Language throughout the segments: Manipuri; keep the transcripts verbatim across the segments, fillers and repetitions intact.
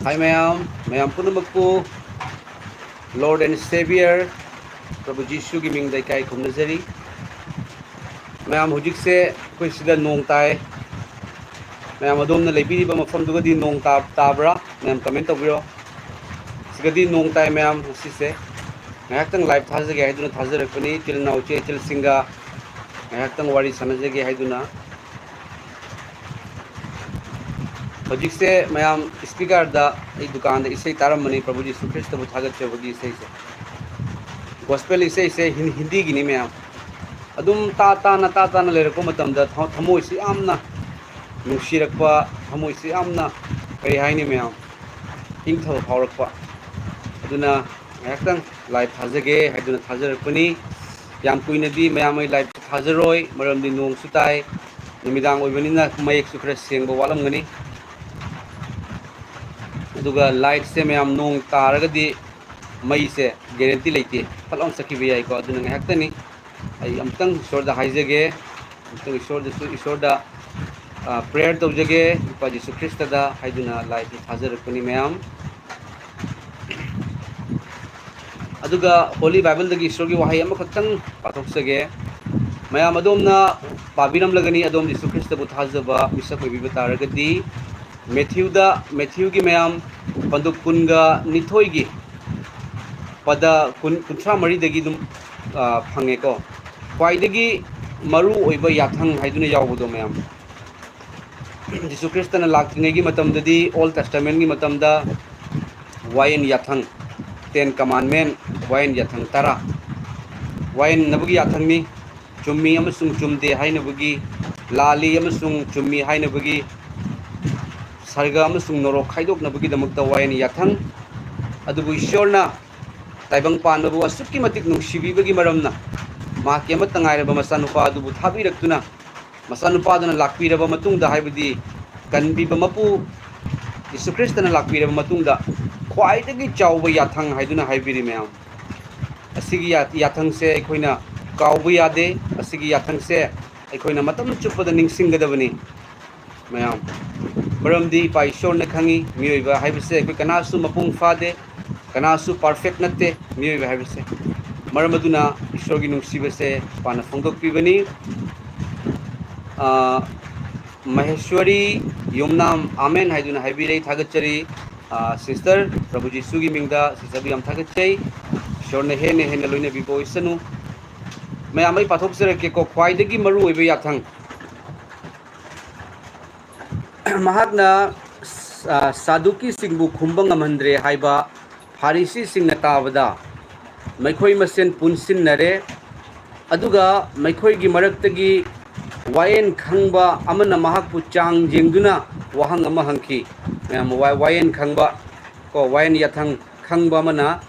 Hi ꯃꯌꯥꯝ, ꯃꯌꯥꯝ ꯄꯨꯝꯅꯃꯛꯄꯨ Lord and Savior ꯄ꯭ꯔꯚꯨ ꯖꯤꯁꯨꯒꯤ ꯃꯤꯡꯗ ꯏꯀꯥꯏ ꯈꯨꯝꯅꯖꯔꯤ꯫ ꯃꯌꯥꯝ, ꯍꯧꯖꯤꯛꯁꯦ ꯑꯩꯈꯣꯏ ꯁꯤꯗ ꯅꯣꯡ ꯇꯥꯏ꯫ ꯃꯌꯥꯝ, ꯑꯗꯣꯝꯅ ꯂꯩꯕꯤꯔꯤꯕ ꯃꯐꯝꯗꯨꯒꯗꯤ ꯅꯣꯡ ꯇꯥ-, ꯇꯥꯕ꯭ꯔꯥ? ꯃꯌꯥꯝ comment ꯇꯧꯕꯤꯔꯣ꯫ ꯁꯤꯗꯗꯤ ꯅꯣꯡ ꯇꯥꯏ ꯃꯌꯥꯝ ꯉꯁꯤꯁꯦ꯫ ꯉꯥꯏꯍꯥꯛꯇꯪ live ꯊꯥꯖꯒꯦ ꯍꯥꯏꯗꯨꯅ ꯊꯥꯖꯔꯛꯄꯅꯤ꯫ ꯏꯆꯤꯜ ꯏꯅꯥꯎ ꯏꯆꯦ ꯏꯆꯜꯁꯤꯡꯒ ꯉꯥꯏꯍꯥꯛꯇꯪ ꯋꯥꯔꯤ ꯁꯥꯟꯅꯖꯒꯦ ꯍꯥꯏꯗꯨꯅ꯫ ꯍꯧꯖꯤꯛꯁꯦ ꯃꯌꯥꯝ speakerꯗ ꯑꯩ ꯗꯨꯀꯥꯟꯗ ꯏꯁꯩ ꯇꯥꯔꯝꯕꯅꯤ, ꯄ꯭ꯔꯚꯨ ꯖꯤꯁꯨ ꯈ꯭ꯔꯤꯁꯇꯕꯨ ꯊꯥꯒꯠꯆꯕꯒꯤ ꯏꯁꯩꯁꯦ꯫ Gospel ꯏꯁꯩꯁꯦ ꯍꯤꯟ-, ꯍꯤꯟꯗꯤꯒꯤꯅꯤ ꯃꯌꯥꯝ꯫ ꯑꯗꯨꯝ ꯇꯥ ꯇꯥꯅ, ꯇꯥ ꯇꯥꯅ ꯂꯩꯔꯛꯄ ꯃꯇꯝꯗ ꯊ-, ꯊꯃꯣꯏꯁꯤ ꯌꯥꯝꯅ ꯅꯨꯡꯁꯤꯔꯛꯄ, ꯊꯃꯣꯏꯁꯤ ꯌꯥꯝꯅ, ꯀꯔꯤ ꯍꯥꯏꯅꯤ ꯃꯌꯥꯝ, ꯏꯪꯊꯕ ꯐꯥꯎꯔꯛꯄ꯫ ꯑꯗꯨꯅ ꯉꯥꯏꯍꯥꯛꯇꯪ live ꯊꯥꯖꯒꯦ ꯍꯥꯏꯗꯨꯅ ꯊꯥꯖꯔꯛꯄꯅꯤ꯫ ꯌꯥꯝ ꯀꯨꯏꯅꯗꯤ ꯃꯌꯥꯝ ꯑꯩ live ꯊꯥꯖꯔꯣꯏ, ꯃꯔꯝꯗꯤ ꯅꯣꯡꯁꯨ ꯇꯥꯏ, ꯅꯨꯃꯤꯗꯥꯡ ꯑꯣꯏꯕꯅꯤꯅ ꯃꯌꯦꯛꯁꯨ ꯈꯔ ꯁꯦꯡꯕ ꯋꯥꯠꯂꯝꯒꯅꯤ꯫ ꯑꯗꯨꯒ lightꯁꯦ ꯃꯌꯥꯝ ꯅꯣꯡ ꯇꯥꯔꯒꯗꯤ ꯃꯩꯁꯦ guarantee ꯂꯩꯇꯦ, ꯐꯠ ꯂꯥꯎꯅ ꯆꯠꯈꯤꯕ ꯌꯥꯏꯀꯣ꯫ ꯑꯗꯨꯅ ꯉꯥꯏꯍꯥꯛꯇꯅꯤ, ꯑꯩ ꯑꯃꯨꯛꯇꯪ ꯏꯁꯣꯔꯗ ꯍꯥꯏꯖꯒꯦ, ꯑꯃꯨꯛꯇꯪ ꯏꯁꯣꯔꯗꯁꯨ, ꯏꯁꯣꯔꯗ, ꯑ, prayer ꯇꯧꯖꯒꯦ, ꯏꯄꯥ ꯖꯤꯁꯨ ꯈ꯭ꯔꯤꯁꯇꯗ ꯍꯥꯏꯗꯨꯅ liveꯁꯤ ꯊꯥꯖꯔꯛꯄꯅꯤ ꯃꯌꯥꯝ꯫ ꯑꯗꯨꯒ Holy Bibleꯗꯒꯤ ꯏꯁꯣꯔꯒꯤ ꯋꯥꯍꯩ ꯑꯃꯈꯛꯇꯪ ꯄꯥꯊꯣꯛꯆꯒꯦ꯫ ꯃꯌꯥꯝ ꯑꯗꯣꯝꯅ ꯄꯥꯕꯤꯔꯝꯂꯒꯅꯤ, ꯑꯗꯣꯝ ꯖꯤꯁꯨ ꯈ꯭ꯔꯤꯁꯇꯕꯨ ꯊꯥꯖꯕ ꯃꯤꯁꯛ ꯑꯣꯏꯕꯤꯕ ꯇꯥꯔꯒꯗꯤ꯫ ꯃꯦꯊ꯭ꯌꯨꯗ, ꯃꯦꯊ꯭ꯌꯨꯒꯤ ꯃꯌꯥꯝ ꯄꯟꯗꯨꯞ ꯀꯨꯟꯒ ꯅꯤꯊꯣꯏꯒꯤ ꯄꯗ ꯀꯨꯟ, ꯀꯨꯟꯊ꯭ꯔꯥ ꯃꯔꯤꯗꯒꯤ ꯑꯗꯨꯝ, ꯑ, ꯐꯪꯉꯦꯀꯣ꯫ ꯈ꯭ꯋꯥꯏꯗꯒꯤ ꯃꯔꯨ ꯑꯣꯏꯕ ꯌꯥꯊꯪ ꯍꯥꯏꯗꯨꯅ ꯌꯥꯎꯕꯗꯣ ꯃꯌꯥꯝ꯫ ꯖꯤꯁꯨ ꯈ꯭ꯔꯤꯁꯇꯅ ꯂꯥꯛꯇ꯭ꯔꯤꯉꯩꯒꯤ ꯃꯇꯝꯗꯗꯤ, Old Testamentꯀꯤ ꯃꯇꯝꯗ ꯋꯥꯌꯦꯟ ꯌꯥꯊꯪ, Ten Commandment, ꯋꯥꯌꯦꯟ ꯌꯥꯊꯪ ꯇꯔꯥ, ꯋꯥꯌꯦꯟꯅꯕꯒꯤ ꯌꯥꯊꯪꯅꯤ꯫ ꯆꯨꯝꯃꯤ ꯑꯃꯁꯨꯡ ꯆꯨꯝꯗꯦ ꯍꯥꯏꯅꯕꯒꯤ, ꯂꯥꯜꯂꯤ ꯑꯃꯁꯨꯡ ꯆꯨꯝꯃꯤ ꯍꯥꯏꯅꯕꯒꯤ, ꯁꯔꯒ ꯑꯃꯁꯨꯡ ꯅꯣꯔꯣꯛ ꯈꯥꯏꯗꯣꯛꯅꯕꯒꯤꯗꯃꯛꯇ ꯋꯥꯌꯦꯟ ꯌꯥꯊꯪ꯫ ꯑꯗꯨꯕꯨ ꯏꯁꯣꯔꯅ ꯇꯥꯏꯕꯪ ꯄꯥꯟꯕꯕꯨ ꯑꯁꯨꯛꯀꯤ ꯃꯇꯤꯛ ꯅꯨꯡꯁꯤꯕꯤꯕꯒꯤ ꯃꯔꯝꯅ, ꯃꯍꯥꯛꯀꯤ ꯑꯃꯠꯇ ꯉꯥꯏꯔꯕ ꯃꯆꯥꯅꯨꯄꯥ ꯑꯗꯨꯕꯨ ꯊꯥꯕꯤꯔꯛꯇꯨꯅ, ꯃꯆꯥꯅꯨꯄꯥꯗꯨꯅ ꯂꯥꯛꯄꯤꯔꯕ ꯃꯇꯨꯡꯗ, ꯍꯥꯏꯕꯗꯤ ꯀꯟꯕꯤꯕ ꯃꯄꯨ ꯖꯤꯁꯨ ꯈ꯭ꯔꯤꯁꯇꯅ ꯂꯥꯛꯄꯤꯔꯕ ꯃꯇꯨꯡꯗ, ꯈ꯭ꯋꯥꯏꯗꯒꯤ ꯆꯥꯎꯕ ꯌꯥꯊꯪ ꯍꯥꯏꯗꯨꯅ ꯍꯥꯏꯕꯤꯔꯤ ꯃꯌꯥꯝ꯫ ꯑꯁꯤꯒꯤ ꯌꯥ-, ꯌꯥꯊꯪꯁꯦ ꯑꯩꯈꯣꯏꯅ ꯀꯥꯎꯕ ꯌꯥꯗꯦ꯫ ꯑꯁꯤꯒꯤ ꯌꯥꯊꯪꯁꯦ ꯑꯩꯈꯣꯏꯅ ꯃꯇꯝ ꯆꯨꯞꯄꯗ ꯅꯤꯡꯁꯤꯡꯒꯗꯕꯅꯤ꯫ ꯃꯌꯥꯝ, ꯃꯔꯝꯗꯤ ꯏꯄꯥ ꯏꯁꯣꯔꯅ ꯈꯪꯉꯤ, ꯃꯤꯑꯣꯏꯕ ꯍꯥꯏꯕꯁꯦ ꯑꯩꯈꯣꯏ ꯀꯅꯥꯁꯨ ꯃꯄꯨꯡ ꯐꯥꯗꯦ, ꯀꯅꯥꯁꯨ perfect ꯅꯠꯇꯦ ꯃꯤꯑꯣꯏꯕ ꯍꯥꯏꯕꯁꯦ꯫ ꯃꯔꯝ ꯑꯗꯨꯅ ꯏꯁꯣꯔꯒꯤ ꯅꯨꯡꯁꯤꯕꯁꯦ ꯏꯄꯥꯅ ꯐꯣꯡꯗꯣꯛꯄꯤꯕꯅꯤ꯫ ꯑ, ꯃꯍꯦꯁ꯭ꯋꯔꯤ ꯌꯨꯝꯅꯥꯝ ꯑꯥꯃꯦꯟ ꯍꯥꯏꯗꯨꯅ ꯍꯥꯏꯕꯤꯔꯦ, ꯊꯥꯒꯠꯆꯔꯤ꯫ ꯑ, sister, ꯄ꯭ꯔꯚꯨ ꯖꯤꯁꯨꯒꯤ ꯃꯤꯡꯗ sisterꯕꯨ ꯌꯥꯝ ꯊꯥꯒꯠꯆꯩ꯫ ꯏꯁꯣꯔꯅ ꯍꯦꯟꯅ ꯍꯦꯟꯅ ꯂꯣꯏꯅꯕꯤꯕ ꯑꯣꯏꯁꯅꯨ꯫ ꯃꯌꯥꯝ, ꯑꯩ ꯄꯥꯊꯣꯛꯆꯔꯛꯀꯦꯀꯣ, ꯈ꯭ꯋꯥꯏꯗꯒꯤ ꯃꯔꯨ ꯑꯣꯏꯕ ꯌꯥꯊꯪ꯫ ꯃꯍꯥꯛꯅ, ꯑ, ꯁꯥꯗꯨꯀꯤꯁꯤꯡꯕꯨ ꯈꯨꯝꯕ ꯉꯝꯍꯟꯗ꯭ꯔꯦ ꯍꯥꯏꯕ ꯐꯥꯔꯤꯁꯤꯁꯤꯡꯅ ꯇꯥꯕꯗ, ꯃꯈꯣꯏ ꯃꯁꯦꯟ ꯄꯨꯟꯁꯤꯟꯅꯔꯦ꯫ ꯑꯗꯨꯒ ꯃꯈꯣꯏꯒꯤ ꯃꯔꯛꯇꯒꯤ ꯋꯥꯌꯦꯟ ꯈꯪꯕ ꯑꯃꯅ ꯃꯍꯥꯛꯄꯨ ꯆꯥꯡ ꯌꯦꯡꯗꯨꯅ ꯋꯥꯍꯪ ꯑꯃ ꯍꯪꯈꯤ꯫ ꯃꯌꯥꯝ, ꯋꯥ-, ꯋꯥꯌꯦꯟ ꯈꯪꯕ, ꯀꯣ, ꯋꯥꯌꯦꯟ ꯌꯥꯊꯪ ꯈꯪꯕ ꯑꯃꯅ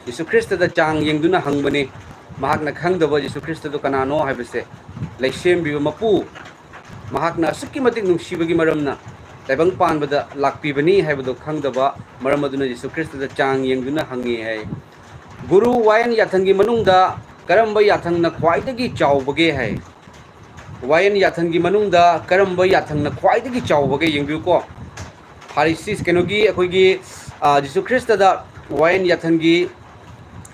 ꯌꯤꯁꯨ ꯈ꯭ꯔꯤꯁꯇꯗ ꯆꯥꯡ ꯌꯦꯡꯗꯨꯅ ꯍꯪꯕꯅꯤ꯫ ꯃꯍꯥꯛꯅ ꯈꯪꯗꯕ ꯌꯤꯁꯨ ꯈ꯭ꯔꯤꯁꯇꯗꯨ ꯀꯅꯥꯅꯣ ꯍꯥꯏꯕꯁꯦ꯫ ꯂꯩꯁꯦꯝꯕꯤꯕ ꯃꯄꯨ, ꯃꯍꯥꯛꯅ ꯑꯁꯨꯛꯀꯤ ꯃꯇꯤꯛ ꯅꯨꯡꯁꯤꯕꯒꯤ ꯃꯔꯝꯅ ꯇꯥꯏꯕꯪ ꯄꯥꯟꯕꯗ ꯂꯥꯛꯄꯤꯕꯅꯤ ꯍꯥꯏꯕꯗꯨ ꯈꯪꯗꯕ ꯃꯔꯝ ꯑꯗꯨꯅ ꯌꯤꯁꯨ ꯈ꯭ꯔꯤꯁꯇꯗ ꯆꯥꯡ ꯌꯦꯡꯗꯨꯅ ꯍꯪꯉꯤ ꯍꯥꯏ꯫ "ꯒꯨꯔꯨ, ꯋꯥꯌꯦꯟ ꯌꯥꯊꯪꯒꯤ ꯃꯅꯨꯡꯗ ꯀꯔꯝꯕ ꯌꯥꯊꯪꯅ ꯈ꯭ꯋꯥꯏꯗꯒꯤ ꯆꯥꯎꯕꯒꯦ?" ꯍꯥꯏ꯫ "ꯋꯥꯌꯦꯟ ꯌꯥꯊꯪꯒꯤ ꯃꯅꯨꯡꯗ ꯀꯔꯝꯕ ꯌꯥꯊꯪꯅ ꯈ꯭ꯋꯥꯏꯗꯒꯤ ꯆꯥꯎꯕꯒꯦ?" ꯌꯦꯡꯕꯤꯌꯨꯀꯣ꯫ ꯐꯥꯔꯤꯁꯤ, ꯀꯩꯅꯣꯒꯤ, ꯑꯩꯈꯣꯏꯒꯤ, ꯑ, ꯖꯤꯁꯨ ꯈ꯭ꯔꯤꯁꯇꯗ ꯋꯥꯌꯦꯟ ꯌꯥꯊꯪꯒꯤ,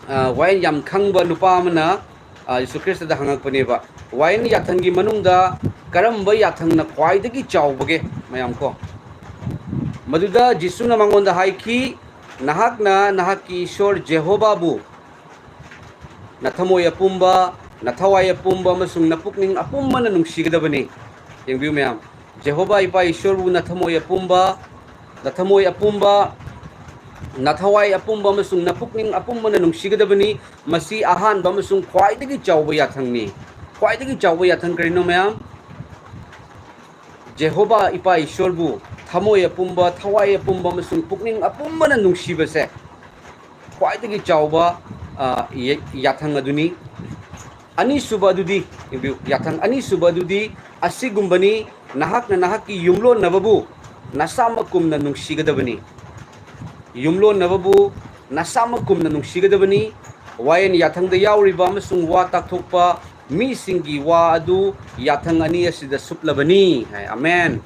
ꯑ, ꯋꯥꯌꯦꯟ ꯌꯥꯝ ꯈꯪꯕ ꯅꯨꯄꯥ ꯑꯃꯅ, ꯑ, ꯖꯤꯁꯨ ꯈ꯭ꯔꯤꯁꯇꯗ ꯍꯪꯉꯛꯄꯅꯦꯕ, "ꯋꯥꯌꯦꯟ ꯌꯥꯊꯪꯒꯤ ꯃꯅꯨꯡꯗ ꯀꯔꯝꯕ ꯌꯥꯊꯪꯅ ꯈ꯭ꯋꯥꯏꯗꯒꯤ ꯆꯥꯎꯕꯒꯦ?" ꯃꯌꯥꯝ ꯀꯣ꯫ ꯃꯗꯨꯗ ꯖꯤꯁꯨꯅ ꯃꯉꯣꯟꯗ ꯍꯥꯏꯈꯤ, "ꯅꯍꯥꯛꯅ ꯅꯍꯥꯛꯀꯤ ꯏꯁꯣꯔ ꯖꯦꯍꯣꯕꯥꯕꯨ ꯅꯊꯃꯣꯏ ꯑꯄꯨꯝꯕ, ꯅꯊꯋꯥꯏ ꯑꯄꯨꯝꯕ ꯑꯃꯁꯨꯡ ꯅꯄꯨꯛꯅꯤꯡ ꯑꯄꯨꯝꯕꯅ ꯅꯨꯡꯁꯤꯒꯗꯕꯅꯤ꯫" ꯌꯦꯡꯕꯤꯌꯨ ꯃꯌꯥꯝ, "ꯖꯦꯍꯣꯕꯥ ꯏꯄꯥ ꯏꯁꯣꯔꯕꯨ ꯅꯊꯃꯣꯏ ꯑꯄꯨꯝꯕ, ꯅꯊꯃꯣꯏ ꯑꯄꯨꯝꯕ, ꯅꯊꯋꯥꯏ ꯑꯄꯨꯝꯕ ꯑꯃꯁꯨꯡ ꯅꯄꯨꯛꯅꯤꯡ ꯑꯄꯨꯝꯕꯅ ꯅꯨꯡꯁꯤꯒꯗꯕꯅꯤ꯫" ꯃꯁꯤ ꯑꯍꯥꯟꯕ ꯑꯃꯁꯨꯡ ꯈ꯭ꯋꯥꯏꯗꯒꯤ ꯆꯥꯎꯕ ꯌꯥꯊꯪꯅꯤ꯫ ꯈ꯭ꯋꯥꯏꯗꯒꯤ ꯆꯥꯎꯕ ꯌꯥꯊꯪ ꯀꯔꯤꯅꯣ ꯃꯌꯥꯝ? ꯖꯦꯍꯣꯕꯥ ꯏꯄꯥ ꯏꯁꯣꯔꯕꯨ ꯊꯃꯣꯏ ꯑꯄꯨꯝꯕ, ꯊꯋꯥꯏ ꯑꯄꯨꯝꯕ ꯑꯃꯁꯨꯡ ꯄꯨꯛꯅꯤꯡ ꯑꯄꯨꯝꯕꯅ ꯅꯨꯡꯁꯤꯕꯁꯦ ꯈ꯭ꯋꯥꯏꯗꯒꯤ ꯆꯥꯎꯕ, ꯑ, ꯌ-, ꯌꯥꯊꯪ ꯑꯗꯨꯅꯤ꯫ ꯑꯅꯤꯁꯨꯕ ꯑꯗꯨꯗꯤ, ꯌꯦꯡꯕꯤꯌꯨ, ꯌꯥꯊꯪ ꯑꯅꯤꯁꯨꯕ ꯑꯗꯨꯗꯤ ꯑꯁꯤꯒꯨꯝꯕꯅꯤ, "ꯅꯍꯥꯛꯅ ꯅꯍꯥꯛꯀꯤ ꯌꯨꯝꯂꯣꯟꯅꯕꯕꯨ ꯅꯁꯥꯃꯛ ꯀꯨꯝꯅ ꯅꯨꯡꯁꯤꯒꯗꯕꯅꯤ꯫" ꯌꯨꯝꯂꯣꯟꯅꯕꯕꯨ ꯅꯁꯥꯃꯛ ꯀꯨꯝꯅ ꯅꯨꯡꯁꯤꯒꯗꯕꯅꯤ꯫ ꯋꯥꯌꯦꯟ ꯌꯥꯊꯪꯗ ꯌꯥꯎꯔꯤꯕ ꯑꯃꯁꯨꯡ ꯋꯥ ꯇꯥꯛꯊꯣꯛꯄ ꯃꯤꯁꯤꯡꯒꯤ ꯋꯥ ꯑꯗꯨ ꯌꯥꯊꯪ ꯑꯅꯤ ꯑꯁꯤꯗ ꯁꯨꯞꯂꯕꯅꯤ ꯍꯥꯏ꯫ ꯑꯃꯦꯟ꯫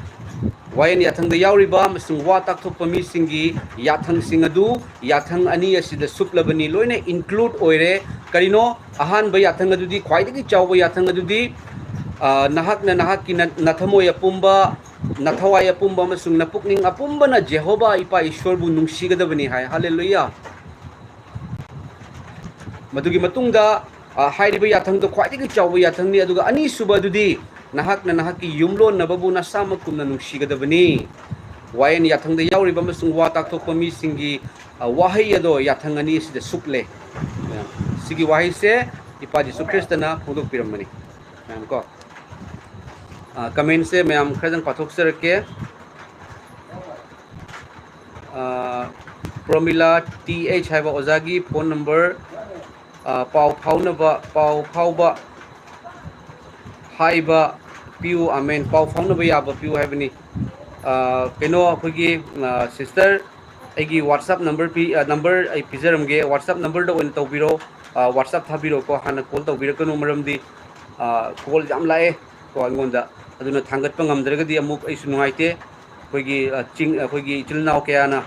ꯋꯥꯌꯦꯟ ꯌꯥꯊꯪꯗ ꯌꯥꯎꯔꯤꯕ ꯑꯃꯁꯨꯡ ꯋꯥ ꯇꯥꯛꯊꯣꯛꯄ ꯃꯤꯁꯤꯡꯒꯤ ꯌꯥꯊꯪꯁꯤꯡ ꯑꯗꯨ ꯌꯥꯊꯪ ꯑꯅꯤ ꯑꯁꯤꯗ ꯁꯨꯞꯂꯕꯅꯤ, ꯂꯣꯏꯅ include ꯑꯣꯏꯔꯦ꯫ ꯀꯔꯤꯅꯣ? ꯑꯍꯥꯟꯕ ꯌꯥꯊꯪ ꯑꯗꯨꯗꯤ ꯈ꯭ꯋꯥꯏꯗꯒꯤ ꯆꯥꯎꯕ ꯌꯥꯊꯪ ꯑꯗꯨꯗꯤ, ꯑ, "ꯅꯍꯥꯛꯅ ꯅꯍꯥꯛꯀꯤ ꯅ-, ꯅꯊꯃꯣꯏ ꯑꯄꯨꯝꯕ, ꯅꯊꯋꯥꯏ ꯑꯄꯨꯝꯕ ꯑꯃꯁꯨꯡ ꯅꯄꯨꯛꯅꯤꯡ ꯑꯄꯨꯝꯕꯅ ꯖꯦꯍꯣꯚꯥ ꯏꯄꯥ ꯏꯁ꯭ꯋꯔꯕꯨ ꯅꯨꯡꯁꯤꯒꯗꯕꯅꯤ" ꯍꯥꯏ꯫ ꯍꯜꯂꯦꯂꯨꯌꯥ! ꯃꯗꯨꯒꯤ ꯃꯇꯨꯡꯗ, ꯑ, ꯍꯥꯏꯔꯤꯕ ꯌꯥꯊꯪꯗꯣ ꯈ꯭ꯋꯥꯏꯗꯒꯤ ꯆꯥꯎꯕ ꯌꯥꯊꯪꯅꯤ꯫ ꯑꯗꯨꯒ ꯑꯅꯤꯁꯨꯕ ꯑꯗꯨꯗꯤ, "ꯅꯍꯥꯛꯅ ꯅꯍꯥꯛꯀꯤ ꯌꯨꯝꯂꯣꯟꯅꯕꯕꯨ ꯅꯁꯥꯃꯛꯀꯨꯝꯅ ꯅꯨꯡꯁꯤꯒꯗꯕꯅꯤ"꯫ ꯋꯥꯌꯦꯟ ꯌꯥꯊꯪꯗ ꯌꯥꯎꯔꯤꯕ ꯑꯃꯁꯨꯡ ꯋꯥ ꯇꯥꯛꯊꯣꯛꯄ ꯃꯤꯁꯤꯡꯒꯤ, ꯑ, ꯋꯥꯍꯩ ꯑꯗꯣ ꯌꯥꯊꯪ ꯑꯅꯤ ꯑꯁꯤꯗ ꯁꯨꯞꯂꯦ꯫ ꯁꯤꯒꯤ ꯋꯥꯍꯩꯁꯦ ꯏꯄꯥ ꯖꯤꯁꯨ ꯈ꯭ꯔꯤꯁꯇꯅ ꯐꯣꯡꯗꯣꯛꯄꯤꯔꯝꯕꯅꯤ꯫ ꯃꯌꯥꯝ ꯀꯣ, ꯑ, comment ꯁꯦ ꯃꯌꯥꯝ ꯈꯔꯗꯪ ꯄꯥꯊꯣꯛꯆꯔꯛꯀꯦ꯫ ꯑ, ꯄ꯭ꯔꯣꯃꯤꯂꯥ ꯇꯤ ꯑꯩꯆ ꯍꯥꯏꯕ ꯑꯣꯖꯥꯒꯤ phone number, ꯑ, ꯄꯥꯎ ꯐꯥꯎꯅꯕ, ꯄꯥꯎ ꯐꯥꯎꯕ ꯍꯥꯏꯕ ꯄꯤꯌꯨ, ꯑꯃꯦꯟ, ꯄꯥꯎ ꯐꯥꯎꯅꯕ ꯌꯥꯕ ꯄꯤꯌꯨ ꯍꯥꯏꯕꯅꯤ꯫ ꯑ, ꯀꯩꯅꯣ, ꯑꯩꯈꯣꯏꯒꯤ, ꯑ, sister, ꯑꯩꯒꯤ WhatsApp number ꯄꯤ-, ꯑ, number ꯑꯩ ꯄꯤꯖꯔꯝꯒꯦ, WhatsApp number ꯗ ꯑꯣꯏꯅ ꯇꯧꯕꯤꯔꯣ, ꯑ, WhatsApp ꯊꯥꯕꯤꯔꯣꯀꯣ, ꯍꯥꯟꯅ call ꯇꯧꯕꯤꯔꯛꯀꯅꯨ, ꯃꯔꯝꯗꯤ, ꯑ, call ꯌꯥꯝ ꯂꯥꯛꯑꯦ ꯀꯣ ꯑꯩꯉꯣꯟꯗ, ꯑꯗꯨꯅ ꯊꯥꯡꯒꯠꯄ ꯉꯝꯗ꯭ꯔꯒꯗꯤ ꯑꯃꯨꯛ ꯑꯩꯁꯨ ꯅꯨꯡꯉꯥꯏꯇꯦ꯫ ꯑꯩꯈꯣꯏꯒꯤ, ꯑ, ꯆꯤꯡ-, ꯑꯩꯈꯣꯏꯒꯤ ꯏꯆꯤꯜ ꯏꯅꯥꯎ ꯀꯌꯥꯅ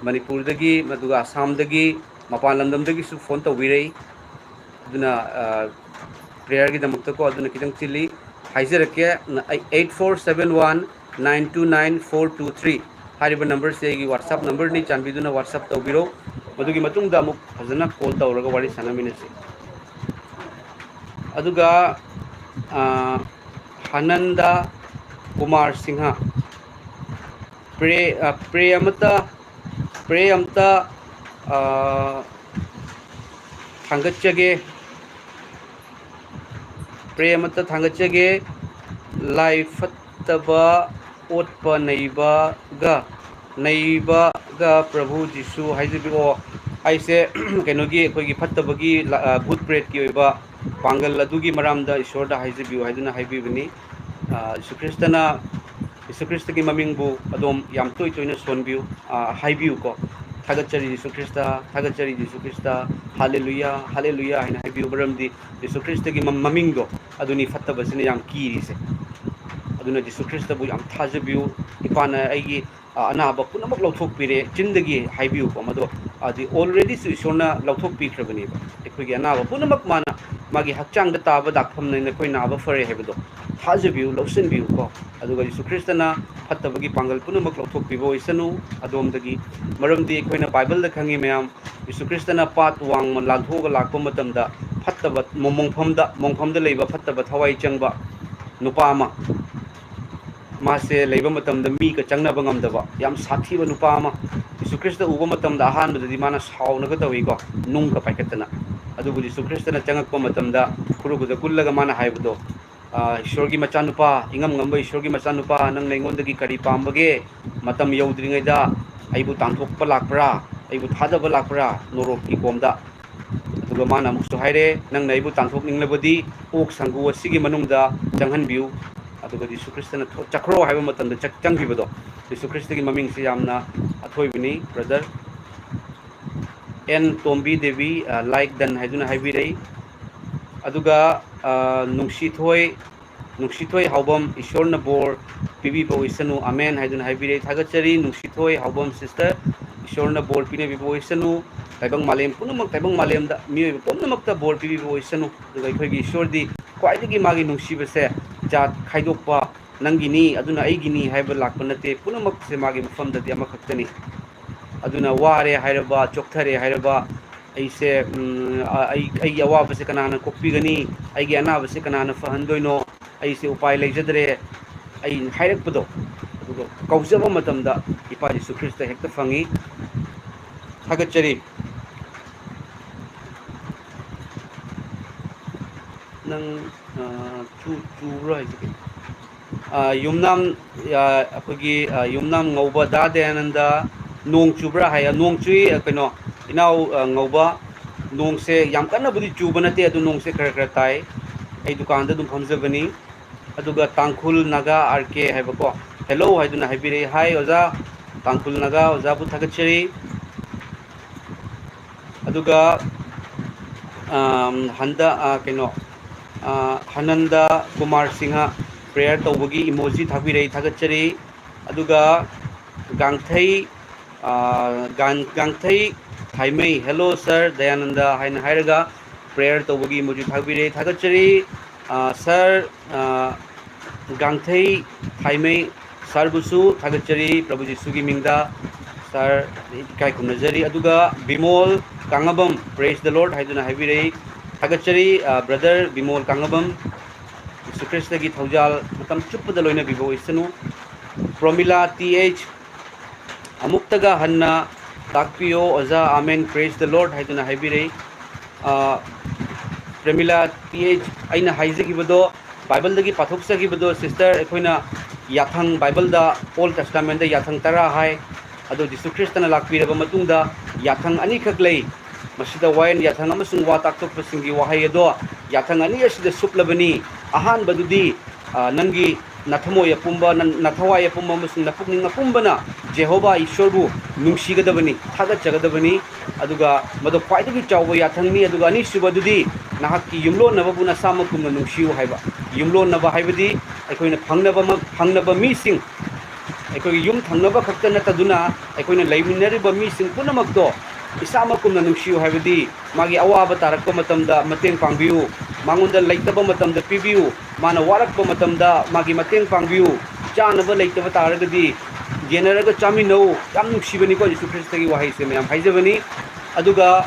ꯃꯅꯤꯄꯨꯔꯗꯒꯤ, ꯑꯗꯨꯒ ꯑꯁꯥꯝꯗꯒꯤ, ꯃꯄꯥꯟ ꯂꯝꯗꯝꯗꯒꯤꯁꯨ phone ꯇꯧꯕꯤꯔꯛꯏ꯫ ꯑꯗꯨꯅ, ꯑ, prayer ꯒꯤꯗꯃꯛꯇꯀꯣ, ꯑꯗꯨꯅ ꯈꯤꯇꯪ ꯆꯤꯜꯂꯤ꯫ ꯍꯥꯏꯖꯔꯛꯀꯦ, eight four seven one nine two nine four two three꯫ ꯍꯥꯏꯔꯤꯕ number ꯁꯦ ꯑꯩꯒꯤ WhatsApp number ꯅꯤ, ꯆꯥꯟꯕꯤꯗꯨꯅ WhatsApp ꯇꯧꯕꯤꯔꯣ꯫ ꯃꯗꯨꯒꯤ ꯃꯇꯨꯡꯗ ꯑꯃꯨꯛ ꯐꯖꯅ call ꯇꯧꯔꯒ ꯋꯥꯔꯤ ꯁꯥꯟꯅꯃꯤꯟꯅꯁꯤ꯫ ꯑꯗꯨꯒ, ꯑ, ꯍꯥꯅꯟꯗ ꯀꯨꯃꯥꯔ ꯁꯤꯡꯍ, prayer, ꯑ, prayer ꯑꯃꯇ, prayer ꯑꯃꯇ, ꯑ, ꯊꯥꯡꯒꯠꯆꯒꯦ꯫ Prayer ꯑꯃꯇ ꯊꯥꯡꯒꯠꯆꯒꯦ꯫ ꯂꯥꯏ ꯐꯠꯇꯕ ꯑꯣꯠꯄ ꯅꯩꯕꯒ, ꯅꯩꯕꯒ ꯄ꯭ꯔꯚꯨ ꯖꯤꯁꯨ ꯍꯥꯏꯖꯕꯤꯔꯛꯑꯣ꯫ ꯑꯩꯁꯦ ꯀꯩꯅꯣꯒꯤ, ꯑꯩꯈꯣꯏꯒꯤ ꯐꯠꯇꯕꯒꯤ ꯂ-, ꯑ, ꯚꯨꯠ ꯄ꯭ꯔꯦꯠꯀꯤ ꯑꯣꯏꯕ ꯄꯥꯡꯒꯜ ꯑꯗꯨꯒꯤ ꯃꯔꯝꯗ ꯏꯁꯣꯔꯗ ꯍꯥꯏꯖꯕꯤꯌꯨ ꯍꯥꯏꯗꯨꯅ ꯍꯥꯏꯕꯤꯕꯅꯤ꯫ ꯑ, ꯖꯤꯁꯨ ꯈ꯭ꯔꯤꯁꯇꯅ, ꯖꯤꯁꯨ ꯈ꯭ꯔꯤꯁꯇꯒꯤ ꯃꯃꯤꯡꯕꯨ ꯑꯗꯨꯝ ꯌꯥꯝ ꯇꯣꯏ ꯇꯣꯏꯅ ꯁꯣꯟꯕꯤꯌꯨ, ꯑ, ꯍꯥꯏꯕꯤꯌꯨꯀꯣ꯫ "ꯊꯥꯒꯠꯆꯔꯤ ꯖꯤꯁꯨ ꯈ꯭ꯔꯤꯁꯇ, ꯊꯥꯒꯠꯆꯔꯤ ꯖꯤꯁꯨ ꯈ꯭ꯔꯤꯁꯇ, ꯍꯥꯂꯦꯂꯨꯌꯥ, ꯍꯥꯂꯦꯂꯨꯌꯥ" ꯍꯥꯏꯅ ꯍꯥꯏꯕꯤꯌꯨ, ꯃꯔꯝꯗꯤ ꯖꯤꯁꯨ ꯈ꯭ꯔꯤꯁꯇꯒꯤ ꯃ-, ꯃꯃꯤꯡꯗꯣ ꯑꯗꯨꯅꯤ ꯐꯠꯇꯕꯁꯤꯅ ꯌꯥꯝ ꯀꯤꯔꯤꯁꯦ꯫ ꯑꯗꯨꯅ ꯖꯤꯁꯨ ꯈ꯭ꯔꯤꯁꯇꯕꯨ ꯌꯥꯝ ꯊꯥꯖꯕꯤꯌꯨ꯫ "ꯏꯄꯥꯅ ꯑꯩꯒꯤ, ꯑ, ꯑꯅꯥꯕ ꯄꯨꯝꯅꯃꯛ ꯂꯧꯊꯣꯛꯄꯤꯔꯦ", ꯆꯤꯟꯗꯒꯤ ꯍꯥꯏꯕꯤꯌꯨꯀꯣ꯫ ꯃꯗꯣ, ꯑꯗꯤ, alreadyꯁꯨ ꯏꯁꯣꯔꯅ ꯂꯧꯊꯣꯛꯄꯤꯈ꯭ꯔꯕꯅꯦꯕ꯫ ꯑꯩꯈꯣꯏꯒꯤ ꯑꯅꯥꯕ ꯄꯨꯝꯅꯃꯛ ꯃꯥꯅ ꯃꯥꯒꯤ ꯍꯛꯆꯥꯡꯗ ꯇꯥꯕ ꯗꯥꯛꯐꯝꯅ ꯑꯩꯈꯣꯏ ꯅꯥꯕ ꯐꯔꯦ ꯍꯥꯏꯕꯗꯣ ꯊꯥꯖꯕꯤꯌꯨ, ꯂꯧꯁꯤꯟꯕꯤꯌꯨꯀꯣ꯫ ꯑꯗꯨꯒ ꯖꯤꯁꯨ ꯈ꯭ꯔꯤꯁꯇꯅ ꯐꯠꯇꯕꯒꯤ ꯄꯥꯡꯒꯜ ꯄꯨꯝꯅꯃꯛ ꯂꯧꯊꯣꯛꯄꯤꯕ ꯑꯣꯏꯁꯅꯨ ꯑꯗꯣꯝꯗꯒꯤ꯫ ꯃꯔꯝꯗꯤ ꯑꯩꯈꯣꯏꯅ ꯕꯥꯏꯕꯜꯗ ꯈꯪꯉꯤ ꯃꯌꯥꯝ, ꯖꯤꯁꯨ ꯈ꯭ꯔꯤꯁꯇꯅ ꯄꯥꯠ ꯋꯥꯡꯃ ꯂꯥꯟꯊꯣꯛꯑꯒ ꯂꯥꯛꯄ ꯃꯇꯝꯗ, ꯐꯠꯇꯕ, ꯃꯣꯡꯐꯝꯗ, ꯃꯣꯡꯐꯝꯗ ꯂꯩꯕ ꯐꯠꯇꯕ ꯊꯋꯥꯏ ꯆꯪꯕ ꯅꯨꯄꯥ ꯑꯃ, ꯃꯥꯁꯦ ꯂꯩꯕ ꯃꯇꯝꯗ ꯃꯤꯒ ꯆꯪꯅꯕ ꯉꯝꯗꯕ ꯌꯥꯝ ꯁꯥꯊꯤꯕ ꯅꯨꯄꯥ ꯑꯃ, ꯖꯤꯁꯨ ꯈ꯭ꯔꯤꯁꯇ ꯎꯕ ꯃꯇꯝꯗ ꯑꯍꯥꯟꯕꯗꯗꯤ ꯃꯥꯅ ꯁꯥꯎꯅꯒ ꯇꯧꯏꯀꯣ, ꯅꯨꯡꯒ ꯄꯥꯏꯈꯠꯇꯅ꯫ ꯑꯗꯨꯕꯨ ꯖꯤꯁꯨ ꯈ꯭ꯔꯤꯁꯇꯅ ꯆꯪꯉꯛꯄ ꯃꯇꯝꯗ ꯈꯨꯔꯨꯒꯗ ꯀꯨꯜꯂꯒ ꯃꯥꯅ ꯍꯥꯏꯕꯗꯣ, "ꯑ, ꯏꯁꯣꯔꯒꯤ ꯃꯆꯥꯅꯨꯄꯥ, ꯏꯉꯝ ꯉꯝꯕ ꯏꯁꯣꯔꯒꯤ ꯃꯆꯥꯅꯨꯄꯥ, ꯅꯪꯅ ꯑꯩꯉꯣꯟꯗꯒꯤ ꯀꯔꯤ ꯄꯥꯝꯕꯒꯦ? ꯃꯇꯝ ꯌꯧꯗ꯭ꯔꯤꯉꯩꯗ ꯑꯩꯕꯨ ꯇꯥꯟꯊꯣꯛꯄ ꯂꯥꯛꯄ꯭ꯔꯥ? ꯑꯩꯕꯨ ꯊꯥꯗꯕ ꯂꯥꯛꯄ꯭ꯔꯥ ꯅꯣꯔꯣꯛꯀꯤ ꯀꯣꯝꯗ?" ꯑꯗꯨꯒ ꯃꯥꯅ ꯑꯃꯨꯛꯁꯨ ꯍꯥꯏꯔꯦ, "ꯅꯪꯅ ꯑꯩꯕꯨ ꯇꯥꯟꯊꯣꯛꯅꯤꯡꯂꯕꯗꯤ ꯑꯣꯛ ꯁꯪꯒꯨ ꯑꯁꯤꯒꯤ ꯃꯅꯨꯡꯗ ꯆꯪꯍꯟꯕꯤꯌꯨ꯫" ꯑꯗꯨꯒ ꯖꯤꯁꯨ ꯈ꯭ꯔꯤꯁꯇꯅ ꯊꯣ-, "ꯆꯠꯈ꯭ꯔꯣ" ꯍꯥꯏꯕ ꯃꯇꯝꯗ ꯆꯠ-, ꯆꯪꯈꯤꯕꯗꯣ꯫ ꯖꯤꯁꯨ ꯈ꯭ꯔꯤꯁꯇꯒꯤ ꯃꯃꯤꯡꯁꯤ ꯌꯥꯝꯅ ꯑꯊꯣꯏꯕꯅꯤ, brother꯫ ꯑꯦꯟ ꯇꯣꯝꯕꯤ ꯗꯦꯕꯤ, ꯑ, like done ꯍꯥꯏꯗꯨꯅ ꯍꯥꯏꯕꯤꯔꯛꯏ꯫ ꯑꯗꯨꯒ, ꯑ, ꯅꯨꯡꯁꯤꯊꯣꯏ, ꯅꯨꯡꯁꯤꯊꯣꯏ ꯍꯥꯎꯕꯝ, "ꯏꯁꯣꯔꯅ ꯕꯣꯔ ꯄꯤꯕꯤꯕ ꯑꯣꯏꯁꯅꯨ, ꯑꯃꯦꯟ" ꯍꯥꯏꯗꯨꯅ ꯍꯥꯏꯕꯤꯔꯛꯏ꯫ ꯊꯥꯒꯠꯆꯔꯤ ꯅꯨꯡꯁꯤꯊꯣꯏ ꯍꯥꯎꯕꯝ sister, "ꯏꯁꯣꯔꯅ ꯕꯣꯔ ꯄꯤꯅꯕꯤꯕ ꯑꯣꯏꯁꯅꯨ, ꯇꯥꯏꯕꯪ ꯃꯥꯂꯦꯝ ꯄꯨꯝꯅꯃꯛ, ꯇꯥꯏꯕꯪ ꯃꯥꯂꯦꯝꯗ ꯃꯤꯑꯣꯏꯕ ꯄꯨꯝꯅꯃꯛꯇ ꯕꯣꯔ ꯄꯤꯕꯤꯕ ꯑꯣꯏꯁꯅꯨ"꯫ ꯑꯗꯨꯒ ꯑꯩꯈꯣꯏꯒꯤ ꯏꯁꯣꯔꯗꯤ ꯈ꯭ꯋꯥꯏꯗꯒꯤ ꯃꯥꯒꯤ ꯅꯨꯡꯁꯤꯕꯁꯦ ꯖꯥꯠ ꯈꯥꯏꯗꯣꯛꯄ, "ꯅꯪꯒꯤꯅꯤ, ꯑꯗꯨꯅ ꯑꯩꯒꯤꯅꯤ" ꯍꯥꯏꯕ ꯂꯥꯛꯄ ꯅꯠꯇꯦ꯫ ꯄꯨꯝꯅꯃꯛꯁꯦ ꯃꯥꯒꯤ ꯃꯐꯝꯗꯗꯤ ꯑꯃꯈꯛꯇꯅꯤ꯫ ꯑꯗꯨꯅ ꯋꯥꯔꯦ ꯍꯥꯏꯔꯕ, ꯆꯣꯛꯊꯔꯦ ꯍꯥꯏꯔꯕ, ꯑꯩꯁꯦ, ꯎꯝ, ꯑ-, ꯑꯩ, ꯑꯩꯒꯤ ꯑꯋꯥꯕꯁꯦ ꯀꯅꯥꯅ ꯀꯣꯛꯄꯤꯒꯅꯤ? ꯑꯩꯒꯤ ꯑꯅꯥꯕꯁꯦ ꯀꯅꯥꯅ ꯐꯍꯟꯗꯣꯏꯅꯣ? ꯑꯩꯁꯦ ꯎꯄꯥꯏ ꯂꯩꯖꯗ꯭ꯔꯦ, ꯑꯩ ꯍꯥꯏꯔꯛꯄꯗꯣ, ꯑꯗꯨꯒ ꯀꯧꯖꯕ ꯃꯇꯝꯗ ꯏꯄꯥ ꯖꯤꯁꯨ ꯈ꯭ꯔꯤꯁꯇ ꯍꯦꯛꯇ ꯐꯪꯉꯤ꯫ ꯊꯥꯒꯠꯆꯔꯤ꯫ ꯅꯪ, ꯑ, ꯆꯨ-, ꯆꯨꯕ꯭ꯔꯣ ꯍꯥꯏꯁꯦ ꯀꯩꯅꯣ? ꯑ, ꯌꯨꯝꯅꯥꯝ, ꯑ, ꯑꯩꯈꯣꯏꯒꯤ, ꯑ, ꯌꯨꯝꯅꯥꯝ ꯉꯧꯕ ꯗꯥ ꯗꯌꯥꯅꯟꯗ, "ꯅꯣꯡ ꯆꯨꯕ꯭ꯔꯥ?" ꯍꯥꯏ꯫ ꯅꯣꯡ ꯆꯨꯏ, ꯑ, ꯀꯩꯅꯣ, ꯏꯅꯥꯎ, ꯑ, ꯉꯧꯕ, ꯅꯣꯡꯁꯦ ꯌꯥꯝ ꯀꯟꯅꯕꯨꯗꯤ ꯆꯨꯕ ꯅꯠꯇꯦ, ꯑꯗꯨ ꯅꯣꯡꯁꯦ ꯈꯔ ꯈꯔ ꯇꯥꯏ꯫ ꯑꯩ ꯗꯨꯀꯥꯟꯗ ꯑꯗꯨꯝ ꯐꯝꯖꯕꯅꯤ꯫ ꯑꯗꯨꯒ ꯇꯥꯡꯈꯨꯜ ꯅꯥꯒꯥ ꯑꯥꯔ ꯀꯦ ꯍꯥꯏꯕꯀꯣ, "Hello" ꯍꯥꯏꯗꯨꯅ ꯍꯥꯏꯕꯤꯔꯛꯏ꯫ Hi ꯑꯣꯖꯥ, ꯇꯥꯡꯈꯨꯜ ꯅꯥꯒꯥ ꯑꯣꯖꯥꯕꯨ ꯊꯥꯒꯠꯆꯔꯤ꯫ ꯑꯗꯨꯒ, ꯑꯝ, ꯍꯟꯗ-, ꯑ, ꯀꯩꯅꯣ, ꯑ, ꯍꯅꯟꯗ ꯀꯨꯃꯥꯔ ꯁꯤꯡꯍ, ꯄ꯭ꯔꯦꯌꯔ ꯇꯧꯕꯒꯤ ꯏꯃꯣꯖꯤ ꯊꯥꯕꯤꯔꯛꯏ, ꯊꯥꯒꯠꯆꯔꯤ꯫ ꯑꯗꯨꯒ ꯒꯥꯡꯊꯩ, ꯑ, ꯒꯥꯡ-, ꯒꯥꯡꯊꯩ ꯊꯥꯏꯃꯩ, "Hello sir ꯗꯌꯥꯅꯟꯗ" ꯍꯥꯏꯅ ꯍꯥꯏꯔꯒ ꯄ꯭ꯔꯦꯌꯔ ꯇꯧꯕꯒꯤ ꯏꯃꯣꯖꯤ ꯊꯥꯕꯤꯔꯛꯏ, ꯊꯥꯒꯠꯆꯔꯤ꯫ ꯑ, ꯁꯥꯔ, ꯑ, ꯒꯥꯡꯊꯩ ꯊꯥꯏꯃꯩ ꯁꯥꯔꯕꯨꯁꯨ ꯊꯥꯒꯠꯆꯔꯤ ꯄ꯭ꯔꯚꯨ ꯖꯤꯁꯨꯒꯤ ꯃꯤꯡꯗ꯫ ꯁꯥꯔ, ꯏꯀꯥꯏ ꯈꯨꯝꯅꯖꯔꯤ꯫ ꯑꯗꯨꯒ ꯕꯤꯃꯣꯜ ꯀꯥꯡꯉꯕꯝ, "Praise the Lord" ꯍꯥꯏꯗꯨꯅ ꯍꯥꯏꯕꯤꯔꯛꯏ꯫ ꯊꯥꯒꯠꯆꯔꯤ, ꯑ, ꯕ꯭ꯔꯗꯔ ꯕꯤꯃꯣꯜ ꯀꯥꯡꯉꯕꯝ꯫ ꯖꯤꯁꯨ ꯈ꯭ꯔꯤꯁꯇꯒꯤ ꯊꯧꯖꯥꯜ ꯃꯇꯝ ꯆꯨꯞꯄꯗ ꯂꯣꯏꯅꯕꯤꯕ ꯑꯣꯏꯁꯅꯨ꯫ ꯄ꯭ꯔꯣꯃꯤꯂꯥ ꯇꯤ ꯑꯩꯆ, "ꯑꯃꯨꯛꯇꯒ ꯍꯟꯅ ꯇꯥꯛꯄꯤꯌꯣ ꯑꯣꯖꯥ, ꯑꯃꯦꯟ, praise the Lord" ꯍꯥꯏꯗꯨꯅ ꯍꯥꯏꯕꯤꯔꯛꯏ꯫ ꯑ, ꯄ꯭ꯔꯦꯃꯤꯂꯥ ꯇꯤ ꯑꯩꯆ, ꯑꯩꯅ ꯍꯥꯏꯖꯈꯤꯕꯗꯣ, ꯕꯥꯏꯕꯜꯗꯒꯤ ꯄꯥꯊꯣꯛꯆꯈꯤꯕꯗꯣ, ꯁꯤꯁꯇꯔ, ꯑꯩꯈꯣꯏꯅ ꯌꯥꯊꯪ, ꯕꯥꯏꯕꯜꯗ ꯑꯣꯜ ꯇꯦꯁꯇꯥꯃꯦꯟꯗ ꯌꯥꯊꯪ ꯇꯔꯥ ꯍꯥꯏ, ꯑꯗꯣ ꯖꯤꯁꯨ ꯈ꯭ꯔꯤꯁꯇꯅ ꯂꯥꯛꯄꯤꯔꯕ ꯃꯇꯨꯡꯗ ꯌꯥꯊꯪ ꯑꯅꯤꯈꯛ ꯂꯩ꯫ ꯃꯁꯤꯗ ꯋꯥꯌꯦꯜ ꯌꯥꯊꯪ ꯑꯃꯁꯨꯡ ꯋꯥ ꯇꯥꯛꯊꯣꯛꯄꯁꯤꯡꯒꯤ ꯋꯥꯍꯩ ꯑꯗꯣ ꯌꯥꯊꯪ ꯑꯅꯤ ꯑꯁꯤꯗ ꯁꯨꯞꯂꯕꯅꯤ꯫ ꯑꯍꯥꯟꯕꯗꯨꯗꯤ, ꯑ, ꯅꯪꯒꯤ ꯅꯊꯃꯣꯏ ꯑꯄꯨꯝꯕ, ꯅ-, ꯅꯊꯋꯥꯏ ꯑꯄꯨꯝꯕ ꯑꯃꯁꯨꯡ ꯅꯄꯨꯛꯅꯤꯡ ꯑꯄꯨꯝꯕꯅ ꯖꯦꯍꯣꯚꯥ ꯏꯁ꯭ꯋꯔꯕꯨ ꯅꯨꯡꯁꯤꯒꯗꯕꯅꯤ, ꯊꯥꯒꯠꯆꯒꯗꯕꯅꯤ꯫ ꯑꯗꯨꯒ ꯃꯗꯨ ꯈ꯭ꯋꯥꯏꯗꯒꯤ ꯆꯥꯎꯕ ꯌꯥꯊꯪꯅꯤ꯫ ꯑꯗꯨꯒ ꯑꯅꯤꯁꯨꯕꯗꯨꯗꯤ ꯅꯍꯥꯛꯀꯤ ꯌꯨꯝꯂꯣꯟꯅꯕꯕꯨ ꯅꯁꯥꯃꯛꯀꯨꯝꯅ ꯅꯨꯡꯁꯤꯌꯨ ꯍꯥꯏꯕ꯫ ꯌꯨꯝꯂꯣꯟꯅꯕ ꯍꯥꯏꯕꯗꯤ ꯑꯩꯈꯣꯏꯅ ꯐꯪꯅꯕ ꯃ-, ꯐꯪꯅꯕ ꯃꯤꯁꯤꯡ, ꯑꯩꯈꯣꯏꯒꯤ ꯌꯨꯝ ꯊꯪꯅꯕ ꯈꯛꯇ ꯅꯠꯇꯗꯨꯅ ꯑꯩꯈꯣꯏꯅ ꯂꯩꯃꯤꯟꯅꯔꯤꯕ ꯃꯤꯁꯤꯡ ꯄꯨꯝꯅꯃꯛꯇꯣ ꯏꯁꯥꯃꯛꯀꯨꯝꯅ ꯅꯨꯡꯁꯤꯌꯨ ꯍꯥꯏꯕꯗꯤ ꯃꯥꯒꯤ ꯑꯋꯥꯕ ꯇꯥꯔꯛꯄ ꯃꯇꯝꯗ ꯃꯇꯦꯡ ꯄꯥꯡꯕꯤꯌꯨ, ꯃꯉꯣꯟꯗ ꯂꯩꯇꯕ ꯃꯇꯝꯗ ꯄꯤꯕꯤꯌꯨ, ꯃꯥꯅ ꯋꯥꯔꯛꯄ ꯃꯇꯝꯗ ꯃꯥꯒꯤ ꯃꯇꯦꯡ ꯄꯥꯡꯕꯤꯌꯨ, ꯆꯥꯅꯕ ꯂꯩꯇꯕ ꯇꯥꯔꯒꯗꯤ ꯌꯦꯟꯅꯔꯒ ꯆꯥꯃꯤꯟꯅꯧ꯫ ꯌꯥꯝ ꯅꯨꯡꯁꯤꯕꯅꯤꯀꯣ ꯖꯤꯁꯨ ꯈ꯭ꯔꯤꯁꯇꯒꯤ ꯋꯥꯍꯩꯁꯦ ꯃꯌꯥꯝ ꯍꯥꯏꯖꯕꯅꯤ꯫ ꯑꯗꯨꯒ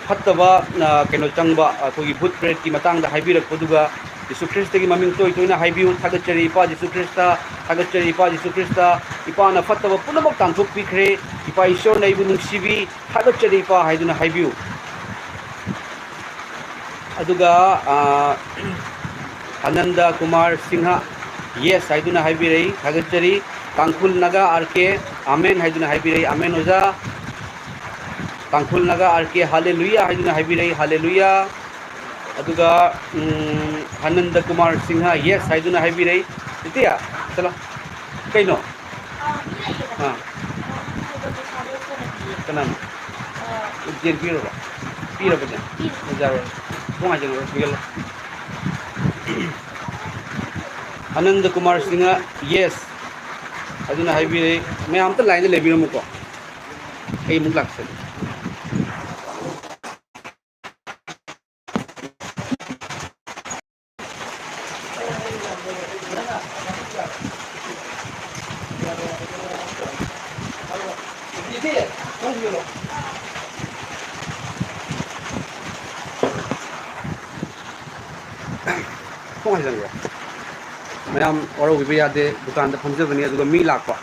ꯐꯠꯇꯕ, ꯑ, ꯀꯩꯅꯣ ꯆꯪꯕ, ꯑꯩꯈꯣꯏꯒꯤ ꯚꯨꯠ ꯄ꯭ꯔꯦꯠꯀꯤ ꯃꯇꯥꯡꯗ ꯍꯥꯏꯕꯤꯔꯛꯄꯗꯨꯒ ꯖꯤꯁꯨ ꯈ꯭ꯔꯤꯁꯇꯒꯤ ꯃꯃꯤꯡ ꯇꯣꯏ ꯇꯣꯏꯅ ꯍꯥꯏꯕꯤꯌꯨ, "ꯊꯥꯒꯠꯆꯔꯤ ꯏꯄꯥ ꯖꯤꯁꯨ ꯈ꯭ꯔꯤꯁꯇ, ꯊꯥꯒꯠꯆꯔꯤ ꯏꯄꯥ ꯖꯤꯁꯨ ꯈ꯭ꯔꯤꯁꯇ, ꯏꯄꯥꯅ ꯐꯠꯇꯕ ꯄꯨꯝꯅꯃꯛ ꯇꯥꯟꯊꯣꯛꯄꯤꯈ꯭ꯔꯦ, ꯏꯄꯥ ꯏꯁꯣꯔꯅ ꯑꯩꯕꯨ ꯅꯨꯡꯁꯤꯕꯤ, ꯊꯥꯒꯠꯆꯔꯤ ꯏꯄꯥ" ꯍꯥꯏꯗꯨꯅ ꯍꯥꯏꯕꯤꯌꯨ꯫ ꯑꯗꯨꯒ, ꯑ, ꯑꯅꯟꯗ ꯀꯨꯃꯥꯔ ꯁꯤꯡꯍ, "Yes" ꯍꯥꯏꯗꯨꯅ ꯍꯥꯏꯕꯤꯔꯛꯏ, ꯊꯥꯒꯠꯆꯔꯤ꯫ ꯇꯥꯡꯈꯨꯜ ꯅꯥꯒꯥ ꯑꯥꯔ ꯀꯦ, "ꯑꯃꯦꯟ" ꯍꯥꯏꯗꯨꯅ ꯍꯥꯏꯕꯤꯔꯛꯏ, ꯑꯃꯦꯟ ꯑꯣꯖꯥ꯫ ꯇꯥꯡꯈꯨꯜ ꯅꯥꯒꯥ ꯑꯥꯔ ꯀꯦ, "ꯍꯥꯂꯦꯂꯨꯌꯥ" ꯍꯥꯏꯗꯨꯅ ꯍꯥꯏꯕꯤꯔꯛꯏ, "ꯍꯥꯂꯦꯂꯨꯌꯥ"꯫ ꯑꯗꯨꯒ, ꯎꯝ, ꯑꯅꯟꯗ ꯀꯨꯃꯥꯔ ꯁꯤꯡꯍ, "Yes" ꯍꯥꯏꯗꯨꯅ ꯍꯥꯏꯕꯤꯔꯛꯏ꯫ ꯏꯇꯤꯌꯥ, ꯆꯠꯂꯣ꯫ ꯀꯩꯅꯣ? ꯑꯥ꯫ ꯀꯅꯥꯅꯣ? ꯖꯦꯟ ꯄꯤꯔꯕꯣ? ꯄꯤꯔꯕꯅꯦ? ꯌꯥꯔꯣꯏ꯫ ꯊꯣꯡ ꯍꯥꯡꯖꯤꯜꯂꯣ, ꯄꯤꯒꯜꯂꯣ꯫ ꯑꯅꯟꯗ ꯀꯨꯃꯥꯔ ꯁꯤꯡꯍ, yes ꯍꯥꯏꯗꯨꯅ ꯍꯥꯏꯕꯤꯔꯦ꯫ ꯃꯌꯥꯝ ꯑꯝꯇ ꯂꯥꯏꯟꯗ ꯂꯩꯕꯤꯔꯝꯃꯨꯀꯣ, ꯑꯩ ꯑꯃꯨꯛ ꯂꯥꯛꯆꯒꯦ꯫ ꯊꯣꯡ ꯍꯥꯡꯖꯟꯈ꯭ꯔꯣ꯫ ꯃꯌꯥꯝ ꯋꯥꯔꯧꯕꯤꯕ ꯌꯥꯗꯦ, ꯗꯨꯀꯥꯟꯗ ꯐꯝꯖꯕꯅꯤ, ꯑꯗꯨꯒ ꯃꯤ ꯂꯥꯛꯄ꯫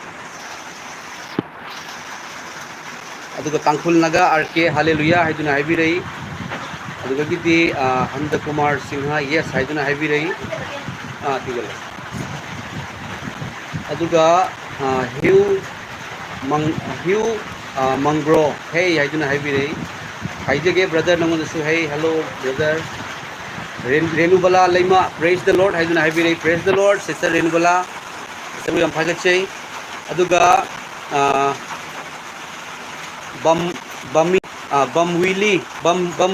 ꯑꯗꯨꯒ ꯇꯥꯡꯈꯨꯜ ꯅꯥꯒꯥ ꯑꯥꯔ ꯀꯦ ꯍꯥꯂꯦꯂꯨꯌꯥ ꯍꯥꯏꯗꯨꯅ ꯍꯥꯏꯕꯤꯔꯛꯏ꯫ ꯑꯗꯨꯗꯒꯤꯗꯤ, ꯑ, ꯍꯟꯗ ꯀꯨꯃꯥꯔ ꯁꯤꯡꯍ yes ꯍꯥꯏꯗꯨꯅ ꯍꯥꯏꯕꯤꯔꯛꯏ꯫ ꯑ, ꯊꯤꯒꯠꯂꯦ꯫ ꯑꯗꯨꯒ, ꯑ, ꯍ꯭ꯌꯨ ꯃꯪ-, ꯍ꯭ꯌꯨ, ꯑ, ꯃꯪꯒ꯭ꯔꯣ ꯍꯦ ꯍꯥꯏꯗꯨꯅ ꯍꯥꯏꯕꯤꯔꯛꯏ꯫ ꯍꯥꯏꯖꯒꯦ brother, ꯅꯉꯣꯟꯗꯁꯨ ꯍꯦ, hello brother꯫ Rain-, Renubala Leima, praise the Lord ꯍꯥꯏꯗꯨꯅ ꯍꯥꯏꯕꯤꯔꯛꯏ꯫ Praise the Lord, sister Renubala. Sisterꯕꯨ ꯌꯥꯝ ꯊꯥꯒꯠꯆꯩ꯫ ꯑꯗꯨꯒ, ꯑ, ꯕꯝ, ꯕꯝꯃꯤ-, ꯑ, ꯕꯝ ꯋꯤꯂꯤ, ꯕꯝ, ꯕꯝ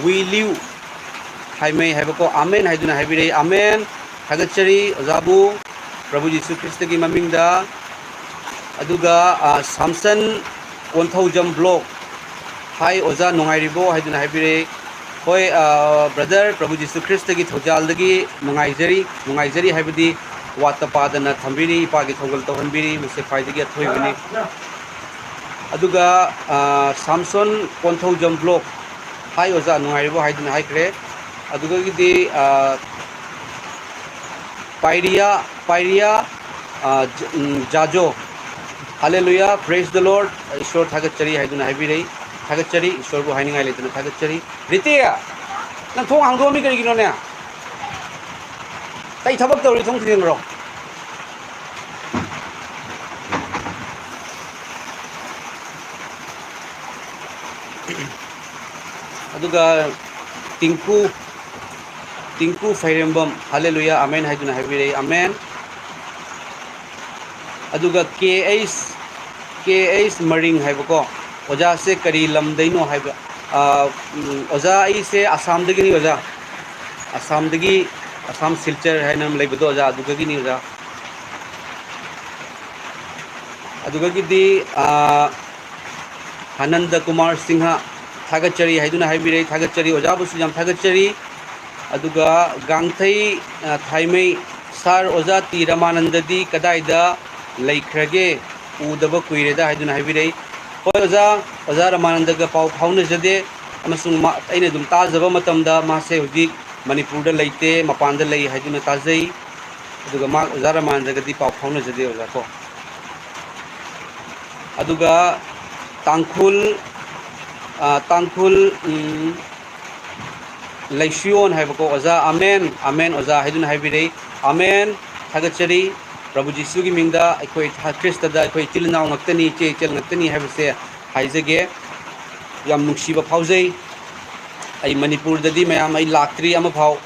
ꯋꯤꯂꯤꯎ ꯍꯥꯏꯃꯩ ꯍꯥꯏꯕꯀꯣ, ꯑꯃꯦꯟ ꯍꯥꯏꯗꯨꯅ ꯍꯥꯏꯕꯤꯔꯛꯏ꯫ ꯑꯃꯦꯟ꯫ ꯊꯥꯒꯠꯆꯔꯤ ꯑꯣꯖꯥꯕꯨ, ꯄ꯭ꯔꯚꯨ ꯖꯤꯁꯨ ꯈ꯭ꯔꯤꯁꯇꯒꯤ ꯃꯃꯤꯡꯗ꯫ ꯑꯗꯨꯒ, ꯑ, ꯁꯥꯝꯁꯟ ꯀꯣꯟꯊꯧꯖꯝ ꯕ꯭ꯂꯣꯛ, "ꯍꯥꯏ ꯑꯣꯖꯥ, ꯅꯨꯡꯉꯥꯏꯔꯤꯕꯣ?" ꯍꯥꯏꯗꯨꯅ ꯍꯥꯏꯕꯤꯔꯛꯏ꯫ ꯍꯣꯏ, ꯑ, brother, ꯄ꯭ꯔꯚꯨ ꯖꯤꯁꯨ ꯈ꯭ꯔꯤꯁꯇꯒꯤ ꯊꯧꯖꯥꯜꯗꯒꯤ ꯅꯨꯡꯉꯥꯏꯖꯔꯤ꯫ ꯅꯨꯡꯉꯥꯏꯖꯔꯤ ꯍꯥꯏꯕꯗꯤ ꯋꯥꯠꯇ ꯄꯥꯗꯅ ꯊꯝꯕꯤꯔꯤ, ꯏꯄꯥꯒꯤ ꯊꯧꯒꯜ ꯇꯧꯍꯟꯕꯤꯔꯤ, ꯃꯁꯤ ꯈ꯭ꯋꯥꯏꯗꯒꯤ ꯑꯊꯣꯏꯕꯅꯤ꯫ ꯑꯗꯨꯒ, ꯑ, ꯁꯥꯝꯁꯣꯟ ꯀꯣꯟꯊꯧꯖꯝ ꯕ꯭ꯂꯣꯛ, "ꯍꯥꯏ ꯑꯣꯖꯥ, ꯅꯨꯡꯉꯥꯏꯔꯤꯕꯣ?" ꯍꯥꯏꯗꯨꯅ ꯍꯥꯏꯈ꯭ꯔꯦ꯫ ꯑꯗꯨꯗꯒꯤꯗꯤ, ꯑ, ꯄꯥꯏꯔꯤꯌꯥ, ꯄꯥꯏꯔꯤꯌꯥ, ꯑ, ꯖ-, ꯎꯝ, ꯖꯥꯖꯣ, "ꯍꯥꯂꯦꯂꯨꯌꯥ, praise the Lord, ꯏꯁꯣꯔ ꯊꯥꯒꯠꯆꯔꯤ" ꯍꯥꯏꯗꯨꯅ ꯍꯥꯏꯕꯤꯔꯛꯏ꯫ ꯊꯥꯒꯠꯆꯔꯤ, ꯏꯁꯣꯔꯕꯨ ꯍꯥꯏꯅꯤꯡꯉꯥꯏ ꯂꯩꯇꯅ ꯊꯥꯒꯠꯆꯔꯤ꯫ ꯔꯤꯇꯤ, ꯅꯪ ꯊꯣꯡ ꯍꯥꯡꯗꯣꯛꯑꯝꯃꯤ ꯀꯔꯤꯒꯤꯅꯣꯅꯦ? ꯀꯩ ꯊꯕꯛ ꯇꯧꯔꯤ? ꯊꯣꯡ ꯊꯤꯡꯖꯤꯟꯈ꯭ꯔꯣ꯫ ꯑꯗꯨꯒ ꯇꯤꯡꯀꯨ, ꯇꯤꯡꯀꯨ ꯐꯩꯔꯦꯝꯕꯝ, "ꯍꯥꯂꯦꯂꯨꯌꯥ, ꯑꯃꯦꯟ" ꯍꯥꯏꯗꯨꯅ ꯍꯥꯏꯕꯤꯔꯛꯏ, ꯑꯃꯦꯟ꯫ ꯑꯗꯨꯒ ꯀꯦ ꯑꯩꯆ, ꯀꯦ ꯑꯩꯆ ꯃꯔꯤꯡ ꯍꯥꯏꯕꯀꯣ, "ꯑꯣꯖꯥꯁꯦ ꯀꯔꯤ ꯂꯝꯗꯩꯅꯣ?" ꯍꯥꯏꯕ꯫ ꯑ, ꯎꯝ, ꯑꯣꯖꯥ, ꯑꯩꯁꯦ ꯑꯁꯥꯝꯗꯒꯤꯅꯤ ꯑꯣꯖꯥ, ꯑꯁꯥꯝꯗꯒꯤ꯫ ꯑꯁꯥꯝ ꯁꯤꯜꯆꯔ ꯍꯥꯏꯅ ꯑꯃ ꯂꯩꯕꯗꯣ ꯑꯣꯖꯥ, ꯑꯗꯨꯗꯒꯤꯅꯤ ꯑꯣꯖꯥ꯫ ꯑꯗꯨꯗꯒꯤꯗꯤ, ꯑ, ꯑꯅꯟꯗ ꯀꯨꯃꯥꯔ ꯁꯤꯡꯍ, ꯊꯥꯒꯠꯆꯔꯤ ꯍꯥꯏꯗꯨꯅ ꯍꯥꯏꯕꯤꯔꯛꯏ꯫ ꯊꯥꯒꯠꯆꯔꯤ, ꯑꯣꯖꯥꯕꯨꯁꯨ ꯌꯥꯝ ꯊꯥꯒꯠꯆꯔꯤ꯫ ꯑꯗꯨꯒ ꯒꯥꯡꯊꯩ, ꯑ, ꯊꯥꯏꯃꯩ, "ꯁꯥꯔ, ꯑꯣꯖꯥ ꯇꯤ ꯔꯃꯥꯅꯟꯗꯗꯤ ꯀꯗꯥꯏꯗ ꯂꯩꯈ꯭ꯔꯒꯦ? ꯎꯗꯕ ꯀꯨꯏꯔꯦꯗ" ꯍꯥꯏꯗꯨꯅ ꯍꯥꯏꯕꯤꯔꯛꯏ꯫ ꯍꯣꯏ ꯑꯣꯖꯥ, ꯑꯣꯖꯥ ꯔꯃꯥꯅꯟꯗꯒ ꯄꯥꯎ ꯐꯥꯎꯅꯖꯗꯦ, ꯑꯃꯁꯨꯡ ꯃꯥ-, ꯑꯩꯅ ꯑꯗꯨꯝ ꯇꯥꯖꯕ ꯃꯇꯝꯗ ꯃꯥꯁꯦ ꯍꯧꯖꯤꯛ ꯃꯅꯤꯄꯨꯔꯗ ꯂꯩꯇꯦ, ꯃꯄꯥꯟꯗ ꯂꯩ ꯍꯥꯏꯗꯨꯅ ꯇꯥꯖꯩ꯫ ꯑꯗꯨꯒ ꯃꯥ ꯑꯣꯖꯥ ꯔꯃꯥꯅꯟꯗꯒꯗꯤ ꯄꯥꯎ ꯐꯥꯎꯅꯖꯗꯦ ꯑꯣꯖꯥ ꯀꯣ꯫ ꯑꯗꯨꯒ ꯇꯥꯡꯈꯨꯜ, ꯑ, ꯇꯥꯡꯈꯨꯜ, ꯎꯝ, ꯂꯩꯁꯨꯌꯣꯟ ꯍꯥꯏꯕꯀꯣ, ꯑꯣꯖꯥ, ꯑꯃꯦꯟ, ꯑꯃꯦꯟ ꯑꯣꯖꯥ ꯍꯥꯏꯗꯨꯅ ꯍꯥꯏꯕꯤꯔꯛꯏ꯫ ꯑꯃꯦꯟ, ꯊꯥꯒꯠꯆꯔꯤ꯫ ꯄ꯭ꯔꯚꯨ ꯖꯤꯁꯨꯒꯤ ꯃꯤꯡꯗ ꯑꯩꯈꯣꯏ ꯊ-, ꯈ꯭ꯔꯤꯁꯇꯗ ꯑꯩꯈꯣꯏ ꯏꯆꯤꯜ ꯏꯅꯥꯎ ꯉꯥꯛꯇꯅꯤ, ꯏꯆꯦ ꯏꯆꯜ ꯉꯥꯛꯇꯅꯤ ꯍꯥꯏꯕꯁꯦ ꯍꯥꯏꯖꯒꯦ꯫ ꯌꯥꯝ ꯅꯨꯡꯁꯤꯕ ꯐꯥꯎꯖꯩ꯫ ꯑꯩ ꯃꯅꯤꯄꯨꯔꯗꯗꯤ ꯃꯌꯥꯝ ꯑꯩ ꯂꯥꯛꯇ꯭ꯔꯤ ꯑꯃꯐꯥꯎ꯫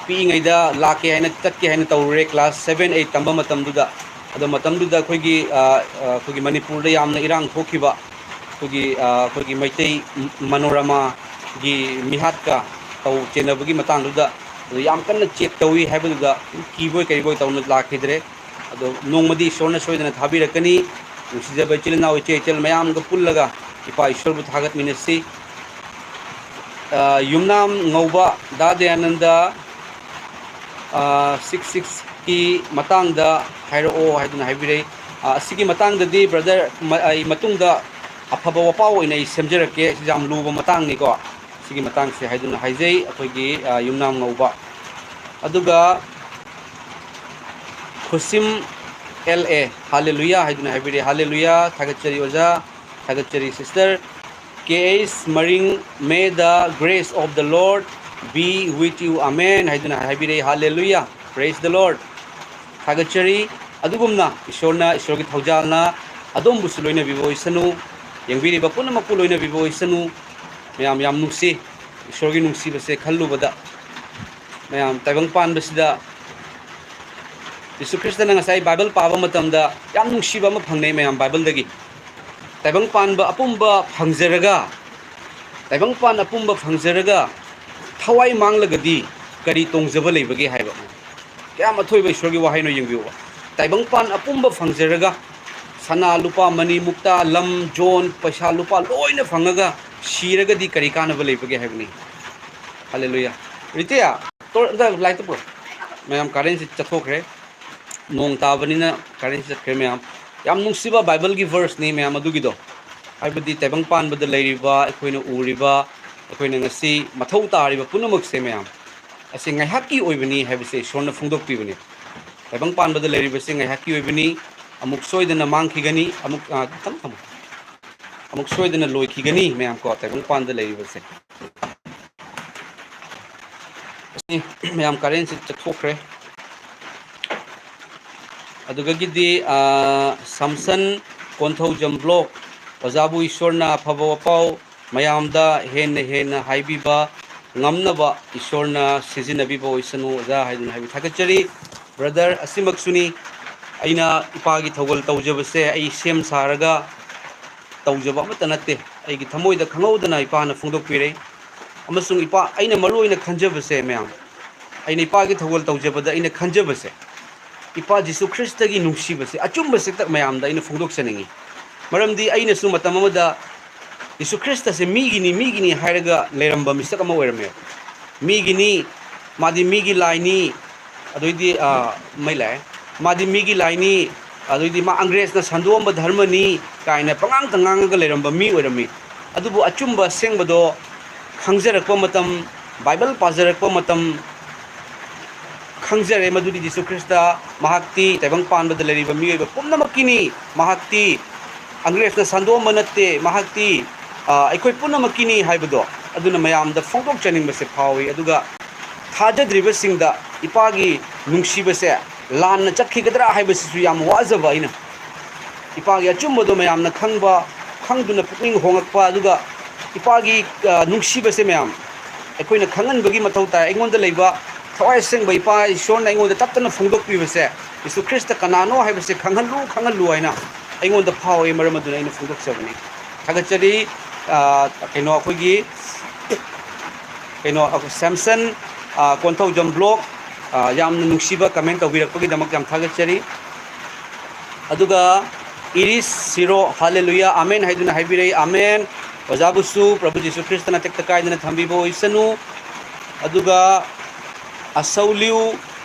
ꯄꯤꯛꯏꯉꯩꯗ ꯂꯥꯛꯀꯦ ꯍꯥꯏꯅ, ꯆꯠꯀꯦ ꯍꯥꯏꯅ ꯇꯧꯔꯨꯔꯦ, class seven, eight ꯇꯝꯕ ꯃꯇꯝꯗꯨꯗ꯫ ꯑꯗꯣ ꯃꯇꯝꯗꯨꯗ ꯑꯩꯈꯣꯏꯒꯤ, ꯑ, ꯑ, ꯑꯩꯈꯣꯏꯒꯤ ꯃꯅꯤꯄꯨꯔꯗ ꯌꯥꯝꯅ ꯏꯔꯥꯡ ꯊꯣꯛꯈꯤꯕ, ꯑꯩꯈꯣꯏꯒꯤ, ꯑ, ꯑꯩꯈꯣꯏꯒꯤ ꯃꯩꯇꯩ ꯃꯅꯣꯔꯃꯥꯒꯤ ꯃꯤꯍꯥꯠꯀ ꯇꯧ ꯆꯦꯟꯅꯕꯒꯤ ꯃꯇꯥꯡꯗꯨꯗ, ꯑꯗꯨ ꯌꯥꯝ ꯀꯟꯅ check ꯇꯧꯏ ꯍꯥꯏꯕꯗꯨꯗ ꯀꯤꯕꯣꯏ ꯀꯔꯤꯕꯣꯏ ꯇꯧꯅ ꯂꯥꯛꯈꯤꯗ꯭ꯔꯦ꯫ ꯑꯗꯣ ꯅꯣꯡꯃꯗꯤ ꯏꯁꯣꯔꯅ ꯁꯣꯏꯗꯅ ꯊꯥꯕꯤꯔꯛꯀꯅꯤ꯫ ꯅꯨꯡꯁꯤꯖꯕ ꯏꯆꯤꯜ ꯏꯅꯥꯎ, ꯏꯆꯦ ꯏꯆꯜ ꯃꯌꯥꯝꯒ ꯄꯨꯜꯂꯒ ꯏꯄꯥ ꯏꯁꯣꯔꯕꯨ ꯊꯥꯒꯠꯃꯤꯟꯅꯁꯤ꯫ ꯑ, ꯌꯨꯝꯅꯥꯝ ꯉꯧꯕ ꯗꯥ ꯗꯌꯥꯅꯟꯗ, ꯑ, six sixꯀꯤ ꯃꯇꯥꯡꯗ ꯍꯥꯏꯔꯛꯑꯣ ꯍꯥꯏꯗꯨꯅ ꯍꯥꯏꯕꯤꯔꯛꯏ꯫ ꯑ, ꯑꯁꯤꯒꯤ ꯃꯇꯥꯡꯗꯗꯤ brother, ꯃ-, ꯑꯩ ꯃꯇꯨꯡꯗ ꯑꯐꯕ ꯋꯥꯄꯥꯎ ꯑꯣꯏꯅ ꯑꯩ ꯁꯦꯝꯖꯔꯛꯀꯦ꯫ ꯁꯤ ꯌꯥꯝ ꯂꯨꯕ ꯃꯇꯥꯡꯅꯤꯀꯣ꯫ ꯁꯤꯒꯤ ꯃꯇꯥꯡꯁꯦ ꯍꯥꯏꯗꯨꯅ ꯍꯥꯏꯖꯩ ꯑꯩꯈꯣꯏꯒꯤ, ꯑ, ꯌꯨꯝꯅꯥꯝ ꯉꯧꯕ꯫ ꯑꯗꯨꯒ ꯈꯨꯁꯤꯝ ꯑꯦꯜ ꯑꯦ, ꯍꯥꯂꯦꯂꯨꯌꯥ ꯍꯥꯏꯗꯨꯅ ꯍꯥꯏꯕꯤꯔꯦ꯫ ꯍꯥꯂꯦꯂꯨꯌꯥ, ꯊꯥꯒꯠꯆꯔꯤ ꯑꯣꯖꯥ, ꯊꯥꯒꯠꯆꯔꯤ sister꯫ K H Maring, "May the grace of the Lord be with you, amen" ꯍꯥꯏꯗꯨꯅ ꯍꯥꯏꯕꯤꯔꯛꯏ꯫ ꯍꯥꯂꯦꯂꯨꯌꯥ, praise the Lord꯫ ꯊꯥꯒꯠꯆꯔꯤ꯫ ꯑꯗꯨꯒꯨꯝꯅ ꯏꯁꯣꯔꯅ, ꯏꯁꯣꯔꯒꯤ ꯊꯧꯖꯥꯜꯅ ꯑꯗꯣꯝꯕꯨꯁꯨ ꯂꯣꯏꯅꯕꯤꯕ ꯑꯣꯏꯁꯅꯨ, ꯌꯦꯡꯕꯤꯔꯤꯕ ꯄꯨꯝꯅꯃꯛꯄꯨ ꯂꯣꯏꯅꯕꯤꯕ ꯑꯣꯏꯁꯅꯨ꯫ ꯃꯌꯥꯝ ꯌꯥꯝ ꯅꯨꯡꯁꯤ, ꯏꯁꯣꯔꯒꯤ ꯅꯨꯡꯁꯤꯕꯁꯦ ꯈꯜꯂꯨꯕꯗ꯫ ꯃꯌꯥꯝ ꯇꯥꯏꯕꯪ ꯄꯥꯟꯕꯁꯤꯗ ꯖꯤꯁꯨ ꯈ꯭ꯔꯤꯁꯇꯅ ꯉꯁꯥꯏ ꯕꯥꯏꯕꯜ ꯄꯥꯕ ꯃꯇꯝꯗ ꯌꯥꯝ ꯅꯨꯡꯁꯤꯕ ꯑꯃ ꯐꯪꯅꯩ ꯃꯌꯥꯝ ꯕꯥꯏꯕꯜꯗꯒꯤ꯫ ꯇꯥꯏꯕꯪ ꯄꯥꯟꯕ ꯑꯄꯨꯝꯕ ꯐꯪꯖꯔꯒ, ꯇꯥꯏꯕꯪ ꯄꯥꯟ ꯑꯄꯨꯝꯕ ꯐꯪꯖꯔꯒ ꯊꯋꯥꯏ ꯃꯥꯡꯂꯒꯗꯤ ꯀꯔꯤ ꯇꯣꯡꯖꯕ ꯂꯩꯕꯒꯦ ꯍꯥꯏꯕ꯫ ꯀꯌꯥꯝ ꯑꯊꯣꯏꯕ ꯏꯁꯣꯔꯒꯤ ꯋꯥꯍꯩꯅꯣ ꯌꯦꯡꯕꯤꯌꯨꯕ꯫ ꯇꯥꯏꯕꯪꯄꯥꯟ ꯑꯄꯨꯝꯕ ꯐꯪꯖꯔꯒ, ꯁꯅꯥ, ꯂꯨꯄꯥ, ꯃꯅꯤ, ꯃꯨꯛꯇꯥ, ꯂꯝ, ꯖꯣꯟ, ꯄꯩꯁꯥ, ꯂꯨꯄꯥ ꯂꯣꯏꯅ ꯐꯪꯉꯒ ꯁꯤꯔꯒꯗꯤ ꯀꯔꯤ ꯀꯥꯟꯅꯕ ꯂꯩꯕꯒꯦ ꯍꯥꯏꯕꯅꯤ꯫ ꯍꯜꯂꯦꯂꯨꯌꯥ꯫ ꯔꯤꯇꯤꯌꯥ, ꯇꯣ-, ꯑꯝꯇ ꯂꯥꯏꯠꯇꯨ ꯄꯨꯔꯛꯑꯣ꯫ ꯃꯌꯥꯝ, ꯀꯔꯦꯟꯁꯤ ꯆꯠꯊꯣꯛꯈ꯭ꯔꯦ꯫ ꯅꯣꯡ ꯇꯥꯕꯅꯤꯅ ꯀꯔꯦꯟꯁꯤ ꯆꯠꯈ꯭ꯔꯦ ꯃꯌꯥꯝ꯫ ꯌꯥꯝ ꯅꯨꯡꯁꯤꯕ ꯕꯥꯏꯕꯜꯒꯤ ꯚꯔꯁꯅꯤ ꯃꯌꯥꯝ ꯑꯗꯨꯒꯤꯗꯣ꯫ ꯍꯥꯏꯕꯗꯤ ꯇꯥꯏꯕꯪ ꯄꯥꯟꯕꯗ ꯂꯩꯔꯤꯕ, ꯑꯩꯈꯣꯏꯅ ꯎꯔꯤꯕ, ꯑꯩꯈꯣꯏꯅ ꯉꯁꯤ ꯃꯊꯧ ꯇꯥꯔꯤꯕ ꯄꯨꯝꯅꯃꯛꯁꯦ ꯃꯌꯥꯝ, ꯑꯁꯤ ꯉꯥꯏꯍꯥꯛꯀꯤ ꯑꯣꯏꯕꯅꯤ ꯍꯥꯏꯕꯁꯦ ꯏꯁꯣꯔꯅ ꯐꯣꯡꯗꯣꯛꯄꯤꯕꯅꯤ꯫ ꯇꯥꯏꯕꯪ ꯄꯥꯟꯕꯗ ꯂꯩꯔꯤꯕꯁꯤ ꯉꯥꯏꯍꯥꯛꯀꯤ ꯑꯣꯏꯕꯅꯤ, ꯑꯃꯨꯛ ꯁꯣꯏꯗꯅ ꯃꯥꯡꯈꯤꯒꯅꯤ, ꯑꯃꯨꯛ, ꯑ, ꯊꯝꯃꯣ, ꯊꯝꯃꯣ꯫ ꯑꯃꯨꯛ ꯁꯣꯏꯗꯅ ꯂꯣꯏꯈꯤꯒꯅꯤ ꯃꯌꯥꯝ ꯀꯣ, ꯇꯥꯏꯕꯪ ꯄꯥꯟꯕꯗ ꯂꯩꯔꯤꯕꯁꯦ꯫ ꯃꯌꯥꯝ, ꯀꯔꯦꯟꯁꯤ ꯆꯠꯊꯣꯛꯈ꯭ꯔꯦ꯫ ꯑꯗꯨꯗꯒꯤꯗꯤ, ꯑ, ꯁꯝꯁꯟ ꯀꯣꯟꯊꯧꯖꯝ ꯕ꯭ꯂꯣꯛ, ꯑꯣꯖꯥꯕꯨ ꯏꯁꯣꯔꯅ ꯑꯐꯕ ꯋꯥꯄꯥꯎ ꯃꯌꯥꯝꯗ ꯍꯦꯟꯅ ꯍꯦꯟꯅ ꯍꯥꯏꯕꯤꯕ ꯉꯝꯅꯕ ꯏꯁꯣꯔꯅ ꯁꯤꯖꯤꯟꯅꯕꯤꯕ ꯑꯣꯏꯁꯅꯨ ꯑꯣꯖꯥ ꯍꯥꯏꯗꯨꯅ ꯍꯥꯏꯕꯤ ꯊꯥꯒꯠꯆꯔꯤ꯫ ꯕ꯭ꯔꯗꯔ, ꯑꯁꯤꯃꯛꯁꯨꯅꯤ ꯑꯩꯅ ꯏꯄꯥꯒꯤ ꯊꯧꯒꯜ ꯇꯧꯖꯕꯁꯦ, ꯑꯩ ꯁꯦꯝ ꯁꯥꯔꯒ ꯇꯧꯖꯕ ꯑꯃꯠꯇ ꯅꯠꯇꯦ꯫ ꯑꯩꯒꯤ ꯊꯃꯣꯏꯗ ꯈꯪꯍꯧꯗꯅ ꯏꯄꯥꯅ ꯐꯣꯡꯗꯣꯛꯄꯤꯔꯦ꯫ ꯑꯃꯁꯨꯡ ꯏꯄꯥ, ꯑꯩꯅ ꯃꯔꯨ ꯑꯣꯏꯅ ꯈꯟꯖꯕꯁꯦ ꯃꯌꯥꯝ, ꯑꯩꯅ ꯏꯄꯥꯒꯤ ꯊꯧꯒꯜ ꯇꯧꯖꯕꯗ ꯑꯩꯅ ꯈꯟꯖꯕꯁꯦ, ꯏꯄꯥ ꯖꯤꯁꯨ ꯈ꯭ꯔꯤꯁꯇꯒꯤ ꯅꯨꯡꯁꯤꯕꯁꯦ, ꯑꯆꯨꯝꯕꯁꯦ ꯃꯌꯥꯝꯗ ꯑꯩꯅ ꯐꯣꯡꯗꯣꯛꯆꯅꯤꯡꯉꯤ꯫ ꯃꯔꯝꯗꯤ ꯑꯩꯅꯁꯨ ꯃꯇꯝ ꯑꯃꯗ ꯖꯤꯁꯨ ꯈ꯭ꯔꯤꯁꯇꯁꯦ ꯃꯤꯒꯤꯅꯤ, ꯃꯤꯒꯤꯅꯤ ꯍꯥꯏꯔꯒ ꯂꯩꯔꯝꯕ ꯃꯤꯁꯛ ꯑꯃ ꯑꯣꯏꯔꯝꯃꯦꯕ꯫ ꯃꯤꯒꯤꯅꯤ, ꯃꯥꯗꯤ ꯃꯤꯒꯤ ꯂꯥꯏꯅꯤ, ꯑꯗꯨꯏꯗꯤ, ꯑ, ꯃꯩ ꯂꯥꯛꯑꯦ꯫ ꯃꯥꯗꯤ ꯃꯤꯒꯤ ꯂꯥꯏꯅꯤ, ꯑꯗꯨꯏꯗꯤ ꯃꯥ ꯑꯪꯒ꯭ꯔꯦꯖꯅ ꯁꯟꯗꯣꯛꯑꯝꯕ ꯙꯔꯃꯅꯤ ꯀꯥꯏꯅ ꯄꯉꯥꯡꯇ ꯉꯥꯡꯉꯒ ꯂꯩꯔꯝꯕ ꯃꯤ ꯑꯣꯏꯔꯝꯃꯤ꯫ ꯑꯗꯨꯕꯨ ꯑꯆꯨꯝꯕ ꯑꯁꯦꯡꯕꯗꯣ ꯈꯪꯖꯔꯛꯄ ꯃꯇꯝ, ꯕꯥꯏꯕꯜ ꯄꯥꯖꯔꯛꯄ ꯃꯇꯝ, ꯈꯪꯖꯔꯦ ꯃꯗꯨꯗꯤ ꯖꯤꯁꯨ ꯈ꯭ꯔꯤꯁꯇ ꯃꯍꯥꯛꯇꯤ ꯇꯥꯏꯕꯪ ꯄꯥꯟꯕꯗ ꯂꯩꯔꯤꯕ ꯃꯤꯑꯣꯏꯕ ꯄꯨꯝꯅꯃꯛꯀꯤꯅꯤ꯫ ꯃꯍꯥꯛꯇꯤ ꯑꯪꯒ꯭ꯔꯦꯖꯅ ꯁꯟꯗꯣꯛꯑꯝꯕ ꯅꯠꯇꯦ, ꯃꯍꯥꯛꯇꯤ, ꯑ, ꯑꯩꯈꯣꯏ ꯄꯨꯝꯅꯃꯛꯀꯤꯅꯤ ꯍꯥꯏꯕꯗꯣ ꯑꯗꯨꯅ ꯃꯌꯥꯝꯗ ꯐꯣꯡꯗꯣꯛꯆꯅꯤꯡꯕꯁꯦ ꯐꯥꯎꯏ꯫ ꯑꯗꯨꯒ ꯊꯥꯖꯗ꯭ꯔꯤꯕꯁꯤꯡꯗ ꯏꯄꯥꯒꯤ ꯅꯨꯡꯁꯤꯕꯁꯦ ꯂꯥꯟꯅ ꯆꯠꯈꯤꯒꯗ꯭ꯔꯥ ꯍꯥꯏꯕꯁꯤꯁꯨ ꯌꯥꯝ ꯋꯥꯖꯕ ꯑꯩꯅ꯫ ꯏꯄꯥꯒꯤ ꯑꯆꯨꯝꯕꯗꯣ ꯃꯌꯥꯝꯅ ꯈꯪꯕ, ꯈꯪꯗꯨꯅ ꯄꯨꯛꯅꯤꯡ ꯍꯣꯡꯂꯛꯄ, ꯑꯗꯨꯒ ꯏꯄꯥꯒꯤ, ꯑ, ꯅꯨꯡꯁꯤꯕꯁꯦ ꯃꯌꯥꯝ ꯑꯩꯈꯣꯏꯅ ꯈꯪꯍꯟꯕꯒꯤ ꯃꯊꯧ ꯇꯥꯏ꯫ ꯑꯩꯉꯣꯟꯗ ꯂꯩꯕ ꯊꯋꯥꯏ ꯑꯁꯦꯡꯕ ꯏꯄꯥ ꯏꯁꯣꯔꯅ ꯑꯩꯉꯣꯟꯗ ꯇꯞꯇꯅ ꯐꯣꯡꯗꯣꯛꯄꯤꯕꯁꯦ, ꯖꯤꯁꯨ ꯈ꯭ꯔꯤꯁꯇ ꯀꯅꯥꯅꯣ ꯍꯥꯏꯕꯁꯦ ꯈꯪꯍꯜꯂꯨ, ꯈꯪꯍꯜꯂꯨ ꯍꯥꯏꯅ ꯑꯩꯉꯣꯟꯗ ꯐꯥꯎꯏ꯫ ꯃꯔꯝ ꯑꯗꯨꯅ ꯑꯩꯅ ꯐꯣꯡꯗꯣꯛꯆꯕꯅꯤ꯫ ꯊꯥꯒꯠꯆꯔꯤ꯫ ꯑ, ꯀꯩꯅꯣ, ꯑꯩꯈꯣꯏꯒꯤ, ꯀꯩꯅꯣ, ꯑꯩꯈꯣꯏ ꯁꯦꯝꯁꯟ ꯑ, ꯀꯣꯟꯊꯧꯖꯝ ꯕ꯭ꯂꯣꯛ, ꯑ, ꯌꯥꯝꯅ ꯅꯨꯡꯁꯤꯕ ꯀꯃꯦꯟ ꯇꯧꯕꯤꯔꯛꯄꯒꯤꯗꯃꯛ ꯌꯥꯝ ꯊꯥꯒꯠꯆꯔꯤ꯫ ꯑꯗꯨꯒ ꯏꯔꯤꯁ ꯁꯤꯔꯣ, ꯍꯥꯂꯦꯂꯨꯌꯥ, ꯑꯥꯃꯦꯟ ꯍꯥꯏꯗꯨꯅ ꯍꯥꯏꯕꯤꯔꯛꯏ, ꯑꯥꯃꯦꯟ꯫ ꯑꯣꯖꯥꯕꯨꯁꯨ ꯄ꯭ꯔꯚꯨ ꯖꯤꯁꯨ ꯈ꯭ꯔꯤꯁꯇꯅ ꯇꯦꯛꯇ ꯀꯥꯏꯗꯅ ꯊꯝꯕꯤꯕ ꯑꯣꯏꯁꯅꯨ꯫ ꯑꯗꯨꯒ ꯑꯁꯧꯂꯤꯎ,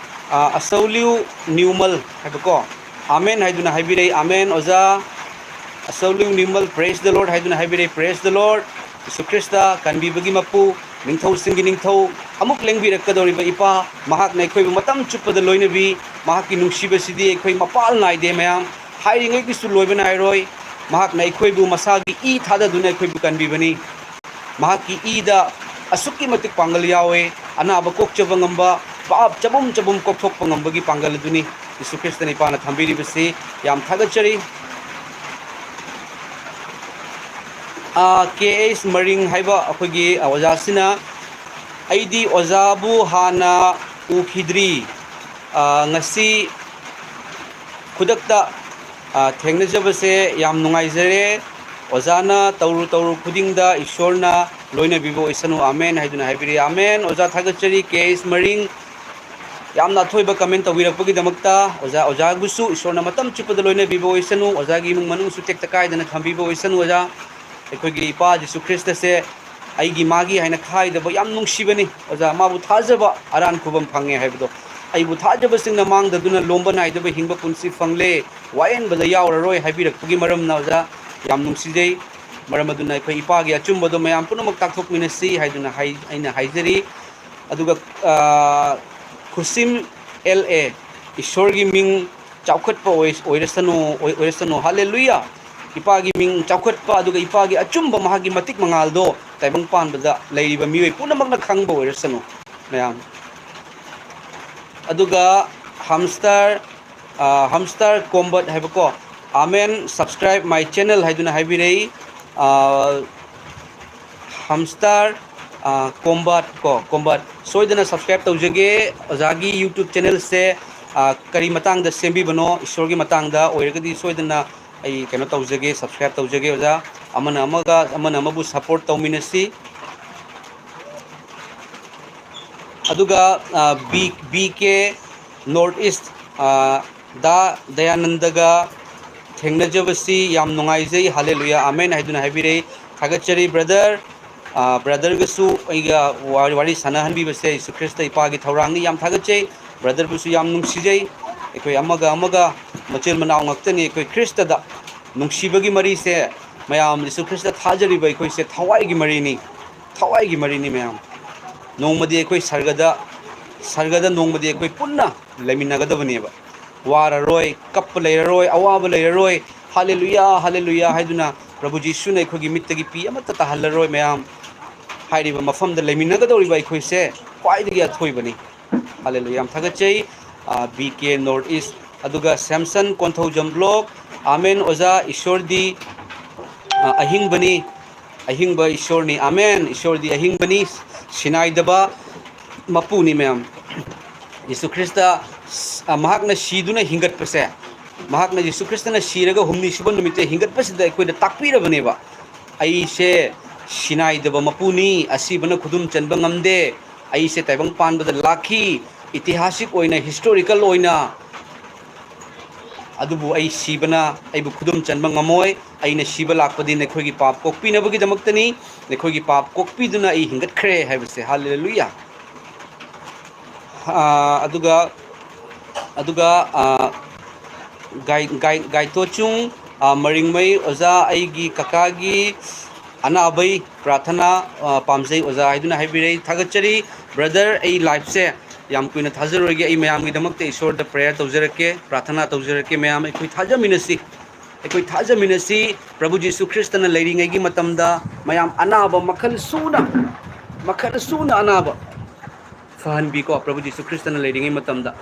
ꯑ, ꯑꯁꯧꯂꯤꯎ ꯅ꯭ꯌꯨꯃꯜ ꯍꯥꯏꯕꯀꯣ, ꯑꯥꯃꯦꯟ ꯍꯥꯏꯗꯨꯅ ꯍꯥꯏꯕꯤꯔꯛꯏ, ꯑꯥꯃꯦꯟ꯫ ꯑꯣꯖꯥ ꯑꯁꯧꯂꯤꯎ ꯅ꯭ꯌꯨꯃꯜ, praise the Lord ꯍꯥꯏꯗꯨꯅ ꯍꯥꯏꯕꯤꯔꯛꯏ, praise the Lord꯫ ꯌꯤꯁꯨ ꯈ꯭ꯔꯤꯁꯇ ꯀꯟꯕꯤꯕꯒꯤ ꯃꯄꯨ, ꯅꯤꯡꯊꯧꯁꯤꯡꯒꯤ ꯅꯤꯡꯊꯧ, ꯑꯃꯨꯛ ꯂꯦꯡꯕꯤꯔꯛꯀꯗꯧꯔꯤꯕ ꯏꯄꯥ, ꯃꯍꯥꯛꯅ ꯑꯩꯈꯣꯏꯕꯨ ꯃꯇꯝ ꯆꯨꯞꯄꯗ ꯂꯣꯏꯅꯕꯤ, ꯃꯍꯥꯛꯀꯤ ꯅꯨꯡꯁꯤꯕꯁꯤꯗꯤ ꯑꯩꯈꯣꯏ ꯃꯄꯥꯜ ꯅꯥꯏꯗꯦ ꯃꯌꯥꯝ, ꯍꯥꯏꯔꯤꯉꯩꯒꯤꯁꯨ ꯂꯣꯏꯕ ꯅꯥꯏꯔꯣꯏ꯫ ꯃꯍꯥꯛꯅ ꯑꯩꯈꯣꯏꯕꯨ ꯃꯁꯥꯒꯤ ꯏ ꯊꯥꯗꯗꯨꯅ ꯑꯩꯈꯣꯏꯕꯨ ꯀꯟꯕꯤꯕꯅꯤ꯫ ꯃꯍꯥꯛꯀꯤ ꯏꯗ ꯑꯁꯨꯛꯀꯤ ꯃꯇꯤꯛ ꯄꯥꯡꯒꯜ ꯌꯥꯎꯋꯦ, ꯑꯅꯥꯕ ꯀꯣꯛꯆꯕ ꯉꯝꯕ, ꯄꯥꯞ ꯆꯕꯨꯝ ꯆꯕꯨꯝ ꯀꯣꯛꯊꯣꯛꯄ ꯉꯝꯕꯒꯤ ꯄꯥꯡꯒꯜ ꯑꯗꯨꯅꯤ ꯌꯤꯁꯨ ꯈ꯭ꯔꯤꯁꯇꯅ ꯏꯄꯥꯅ ꯊꯝꯕꯤꯔꯤꯕꯁꯤ꯫ ꯌꯥꯝ ꯊꯥꯒꯠꯆꯔꯤ꯫ ꯑꯥ, ꯀꯦ ꯑꯩꯆ ꯃꯔꯤꯡ ꯍꯥꯏꯕ ꯑꯩꯈꯣꯏꯒꯤ ꯑꯣꯖꯥꯁꯤꯅ, "ꯑꯩꯗꯤ ꯑꯣꯖꯥꯕꯨ ꯍꯥꯟꯅ ꯎꯈꯤꯗ꯭ꯔꯤ, ꯑꯥ, ꯉꯁꯤ ꯈꯨꯗꯛꯇ, ꯑꯥ, ꯊꯦꯡꯅꯖꯕꯁꯦ ꯌꯥꯝ ꯅꯨꯡꯉꯥꯏꯖꯔꯦ꯫ ꯑꯣꯖꯥꯅ ꯇꯧꯔꯨ ꯇꯧꯔꯨ ꯈꯨꯗꯤꯡꯗ ꯏꯁꯣꯔꯅ ꯂꯣꯏꯅꯕꯤꯕ ꯑꯣꯏꯁꯅꯨ, ꯑꯥꯃꯦꯟ" ꯍꯥꯏꯗꯨꯅ ꯍꯥꯏꯕꯤꯔꯤ꯫ ꯑꯥꯃꯦꯟ꯫ ꯑꯣꯖꯥ ꯊꯥꯒꯠꯆꯔꯤ, ꯀꯦ ꯑꯩꯆ ꯃꯔꯤꯡ꯫ ꯌꯥꯝꯅ ꯑꯊꯣꯏꯕ ꯀꯃꯦꯟ ꯇꯧꯕꯤꯔꯛꯄꯒꯤꯗꯃꯛꯇ ꯑꯣꯖꯥ, ꯑꯣꯖꯥꯕꯨꯁꯨ ꯏꯁꯣꯔꯅ ꯃꯇꯝ ꯆꯨꯞꯄꯗ ꯂꯣꯏꯅꯕꯤꯕ ꯑꯣꯏꯁꯅꯨ, ꯑꯣꯖꯥꯒꯤ ꯏꯃꯨꯡ ꯃꯅꯨꯡꯁꯨ ꯇꯦꯛꯇ ꯀꯥꯏꯗꯅ ꯊꯝꯕꯤꯕ ꯑꯣꯏꯁꯅꯨ꯫ ꯑꯣꯖꯥ, ꯑꯩꯈꯣꯏꯒꯤ ꯏꯄꯥ ꯖꯤꯁꯨ ꯈ꯭ꯔꯤꯁꯇꯁꯦ ꯑꯩꯒꯤ ꯃꯥꯒꯤ ꯍꯥꯏꯅ ꯈꯥꯏꯗꯕ ꯌꯥꯝ ꯅꯨꯡꯁꯤꯕꯅꯤ꯫ ꯑꯣꯖꯥ, ꯃꯥꯕꯨ ꯊꯥꯖꯕ ꯑꯔꯥꯟ ꯈꯨꯕꯝ ꯐꯪꯉꯦ ꯍꯥꯏꯕꯗꯣ, "ꯑꯩꯕꯨ ꯊꯥꯖꯕꯁꯤꯡꯅ ꯃꯥꯡꯗꯗꯨꯅ ꯂꯣꯝꯕ ꯅꯥꯏꯗꯕ ꯍꯤꯡꯕ ꯄꯨꯟꯁꯤ ꯐꯪꯂꯦ, ꯋꯥꯌꯦꯟꯕꯗ ꯌꯥꯎꯔꯔꯣꯏ" ꯍꯥꯏꯕꯤꯔꯛꯄꯒꯤ ꯃꯔꯝꯅ ꯑꯣꯖꯥ ꯌꯥꯝ ꯅꯨꯡꯁꯤꯖꯩ꯫ ꯃꯔꯝ ꯑꯗꯨꯅ ꯑꯩꯈꯣꯏ ꯏꯄꯥꯒꯤ ꯑꯆꯨꯝꯕꯗꯣ ꯃꯌꯥꯝ ꯄꯨꯝꯅꯃꯛ ꯇꯥꯛꯊꯣꯛꯃꯤꯟꯅꯁꯤ ꯍꯥꯏꯗꯨꯅ ꯍꯥꯏ-, ꯑꯩꯅ ꯍꯥꯏꯖꯔꯤ꯫ ꯑꯗꯨꯒ, ꯑ, ꯈꯨꯁꯤꯝ ꯑꯦꯜ ꯑꯦ, "ꯏꯁꯣꯔꯒꯤ ꯃꯤꯡ ꯆꯥꯎꯈꯠꯄ ꯑꯣꯏ-, ꯑꯣꯏꯔꯁꯅꯨ, ꯑꯣꯏ-, ꯑꯣꯏꯔꯁꯅꯨ꯫ ꯍꯥꯂꯦꯂꯨꯌꯥ!" ꯏꯄꯥꯒꯤ ꯃꯤꯡ ꯆꯥꯎꯈꯠꯄ, ꯑꯗꯨꯒ ꯏꯄꯥꯒꯤ ꯑꯆꯨꯝꯕ, ꯃꯍꯥꯛꯀꯤ ꯃꯇꯤꯛ ꯃꯉꯥꯜꯗꯣ ꯇꯥꯏꯕꯪ ꯄꯥꯟꯕꯗ ꯂꯩꯔꯤꯕ ꯃꯤꯑꯣꯏ ꯄꯨꯝꯅꯃꯛꯅ ꯈꯪꯕ ꯑꯣꯏꯔꯁꯅꯨ, ꯃꯌꯥꯝ꯫ ꯑꯗꯨꯒ ꯍꯝꯁꯇꯔ, ꯑ, ꯍꯝꯁꯇꯔ ꯀꯣꯝꯕꯠ ꯍꯥꯏꯕꯀꯣ, "ꯑꯥꯃꯦꯟ, subscribe my channel" ꯍꯥꯏꯗꯨꯅ ꯍꯥꯏꯕꯤꯔꯛꯏ꯫ ꯑ, ꯍꯝꯁꯇꯔ, ꯑ, ꯀꯣꯝꯕꯥꯠ ꯀꯣ, ꯀꯣꯝꯕꯥꯠ꯫ ꯁꯣꯏꯗꯅ subscribe ꯇꯧꯖꯒꯦ꯫ ꯑꯣꯖꯥꯒꯤ YouTube channelꯁꯦ, ꯑ, ꯀꯔꯤ ꯃꯇꯥꯡꯗ ꯁꯦꯝꯕꯤꯕꯅꯣ? ꯏꯁꯣꯔꯒꯤ ꯃꯇꯥꯡꯗ ꯑꯣꯏꯔꯒꯗꯤ ꯁꯣꯏꯗꯅ ꯑꯩ ꯀꯩꯅꯣ ꯇꯧꯖꯒꯦ, subscribe ꯇꯧꯖꯒꯦ ꯑꯣꯖꯥ꯫ ꯑꯃꯅ ꯑꯃꯒ, ꯑꯃꯅ ꯑꯃꯕꯨ support ꯇꯧꯃꯤꯟꯅꯁꯤ꯫ ꯑꯗꯨꯒ ꯕꯤ ꯕꯤ ꯀꯦ ꯅꯣꯔꯠ ꯏꯁ, ꯗꯥ ꯗꯌꯥꯅꯟꯗꯒ ꯊꯦꯡꯅꯖꯕꯁꯤ ꯌꯥꯝ ꯅꯨꯡꯉꯥꯏꯖꯩ, ꯍꯥꯂꯦꯂꯨꯌꯥ, ꯑꯃꯦꯟ ꯍꯥꯏꯗꯨꯅ ꯍꯥꯏꯕꯤꯔꯛꯏ꯫ ꯊꯥꯒꯠꯆꯔꯤ ꯕ꯭ꯔꯗꯔ꯫ ꯕ꯭ꯔꯗꯔꯒꯁꯨ ꯑꯩꯒ ꯋꯥꯔꯤ ꯋꯥꯔꯤ ꯁꯥꯟꯅꯍꯟꯕꯤꯕꯁꯦ ꯌꯤꯁꯨ ꯈ꯭ꯔꯤꯁꯇ ꯏꯄꯥꯒꯤ ꯊꯧꯔꯥꯡꯅꯤ꯫ ꯌꯥꯝ ꯊꯥꯒꯠꯆꯩ꯫ ꯕ꯭ꯔꯗꯔꯕꯨꯁꯨ ꯌꯥꯝ ꯅꯨꯡꯁꯤꯖꯩ꯫ ꯑꯩꯈꯣꯏ ꯑꯃꯒ ꯑꯃꯒ ꯃꯆꯤꯟ ꯃꯅꯥꯎ ꯉꯥꯛꯇꯅꯤ꯫ ꯑꯩꯈꯣꯏ ꯈ꯭ꯔꯤꯁꯇꯗ ꯅꯨꯡꯁꯤꯕꯒꯤ ꯃꯔꯤꯁꯦ, ꯃꯌꯥꯝ ꯌꯤꯁꯨ ꯈ꯭ꯔꯤꯁꯇ ꯊꯥꯖꯔꯤꯕ ꯑꯩꯈꯣꯏꯁꯦ ꯊꯋꯥꯏꯒꯤ ꯃꯔꯤꯅꯤ꯫ ꯊꯋꯥꯏꯒꯤ ꯃꯔꯤꯅꯤ ꯃꯌꯥꯝ꯫ ꯅꯣꯡꯃꯗꯤ ꯑꯩꯈꯣꯏ ꯁꯔꯒꯗ, ꯁꯔꯒꯗ ꯅꯣꯡꯃꯗꯤ ꯑꯩꯈꯣꯏ ꯄꯨꯟꯅ ꯂꯩꯃꯤꯟꯅꯒꯗꯕꯅꯦꯕ꯫ ꯋꯥꯔꯔꯣꯏ, ꯀꯞꯄ ꯂꯩꯔꯔꯣꯏ, ꯑꯋꯥꯕ ꯂꯩꯔꯔꯣꯏ꯫ ꯍꯥꯂꯦꯂꯨꯌꯥ, ꯍꯥꯂꯦꯂꯨꯌꯥ ꯍꯥꯏꯗꯨꯅ ꯄ꯭ꯔꯚꯨ ꯖꯤꯁꯨꯅ ꯑꯩꯈꯣꯏꯒꯤ ꯃꯤꯠꯇꯒꯤ ꯄꯤ ꯑꯃꯠꯇ ꯇꯥꯍꯜꯂꯔꯣꯏ ꯃꯌꯥꯝ꯫ ꯍꯥꯏꯔꯤꯕ ꯃꯐꯝꯗ ꯂꯩꯃꯤꯟꯅꯒꯗꯧꯔꯤꯕ ꯑꯩꯈꯣꯏꯁꯦ ꯈ꯭ꯋꯥꯏꯗꯒꯤ ꯑꯊꯣꯏꯕꯅꯤ꯫ ꯍꯥꯂꯦꯂꯨꯌꯥ, ꯌꯥꯝ ꯊꯥꯒꯠꯆꯩ꯫ ꯕꯤ ꯀꯦ ꯅꯣꯔꯠ ꯏꯁ, ꯑꯗꯨꯒ ꯁꯦꯝꯁꯟ ꯀꯣꯟꯊꯧꯖꯝ ꯕ꯭ꯂꯣꯛ, ꯑꯥꯃꯦꯟ ꯑꯣꯖꯥ, ꯏꯁꯣꯔꯗꯤ ꯑ, ꯑꯍꯤꯡꯕꯅꯤ, ꯑꯍꯤꯡꯕ ꯏꯁꯣꯔꯅꯤ꯫ ꯑꯥꯃꯦꯟ, ꯏꯁꯣꯔꯗꯤ ꯑꯍꯤꯡꯕꯅꯤ, ꯁꯤꯅꯥꯏꯗꯕ ꯃꯄꯨꯅꯤ ꯃꯌꯥꯝ꯫ ꯌꯤꯁꯨ ꯈ꯭ꯔꯤꯁꯇ, ꯑ, ꯃꯍꯥꯛꯅ ꯁꯤꯗꯨꯅ ꯍꯤꯡꯒꯠꯄꯁꯦ, ꯃꯍꯥꯛꯅ, ꯌꯤꯁꯨ ꯈ꯭ꯔꯤꯁꯇꯅ ꯁꯤꯔꯒ ꯍꯨꯝꯅꯤ ꯁꯨꯕ ꯅꯨꯃꯤꯠꯇ ꯍꯤꯡꯒꯠꯄꯁꯤꯗ ꯑꯩꯈꯣꯏꯗ ꯇꯥꯛꯄꯤꯔꯕꯅꯦꯕ꯫ ꯑꯩꯁꯦ ꯁꯤꯅꯥꯏꯗꯕ ꯃꯄꯨꯅꯤ, ꯑꯁꯤꯕꯅ ꯈꯨꯗꯨꯝ ꯆꯟꯕ ꯉꯝꯗꯦ, ꯑꯩꯁꯦ ꯇꯥꯏꯕꯪ ꯄꯥꯟꯕꯗ ꯂꯥꯛꯈꯤ, ꯏꯇꯤꯍꯥꯁꯤꯛ ꯑꯣꯏꯅ, ꯍꯤꯁꯇꯣꯔꯤꯀꯦꯜ ꯑꯣꯏꯅ꯫ ꯑꯗꯨꯕꯨ ꯑꯩ ꯁꯤꯕꯅ ꯑꯩꯕꯨ ꯈꯨꯗꯨꯝ ꯆꯟꯕ ꯉꯝꯃꯣꯏ꯫ ꯑꯩꯅ ꯁꯤꯕ ꯂꯥꯛꯄꯗꯤ ꯅꯈꯣꯏꯒꯤ ꯄꯥꯞ ꯀꯣꯛꯄꯤꯅꯕꯒꯤꯗꯃꯛꯇꯅꯤ꯫ ꯅꯈꯣꯏꯒꯤ ꯄꯥꯞ ꯀꯣꯛꯄꯤꯗꯨꯅ ꯑꯩ ꯍꯤꯡꯒꯠꯈ꯭ꯔꯦ ꯍꯥꯏꯕꯁꯦ꯫ ꯍꯥꯂꯦꯂꯨꯌꯥ꯫ ꯑꯥ, ꯑꯗꯨꯒ, ꯑꯗꯨꯒ, ꯑꯥ, ꯒꯥꯏ-, ꯒꯥꯏ-, ꯒꯥꯏꯇꯣꯆꯨꯡ, ꯑꯥ, ꯃꯔꯤꯡꯃꯩ ꯑꯣꯖꯥ, ꯑꯩꯒꯤ ꯀꯀꯥꯒꯤ ꯑꯅꯥꯕꯩ ꯄ꯭ꯔꯥꯊꯅꯥ, ꯑꯥ, ꯄꯥꯝꯖꯩ ꯑꯣꯖꯥ ꯍꯥꯏꯗꯨꯅ ꯍꯥꯏꯕꯤꯔꯛꯏ꯫ ꯊꯥꯒꯠꯆꯔꯤ ꯕ꯭ꯔꯗꯔ꯫ ꯑꯩ ꯂꯥꯏꯐꯁꯦ ꯌꯥꯝ ꯀꯨꯏꯅ ꯊꯥꯖꯔꯣꯏꯒꯦ꯫ ꯑꯩ ꯃꯌꯥꯝꯒꯤꯗꯃꯛꯇ ꯏꯁꯣꯔꯗ ꯄ꯭ꯔꯦꯌꯔ ꯇꯧꯖꯔꯛꯀꯦ, ꯄ꯭ꯔꯥꯊꯅꯥ ꯇꯧꯖꯔꯛꯀꯦ꯫ ꯃꯌꯥꯝ ꯑꯩꯈꯣꯏ ꯊꯥꯖꯃꯤꯟꯅꯁꯤ, ꯑꯩꯈꯣꯏ ꯊꯥꯖꯃꯤꯟꯅꯁꯤ꯫ ꯄ꯭ꯔꯚꯨ ꯖꯤꯁꯨ ꯈ꯭ꯔꯤꯁꯇꯅ ꯂꯩꯔꯤꯉꯩꯒꯤ ꯃꯇꯝꯗ ꯃꯌꯥꯝ ꯑꯅꯥꯕ ꯃꯈꯜ ꯁꯨꯅ, ꯃꯈꯜ ꯁꯨꯅ ꯑꯅꯥꯕ ꯐꯍꯟꯕꯤꯀꯣ꯫ ꯄ꯭ꯔꯚꯨ ꯖꯤꯁꯨ ꯈ꯭ꯔꯤꯁꯇꯅ ꯂꯩꯔꯤꯉꯩ ꯃꯇꯝꯗ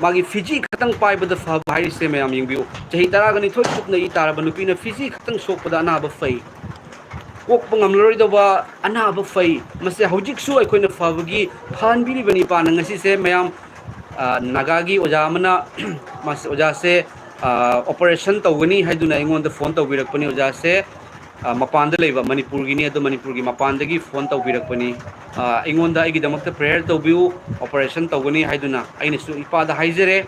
ꯃꯥꯒꯤ ꯐꯤꯖꯤ ꯈꯛꯇꯪ ꯄꯥꯏꯕꯗ ꯐꯕ ꯍꯥꯏꯔꯤꯁꯦ ꯃꯌꯥꯝ ꯌꯦꯡꯕꯤꯌꯨ꯫ ꯆꯍꯤ ꯇꯔꯥꯒ ꯅꯤꯊꯣꯏ ꯆꯨꯞꯅ ꯏ ꯇꯥꯔꯕ ꯅꯨꯄꯤꯅ ꯐꯤꯖꯤ ꯈꯛꯇꯪ ꯁꯣꯛꯄꯗ ꯑꯅꯥꯕ ꯐꯩ꯫ ꯀꯣꯛꯄ ꯉꯝꯂꯔꯣꯏꯗꯧꯕ ꯑꯅꯥꯕ ꯐꯩ꯫ ꯃꯁꯦ ꯍꯧꯖꯤꯛꯁꯨ ꯑꯩꯈꯣꯏꯅ ꯐꯕꯒꯤ ꯐꯍꯟꯕꯤꯔꯤꯕꯅꯤ ꯏꯄꯥꯅ꯫ ꯉꯁꯤꯁꯦ ꯃꯌꯥꯝ, ꯑ, ꯅꯥꯒꯥꯒꯤ ꯑꯣꯖꯥ ꯑꯃꯅ, ꯃꯥꯁꯦ, ꯑꯣꯖꯥꯁꯦ, ꯑ, ꯑꯣꯄꯔꯦꯁꯟ ꯇꯧꯒꯅꯤ ꯍꯥꯏꯗꯨꯅ ꯑꯩꯉꯣꯟꯗ ꯐꯣꯟ ꯇꯧꯕꯤꯔꯛꯄꯅꯤ꯫ ꯑꯣꯖꯥꯁꯦ ꯑ, ꯃꯄꯥꯟꯗ ꯂꯩꯕ, ꯃꯅꯤꯄꯨꯔꯒꯤꯅꯤ, ꯑꯗꯣ ꯃꯅꯤꯄꯨꯔꯒꯤ ꯃꯄꯥꯟꯗꯒꯤ ꯐꯣꯟ ꯇꯧꯕꯤꯔꯛꯄꯅꯤ꯫ ꯑ, ꯑꯩꯉꯣꯟꯗ ꯑꯩꯒꯤꯗꯃꯛꯇ prayer ꯇꯧꯕꯤꯌꯨ, operation ꯇꯧꯒꯅꯤ ꯍꯥꯏꯗꯨꯅ ꯑꯩꯅꯁꯨ ꯏꯄꯥꯗ ꯍꯥꯏꯖꯔꯦ꯫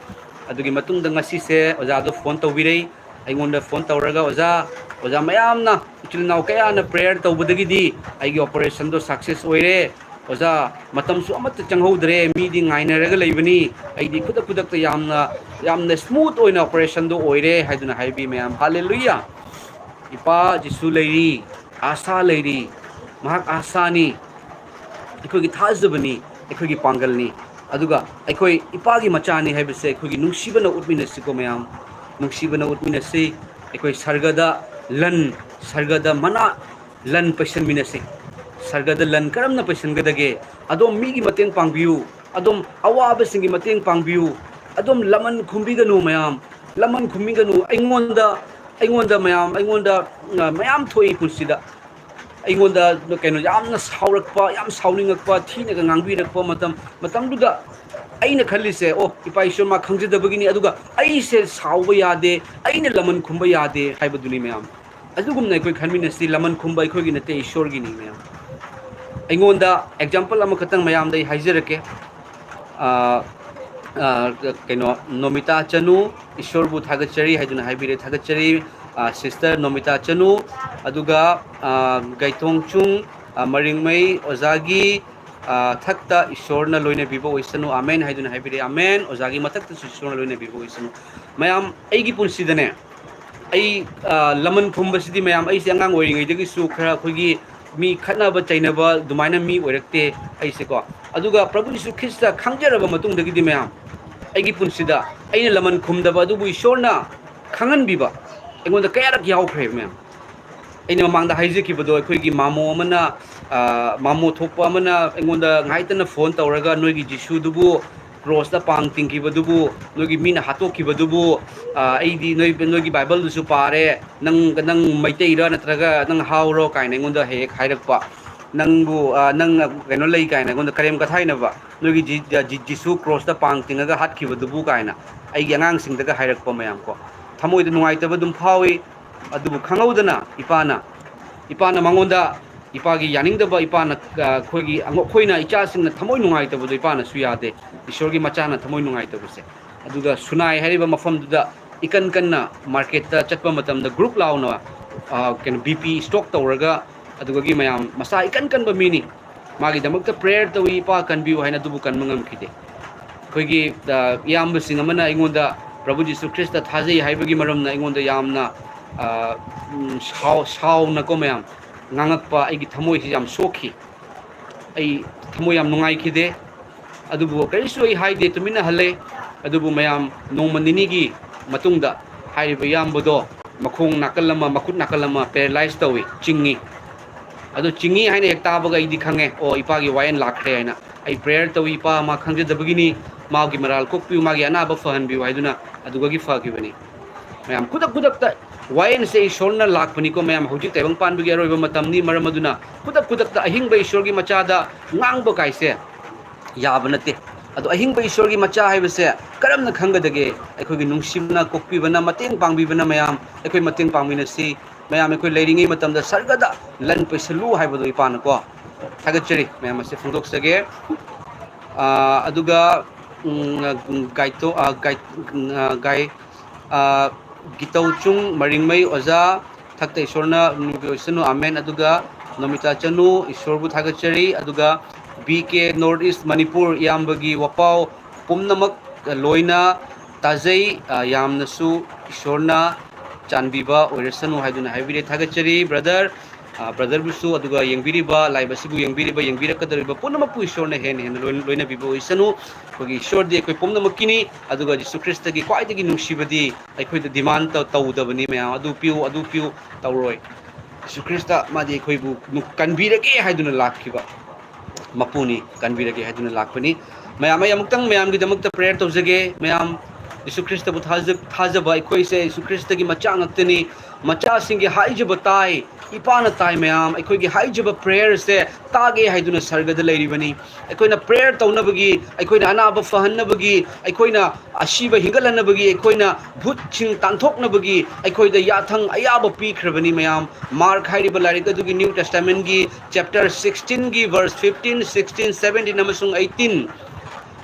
ꯑꯗꯨꯒꯤ ꯃꯇꯨꯡꯗ ꯉꯁꯤꯁꯦ ꯑꯣꯖꯥꯗꯣ ꯐꯣꯟ ꯇꯧꯕꯤꯔꯛꯏ꯫ ꯑꯩꯉꯣꯟꯗ ꯐꯣꯟ ꯇꯧꯔꯒ, "ꯑꯣꯖꯥ, ꯑꯣꯖꯥ ꯃꯌꯥꯝꯅ, ꯏꯆꯤꯜ ꯏꯅꯥꯎ ꯀꯌꯥꯅ prayer ꯇꯧꯕꯗꯒꯤꯗꯤ ꯑꯩꯒꯤ operationꯗꯣ success ꯑꯣꯏꯔꯦ꯫ ꯑꯣꯖꯥ, ꯃꯇꯝꯁꯨ ꯑꯃꯠꯇ ꯆꯪꯍꯧꯗ꯭ꯔꯦ, ꯃꯤꯗꯤ ꯉꯥꯏꯅꯔꯒ ꯂꯩꯕꯅꯤ, ꯑꯩꯗꯤ ꯈꯨꯗꯛ ꯈꯨꯗꯛꯇ ꯌꯥꯝꯅ, ꯌꯥꯝꯅ smooth ꯑꯣꯏꯅ operationꯗꯣ ꯑꯣꯏꯔꯦ" ꯍꯥꯏꯗꯨꯅ ꯍꯥꯏꯕꯤ ꯃꯌꯥꯝ꯫ ꯍꯥꯂꯦꯂꯨꯌꯥ! ꯏꯄꯥ ꯖꯤꯁꯨ ꯂꯩꯔꯤ, ꯑꯥꯁꯥ ꯂꯩꯔꯤ, ꯃꯍꯥꯛ ꯑꯥꯁꯥꯅꯤ, ꯑꯩꯈꯣꯏꯒꯤ ꯊꯥꯖꯕꯅꯤ, ꯑꯩꯈꯣꯏꯒꯤ ꯄꯥꯡꯒꯜꯅꯤ꯫ ꯑꯗꯨꯒ ꯑꯩꯈꯣꯏ ꯏꯄꯥꯒꯤ ꯃꯆꯥꯅꯤ ꯍꯥꯏꯕꯁꯦ ꯑꯩꯈꯣꯏꯒꯤ ꯅꯨꯡꯁꯤꯕꯅ ꯎꯠꯃꯤꯟꯅꯁꯤꯀꯣ ꯃꯌꯥꯝ꯫ ꯅꯨꯡꯁꯤꯕꯅ ꯎꯠꯃꯤꯟꯅꯁꯤ꯫ ꯑꯩꯈꯣꯏ ꯁꯔꯒꯗ ꯂꯟ, ꯁꯔꯒꯗ ꯃꯅꯥ, ꯂꯟ ꯄꯩꯁꯟꯃꯤꯟꯅꯁꯤ꯫ ꯁꯔꯒꯗ ꯂꯟ ꯀꯔꯝꯅ ꯄꯩꯁꯟꯒꯗꯒꯦ? ꯑꯗꯣꯝ ꯃꯤꯒꯤ ꯃꯇꯦꯡ ꯄꯥꯡꯕꯤꯌꯨ꯫ ꯑꯗꯣꯝ ꯑꯋꯥꯕꯁꯤꯡꯒꯤ ꯃꯇꯦꯡ ꯄꯥꯡꯕꯤꯌꯨ꯫ ꯑꯗꯣꯝ ꯂꯃꯟ ꯈꯨꯝꯕꯤꯒꯅꯨ ꯃꯌꯥꯝ꯫ ꯂꯃꯟ ꯈꯨꯝꯕꯤꯒꯅꯨ꯫ ꯑꯩꯉꯣꯟꯗ, ꯑꯩꯉꯣꯟꯗ ꯃꯌꯥꯝ, ꯑꯩꯉꯣꯟꯗ, ꯑ, ꯃꯌꯥꯝ ꯊꯣꯛꯏ ꯄꯨꯟꯁꯤꯗ꯫ ꯑꯩꯉꯣꯟꯗ ꯀꯩꯅꯣ ꯌꯥꯝꯅ ꯁꯥꯎꯔꯛꯄ, ꯌꯥꯝ ꯁꯥꯎꯅꯤꯡꯉꯛꯄ, ꯊꯤꯅꯒ ꯉꯥꯡꯕꯤꯔꯛꯄ ꯃꯇꯝ, ꯃꯇꯝꯗꯨꯗ ꯑꯩꯅ ꯈꯜꯂꯤꯁꯦ, "ꯑꯣ, ꯏꯄꯥ ꯏꯁꯣꯔ ꯃꯥ ꯈꯪꯖꯗꯕꯒꯤꯅꯤ, ꯑꯗꯨꯒ ꯑꯩꯁꯦ ꯁꯥꯎꯕ ꯌꯥꯗꯦ, ꯑꯩꯅ ꯂꯃꯟ ꯈꯨꯝꯕ ꯌꯥꯗꯦ" ꯍꯥꯏꯕꯗꯨꯅꯤ ꯃꯌꯥꯝ꯫ ꯑꯗꯨꯒꯨꯝꯅ ꯑꯩꯈꯣꯏ ꯈꯟꯃꯤꯟꯅꯁꯤ, ꯂꯃꯟ ꯈꯨꯝꯕ ꯑꯩꯈꯣꯏꯒꯤ ꯅꯠꯇꯦ, ꯏꯁꯣꯔꯒꯤꯅꯤ ꯃꯌꯥꯝ꯫ ꯑꯩꯉꯣꯟꯗ example ꯑꯃꯈꯛꯇꯪ ꯃꯌꯥꯝꯗ ꯑꯩ ꯍꯥꯏꯖꯔꯛꯀꯦ꯫ ꯑ, ꯑ, ꯀꯩꯅꯣ, ꯅꯣꯃꯤꯇꯥ ꯆꯅꯨ, "ꯏꯁꯣꯔꯕꯨ ꯊꯥꯒꯠꯆꯔꯤ" ꯍꯥꯏꯗꯨꯅ ꯍꯥꯏꯕꯤꯔꯦ, ꯊꯥꯒꯠꯆꯔꯤ꯫ ꯑ, sister ꯅꯣꯃꯤꯇꯥ ꯆꯅꯨ, ꯑꯗꯨꯒ, ꯑ, ꯒꯩꯊꯣꯡꯆꯨꯡ, ꯑ, ꯃꯔꯤꯡꯃꯩ ꯑꯣꯖꯥꯒꯤ, ꯑ, ꯊꯛꯇ ꯏꯁꯣꯔꯅ ꯂꯣꯏꯅꯕꯤꯕ ꯑꯣꯏꯁꯅꯨ, ꯑꯃꯦꯟ ꯍꯥꯏꯗꯨꯅ ꯍꯥꯏꯕꯤꯔꯦ, ꯑꯃꯦꯟ꯫ ꯑꯣꯖꯥꯒꯤ ꯃꯊꯛꯇꯁꯨ ꯏꯁꯣꯔꯅ ꯂꯣꯏꯅꯕꯤꯕ ꯑꯣꯏꯁꯅꯨ꯫ ꯃꯌꯥꯝ, ꯑꯩꯒꯤ ꯄꯨꯟꯁꯤꯗꯅꯦ, ꯑꯩ, ꯑ, ꯂꯃꯟ ꯈꯨꯝꯕꯁꯤꯗꯤ ꯃꯌꯥꯝ, ꯑꯩꯁꯦ ꯑꯉꯥꯡ ꯑꯣꯏꯔꯤꯉꯩꯗꯒꯤꯁꯨ ꯈꯔ ꯑꯩꯈꯣꯏꯒꯤ ꯃꯤ ꯈꯠꯅꯕ ꯆꯩꯅꯕ ꯑꯗꯨꯃꯥꯏꯅ ꯃꯤ ꯑꯣꯏꯔꯛꯇꯦ ꯑꯩꯁꯦꯀꯣ꯫ ꯑꯗꯨꯒ ꯄ꯭ꯔꯚꯨ ꯌꯤꯁꯨ ꯈ꯭ꯔꯤꯁꯇ ꯈꯪꯖꯔꯕ ꯃꯇꯨꯡꯗꯒꯤꯗꯤ ꯃꯌꯥꯝ, ꯑꯩꯒꯤ ꯄꯨꯟꯁꯤꯗ ꯑꯩꯅ ꯂꯃꯟ ꯈꯨꯝꯗꯕ ꯑꯗꯨꯕꯨ ꯏꯁꯣꯔꯅ ꯈꯪꯍꯟꯕꯤꯕ ꯑꯩꯉꯣꯟꯗ ꯀꯌꯥꯔꯛ ꯌꯥꯎꯈ꯭ꯔꯦ ꯃꯌꯥꯝ꯫ ꯑꯩꯅ ꯃꯃꯥꯡꯗ ꯍꯥꯏꯖꯈꯤꯕꯗꯣ, ꯑꯩꯈꯣꯏꯒꯤ ꯃꯥꯃꯣ ꯑꯃꯅ, ꯑ, ꯃꯥꯃꯣ ꯊꯣꯛꯄ ꯑꯃꯅ ꯑꯩꯉꯣꯟꯗ ꯉꯥꯏꯇꯅ ꯐꯣꯟ ꯇꯧꯔꯒ, "ꯅꯣꯏꯒꯤ ꯖꯤꯁꯨꯗꯨꯕꯨ ꯀ꯭ꯔꯣꯁꯇ ꯄꯥꯡ ꯇꯤꯡꯈꯤꯕꯗꯨꯕꯨ, ꯅꯣꯏꯒꯤ ꯃꯤꯅ ꯍꯥꯠꯇꯣꯛꯈꯤꯕꯗꯨꯕꯨ, ꯑ, ꯑꯩꯗꯤ ꯅꯣꯏ, ꯅꯣꯏꯒꯤ ꯕꯥꯏꯕꯜꯗꯨꯁꯨ ꯄꯥꯔꯦ, ꯅꯪ, ꯅꯪ ꯃꯩꯇꯩꯔ ꯅꯠꯇ꯭ꯔꯒ ꯅꯪ ꯍꯥꯎꯔꯣ?" ꯀꯥꯏꯅ ꯑꯩꯉꯣꯟꯗ ꯍꯦꯛ ꯍꯦꯛ ꯍꯥꯏꯔꯛꯄ꯫ "ꯅꯪꯕꯨ, ꯑ, ꯅꯪ ꯀꯩꯅꯣ ꯂꯩ?" ꯀꯥꯏꯅ ꯑꯩꯉꯣꯟꯗ ꯀꯔꯦꯝ ꯀꯊꯥꯏꯅꯕ, "ꯅꯣꯏꯒꯤ ꯖꯤ-, ꯖꯤ-, ꯖꯤꯁꯨ ꯀ꯭ꯔꯣꯁꯇ ꯄꯥꯡ ꯇꯤꯡꯉꯒ ꯍꯥꯠꯈꯤꯕꯗꯨꯕꯨ?" ꯀꯥꯏꯅ ꯑꯩꯒꯤ ꯑꯉꯥꯡꯁꯤꯡꯗꯒ ꯍꯥꯏꯔꯛꯄ ꯃꯌꯥꯝ ꯀꯣ꯫ ꯊꯃꯣꯏꯗ ꯅꯨꯡꯉꯥꯏꯇꯕ ꯑꯗꯨꯝ ꯐꯥꯎꯏ꯫ ꯑꯗꯨꯕꯨ ꯈꯪꯍꯧꯗꯅ ꯏꯄꯥꯅ ꯏꯄꯥꯅ ꯃꯉꯣꯟꯗ, ꯏꯄꯥꯒꯤ ꯌꯥꯅꯤꯡꯗꯕ, ꯏꯄꯥꯅ, ꯑ, ꯑꯩꯈꯣꯏꯒꯤ, ꯑꯩꯈꯣꯏꯅ ꯏꯆꯥꯁꯤꯡꯅ ꯊꯃꯣꯏ ꯅꯨꯡꯉꯥꯏꯇꯕꯗꯣ ꯏꯄꯥꯅꯁꯨ ꯌꯥꯗꯦ, ꯏꯁꯣꯔꯒꯤ ꯃꯆꯥꯅ ꯊꯃꯣꯏ ꯅꯨꯡꯉꯥꯏꯇꯕꯁꯦ꯫ ꯑꯗꯨꯒ ꯁꯨꯅꯥꯏ ꯍꯥꯏꯔꯤꯕ ꯃꯐꯝꯗꯨꯗ ꯏꯀꯟ ꯀꯟꯅ ꯃꯥꯔꯀꯦꯠꯇ ꯆꯠꯄ ꯃꯇꯝꯗ ꯒ꯭ꯔꯨꯞ ꯂꯥꯎꯅ, ꯑ, ꯀꯩꯅꯣ, ꯕꯤ ꯄꯤ ꯁ꯭ꯇꯣꯛ ꯇꯧꯔꯒ, ꯑꯗꯨꯗꯒꯤ ꯃꯌꯥꯝ ꯃꯁꯥ ꯏꯀꯟ ꯀꯟꯕ ꯃꯤꯅꯤ꯫ ꯃꯥꯒꯤꯗꯃꯛꯇ ꯄ꯭ꯔꯦꯌꯔ ꯇꯧꯏ, "ꯏꯄꯥ ꯀꯟꯕꯤꯌꯨ" ꯍꯥꯏꯅ, ꯑꯗꯨꯕꯨ ꯀꯟꯕ ꯉꯝꯈꯤꯗꯦ꯫ ꯑꯩꯈꯣꯏꯒꯤ, ꯑ, ꯏꯌꯥꯝꯕꯁꯤꯡ ꯑꯃꯅ ꯑꯩꯉꯣꯟꯗ ꯄ꯭ꯔꯚꯨ ꯖꯤꯁꯨ ꯈ꯭ꯔꯤꯁꯇ ꯊꯥꯖꯩ ꯍꯥꯏꯕꯒꯤ ꯃꯔꯝꯅ ꯑꯩꯉꯣꯟꯗ ꯌꯥꯝꯅ, ꯑ, ꯎꯝ, ꯁꯥꯎ-, ꯁꯥꯎꯅꯀꯣ ꯃꯌꯥꯝ ꯉꯥꯡꯉꯛꯄ, ꯑꯩꯒꯤ ꯊꯃꯣꯏꯁꯤ ꯌꯥꯝ ꯁꯣꯛꯈꯤ꯫ ꯑꯩ ꯊꯃꯣꯏ ꯌꯥꯝ ꯅꯨꯡꯉꯥꯏꯈꯤꯗꯦ꯫ ꯑꯗꯨꯕꯨ ꯀꯔꯤꯁꯨ ꯑꯩ ꯍꯥꯏꯗꯦ, ꯇꯨꯃꯤꯟꯅ ꯍꯜꯂꯦ꯫ ꯑꯗꯨꯕꯨ ꯃꯌꯥꯝ ꯅꯣꯡꯃ ꯅꯤꯅꯤꯒꯤ ꯃꯇꯨꯡꯗ ꯍꯥꯏꯔꯤꯕ ꯏꯌꯥꯝꯕꯗꯣ ꯃꯈꯣꯡ ꯅꯥꯀꯜ ꯑꯃ, ꯃꯈꯨꯠ ꯅꯥꯀꯜ ꯑꯃ ꯄꯦꯔꯥꯂꯥꯏꯁ ꯇꯧꯏ, ꯆꯤꯡꯉꯤ꯫ ꯑꯗꯨ ꯆꯤꯡꯉꯤ ꯍꯥꯏꯅ ꯍꯦꯛ ꯇꯥꯕꯒ ꯑꯩꯗꯤ ꯈꯪꯉꯦ, ꯑꯣ, ꯏꯄꯥꯒꯤ ꯋꯥꯌꯦꯜ ꯂꯥꯛꯈ꯭ꯔꯦ ꯍꯥꯏꯅ꯫ ꯑꯩ ꯄ꯭ꯔꯦꯌꯔ ꯇꯧꯏ, "ꯏꯄꯥ, ꯃꯥ ꯈꯪꯖꯗꯕꯒꯤꯅꯤ, ꯃꯥꯒꯤ ꯃꯔꯥꯜ ꯀꯣꯛꯄꯤꯌꯨ, ꯃꯥꯒꯤ ꯑꯅꯥꯕ ꯐꯍꯟꯕꯤꯌꯨ" ꯍꯥꯏꯗꯨꯅ ꯑꯗꯨꯗꯒꯤ ꯐꯈꯤꯕꯅꯤ꯫ ꯃꯌꯥꯝ, ꯈꯨꯗꯛ ꯈꯨꯗꯛꯇ ꯋꯥꯌꯦꯜꯁꯦ ꯏꯁꯣꯔꯅ ꯂꯥꯛꯄꯅꯤꯀꯣ ꯃꯌꯥꯝ꯫ ꯍꯧꯖꯤꯛ ꯇꯥꯏꯕꯪꯄꯥꯟꯕꯒꯤ ꯑꯔꯣꯏꯕ ꯃꯇꯝꯅꯤ, ꯃꯔꯝ ꯑꯗꯨꯅ ꯈꯨꯗꯛ ꯈꯨꯗꯛꯇ ꯑꯍꯤꯡꯕ ꯏꯁꯣꯔꯒꯤ ꯃꯆꯥꯗ ꯉꯥꯡꯕ ꯀꯥꯏꯁꯦ ꯌꯥꯕ ꯅꯠꯇꯦ꯫ ꯑꯗꯣ ꯑꯍꯤꯡꯕ ꯏꯁꯣꯔꯒꯤ ꯃꯆꯥ ꯍꯥꯏꯕꯁꯦ ꯀꯔꯝꯅ ꯈꯪꯒꯗꯒꯦ? ꯑꯩꯈꯣꯏꯒꯤ ꯅꯨꯡꯁꯤꯕꯅ, ꯀꯣꯛꯄꯤꯕꯅ, ꯃꯇꯦꯡ ꯄꯥꯡꯕꯤꯕꯅ ꯃꯌꯥꯝ, ꯑꯩꯈꯣꯏ ꯃꯇꯦꯡ ꯄꯥꯡꯃꯤꯟꯅꯁꯤ꯫ ꯃꯌꯥꯝ, ꯑꯩꯈꯣꯏ ꯂꯩꯔꯤꯉꯩ ꯃꯇꯝꯗ ꯁꯔꯒꯗ ꯂꯟ ꯄꯩꯁꯜꯂꯨ ꯍꯥꯏꯕꯗꯣ ꯏꯄꯥꯅꯀꯣ꯫ ꯊꯥꯒꯠꯆꯔꯤ꯫ ꯃꯌꯥꯝ ꯑꯁꯦ ꯐꯣꯡꯗꯣꯛꯆꯒꯦ꯫ ꯑꯥ, ꯑꯗꯨꯒ, ꯎꯝ, ꯒꯥꯏꯇꯣ-, ꯑꯥ, ꯒꯥꯏ-, ꯎꯝ, ꯑꯥ, ꯒꯥꯏ-, ꯑꯥ, ꯒꯤꯇꯧꯆꯨꯡ ꯃꯔꯤꯡꯃꯩ ꯑꯣꯖꯥ, ꯊꯛꯇ ꯏꯁꯣꯔꯅ ꯅꯨꯡꯒꯤ ꯑꯣꯏꯁꯅꯨ, ꯑꯃꯦꯟ꯫ ꯑꯗꯨꯒ ꯅꯣꯃꯤꯇꯥ ꯆꯅꯨ, ꯏꯁꯣꯔꯕꯨ ꯊꯥꯒꯠꯆꯔꯤ꯫ ꯑꯗꯨꯒ ꯕꯤ ꯀꯦ North East ꯃꯅꯤꯄꯨꯔ ꯏꯌꯥꯝꯕꯒꯤ ꯋꯥꯄꯥꯎ ꯄꯨꯝꯅꯃꯛ ꯂꯣꯏꯅ ꯇꯥꯖꯩ, ꯑ, ꯌꯥꯝꯅꯁꯨ ꯏꯁꯣꯔꯅ ꯆꯥꯟꯕꯤꯕ ꯑꯣꯏꯔꯁꯅꯨ ꯍꯥꯏꯗꯨꯅ ꯍꯥꯏꯕꯤꯔꯦ꯫ ꯊꯥꯒꯠꯆꯔꯤ, ꯕ꯭ꯔꯗꯔ꯫ ꯑ, ꯕ꯭ꯔꯗꯔꯕꯨꯁꯨ, ꯑꯗꯨꯒ ꯌꯦꯡꯕꯤꯔꯤꯕ, ꯂꯥꯏꯚ ꯑꯁꯤꯕꯨ ꯌꯦꯡꯕꯤꯔꯤꯕ, ꯌꯦꯡꯕꯤꯔꯛꯀꯗꯧꯔꯤꯕ ꯄꯨꯝꯅꯃꯛꯄꯨ ꯏꯁꯣꯔꯅ ꯍꯦꯟꯅ ꯍꯦꯟꯅ ꯂꯣꯏ-, ꯂꯣꯏꯅꯕꯤꯕ ꯑꯣꯏꯁꯅꯨ꯫ ꯑꯩꯈꯣꯏꯒꯤ ꯏꯁꯣꯔꯗꯤ ꯑꯩꯈꯣꯏ ꯄꯨꯝꯅꯃꯛꯀꯤꯅꯤ, ꯑꯗꯨꯒ ꯖꯤꯁꯨ ꯈ꯭ꯔꯤꯁꯇꯒꯤ ꯈ꯭ꯋꯥꯏꯗꯒꯤ ꯅꯨꯡꯁꯤꯕꯗꯤ ꯑꯩꯈꯣꯏꯗ ꯗꯤꯃꯥꯟ ꯇꯧ-, ꯇꯧꯗꯕꯅꯤ ꯃꯌꯥꯝ, "ꯑꯗꯨ ꯄꯤꯌꯨ, ꯑꯗꯨ ꯄꯤꯌꯨ" ꯇꯧꯔꯣꯏ꯫ ꯖꯤꯁꯨ ꯈ꯭ꯔꯤꯁꯇ ꯃꯥꯗꯤ ꯑꯩꯈꯣꯏꯕꯨ ꯅꯨ-, ꯀꯟꯕꯤꯔꯒꯦ ꯍꯥꯏꯗꯨꯅ ꯂꯥꯛꯈꯤꯕ ꯃꯄꯨꯅꯤ, ꯀꯟꯕꯤꯔꯒꯦ ꯍꯥꯏꯗꯨꯅ ꯂꯥꯛꯄꯅꯤ꯫ ꯃꯌꯥꯝ, ꯑꯩ ꯑꯃꯨꯛꯇꯪ ꯃꯌꯥꯝꯒꯤꯗꯃꯛꯇ ꯄ꯭ꯔꯦꯌꯔ ꯇꯧꯖꯒꯦ꯫ ꯃꯌꯥꯝ, ꯖꯤꯁꯨ ꯈ꯭ꯔꯤꯁꯇꯕꯨ ꯊꯥꯖ-, ꯊꯥꯖꯕ ꯑꯩꯈꯣꯏꯁꯦ ꯖꯤꯁꯨ ꯈ꯭ꯔꯤꯁꯇꯒꯤ ꯃꯆꯥ ꯉꯥꯛꯇꯅꯤ꯫ ꯃꯆꯥꯁꯤꯡꯒꯤ ꯍꯥꯏꯖꯕ ꯇꯥꯏ, ꯏꯄꯥꯅ ꯇꯥꯏ ꯃꯌꯥꯝ, ꯑꯩꯈꯣꯏꯒꯤ ꯍꯥꯏꯖꯕ prayer ꯁꯦ ꯇꯥꯒꯦ ꯍꯥꯏꯗꯨꯅ ꯁꯔꯒꯗ ꯂꯩꯔꯤꯕꯅꯤ꯫ ꯑꯩꯈꯣꯏꯅ prayer ꯇꯧꯅꯕꯒꯤ, ꯑꯩꯈꯣꯏꯅ ꯑꯅꯥꯕ ꯐꯍꯟꯅꯕꯒꯤ, ꯑꯩꯈꯣꯏꯅ ꯑꯁꯤꯕ ꯍꯤꯡꯒꯠꯍꯟꯅꯕꯒꯤ, ꯑꯩꯈꯣꯏꯅ ꯚꯨꯠꯁꯤꯡ ꯇꯥꯟꯊꯣꯛꯅꯕꯒꯤ ꯑꯩꯈꯣꯏꯗ ꯌꯥꯊꯪ ꯑꯌꯥꯕ ꯄꯤꯈ꯭ꯔꯕꯅꯤ ꯃꯌꯥꯝ꯫ Mark ꯍꯥꯏꯔꯤꯕ ꯂꯥꯏꯔꯤꯛ ꯑꯗꯨꯒꯤ New Testament ꯀꯤ chapter sixteen ꯒꯤ verse fifteen, sixteen, seventeen ꯑꯃꯁꯨꯡ eighteen꯫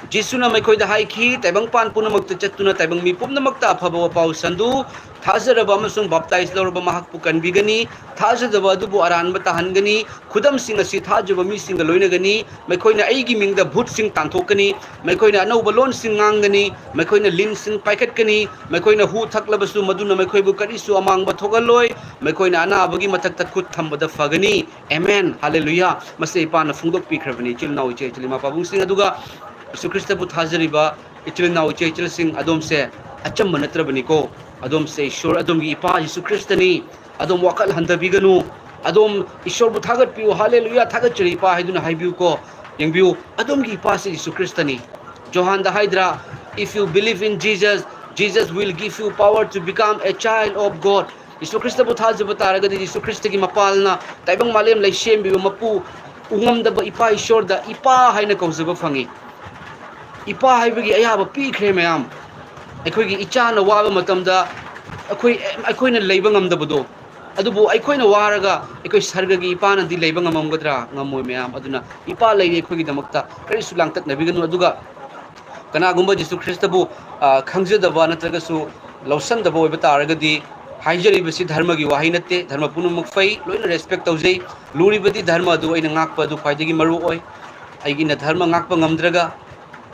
ꯖꯤꯁꯨꯅ ꯃꯈꯣꯏꯗ ꯍꯥꯏꯈꯤ, "ꯇꯥꯏꯕꯪꯄꯥꯟ ꯄꯨꯝꯅꯃꯛꯇ ꯆꯠꯇꯨꯅ ꯇꯥꯏꯕꯪ ꯃꯤ ꯄꯨꯝꯅꯃꯛꯇ ꯑꯐꯕ ꯋꯥꯄꯥꯎ ꯁꯟꯗꯨ꯫ ꯊꯥꯖꯔꯕ ꯑꯃꯁꯨꯡ ꯕꯥꯞꯇꯥꯏꯖ ꯂꯧꯔꯕ ꯃꯍꯥꯛꯄꯨ ꯀꯟꯕꯤꯒꯅꯤ꯫ ꯊꯥꯖꯗꯕ ꯑꯗꯨꯕꯨ ꯑꯔꯥꯟꯕ ꯇꯥꯍꯟꯒꯅꯤ꯫ ꯈꯨꯗꯝꯁꯤꯡ ꯑꯁꯤ ꯊꯥꯖꯕ ꯃꯤꯁꯤꯡꯒ ꯂꯣꯏꯅꯒꯅꯤ꯫ ꯃꯈꯣꯏꯅ ꯑꯩꯒꯤ ꯃꯤꯡꯗ ꯚꯨꯠꯁꯤꯡ ꯇꯥꯟꯊꯣꯛꯀꯅꯤ꯫ ꯃꯈꯣꯏꯅ ꯑꯅꯧꯕ ꯂꯣꯟꯁꯤꯡ ꯉꯥꯡꯒꯅꯤ꯫ ꯃꯈꯣꯏꯅ ꯂꯤꯟꯁꯤꯡ ꯄꯥꯏꯈꯠꯀꯅꯤ꯫ ꯃꯈꯣꯏꯅ ꯍꯨ ꯊꯛꯂꯕꯁꯨ ꯃꯗꯨꯅ ꯃꯈꯣꯏꯕꯨ ꯀꯔꯤꯁꯨ ꯑꯃꯥꯡꯕ ꯊꯣꯛꯍꯜꯂꯣꯏ꯫ ꯃꯈꯣꯏꯅ ꯑꯅꯥꯕꯒꯤ ꯃꯊꯛꯇ ꯈꯨꯠ ꯊꯝꯕꯗ ꯐꯒꯅꯤ꯫" ꯑꯦꯃꯦꯟ, ꯍꯥꯂꯦꯂꯨꯌꯥ꯫ ꯃꯁꯤ ꯏꯄꯥꯅ ꯐꯣꯡꯗꯣꯛꯄꯤꯈ꯭ꯔꯕꯅꯤ, ꯏꯆꯤꯜ ꯏꯅꯥꯎ, ꯏꯆꯦ ꯏꯆꯤꯜ, ꯏꯃꯥ ꯄꯥꯕꯨꯡꯁꯤꯡ꯫ ꯑꯗꯨꯒ ꯌꯤꯁꯨ ꯈ꯭ꯔꯤꯁꯇꯕꯨ ꯊꯥꯖꯔꯤꯕ ꯏꯆꯤꯜ ꯏꯅꯥꯎ, ꯏꯆꯦ ꯏꯆꯜꯁꯤꯡ, ꯑꯗꯣꯝꯁꯦ ꯑꯆꯝꯕ ꯅꯠꯇ꯭ꯔꯕꯅꯤꯀꯣ꯫ ꯑꯗꯣꯝꯁꯦ ꯏꯁꯣꯔ, ꯑꯗꯣꯝꯒꯤ ꯏꯄꯥ ꯌꯤꯁꯨ ꯈ꯭ꯔꯤꯁꯇꯅꯤ꯫ ꯑꯗꯣꯝ ꯋꯥꯈꯜ ꯍꯟꯊꯕꯤꯒꯅꯨ꯫ ꯑꯗꯣꯝ ꯏꯁꯣꯔꯕꯨ ꯊꯥꯒꯠꯄꯤꯌꯨ, "ꯍꯥꯂꯦꯂꯨꯌꯥ, ꯊꯥꯒꯠꯆꯔꯤ ꯏꯄꯥ" ꯍꯥꯏꯗꯨꯅ ꯍꯥꯏꯕꯤꯌꯨꯀꯣ꯫ ꯌꯦꯡꯕꯤꯌꯨ, ꯑꯗꯣꯝꯒꯤ ꯏꯄꯥꯁꯤ ꯌꯤꯁꯨ ꯈ꯭ꯔꯤꯁꯇꯅꯤ꯫ ꯖꯣꯍꯥꯟꯗ ꯍꯥꯏꯗ꯭ꯔꯥ, "If you believe in Jesus, Jesus will give you power to become a child of God." ꯌꯤꯁꯨ ꯈ꯭ꯔꯤꯁꯇꯕꯨ ꯊꯥꯖꯕ ꯇꯥꯔꯒꯗꯤ, ꯌꯤꯁꯨ ꯈ꯭ꯔꯤꯁꯇꯒꯤ ꯃꯄꯥꯜꯅ ꯇꯥꯏꯕꯪ ꯃꯥꯂꯦꯝ ꯂꯩꯁꯦꯝꯕꯤꯕ ꯃꯄꯨ ꯎꯉꯝꯗꯕ ꯏꯄꯥ ꯏꯁꯣꯔꯗ ꯏꯄꯥ ꯍꯥꯏꯅ ꯀꯧꯖꯕ ꯐꯪꯉꯤ꯫ ꯏꯄꯥ ꯍꯥꯏꯕꯒꯤ ꯑꯌꯥꯕ ꯄꯤꯈ꯭ꯔꯦ ꯃꯌꯥꯝ꯫ ꯑꯩꯈꯣꯏꯒꯤ ꯏꯆꯥꯅ ꯋꯥꯕ ꯃꯇꯝꯗ ꯑꯩꯈꯣꯏ, ꯑꯩꯈꯣꯏꯅ ꯂꯩꯕ ꯉꯝꯗꯕꯗꯣ, ꯑꯗꯨꯕꯨ ꯑꯩꯈꯣꯏꯅ ꯋꯥꯔꯒ ꯑꯩꯈꯣꯏ ꯁꯔꯒꯒꯤ ꯏꯄꯥꯅꯗꯤ ꯂꯩꯕ ꯉꯝꯃꯝꯒꯗ꯭ꯔꯥ? ꯉꯝꯃꯣꯏ ꯃꯌꯥꯝ꯫ ꯑꯗꯨꯅ ꯏꯄꯥ ꯂꯩꯔꯤ ꯑꯩꯈꯣꯏꯒꯤꯗꯃꯛꯇ, ꯀꯔꯤꯁꯨ ꯂꯥꯡꯇꯛꯅꯕꯤꯒꯅꯨ꯫ ꯑꯗꯨꯒ ꯀꯅꯥꯒꯨꯝꯕ ꯖꯤꯁꯨ ꯈ꯭ꯔꯤꯁꯇꯕꯨ, ꯑ, ꯈꯪꯖꯗꯕ ꯅꯠꯇ꯭ꯔꯒꯁꯨ ꯂꯧꯁꯟꯗꯕ ꯑꯣꯏꯕ ꯇꯥꯔꯒꯗꯤ, ꯍꯥꯏꯖꯔꯤꯕꯁꯤ ꯙꯔꯃꯒꯤ ꯋꯥꯍꯩ ꯅꯠꯇꯦ꯫ ꯙꯔꯃ ꯄꯨꯝꯅꯃꯛ ꯐꯩ, ꯂꯣꯏꯅ respect ꯇꯧꯖꯩ꯫ ꯂꯨꯔꯤꯕꯗꯤ ꯙꯔꯃ ꯑꯗꯨ ꯑꯩꯅ ꯉꯥꯛꯄ ꯑꯗꯨ ꯈ꯭ꯋꯥꯏꯗꯒꯤ ꯃꯔꯨ ꯑꯣꯏ꯫ ꯑꯩꯒꯤꯅ ꯙꯔꯃ ꯉꯥꯛꯄ ꯉꯝꯗ꯭ꯔꯒ,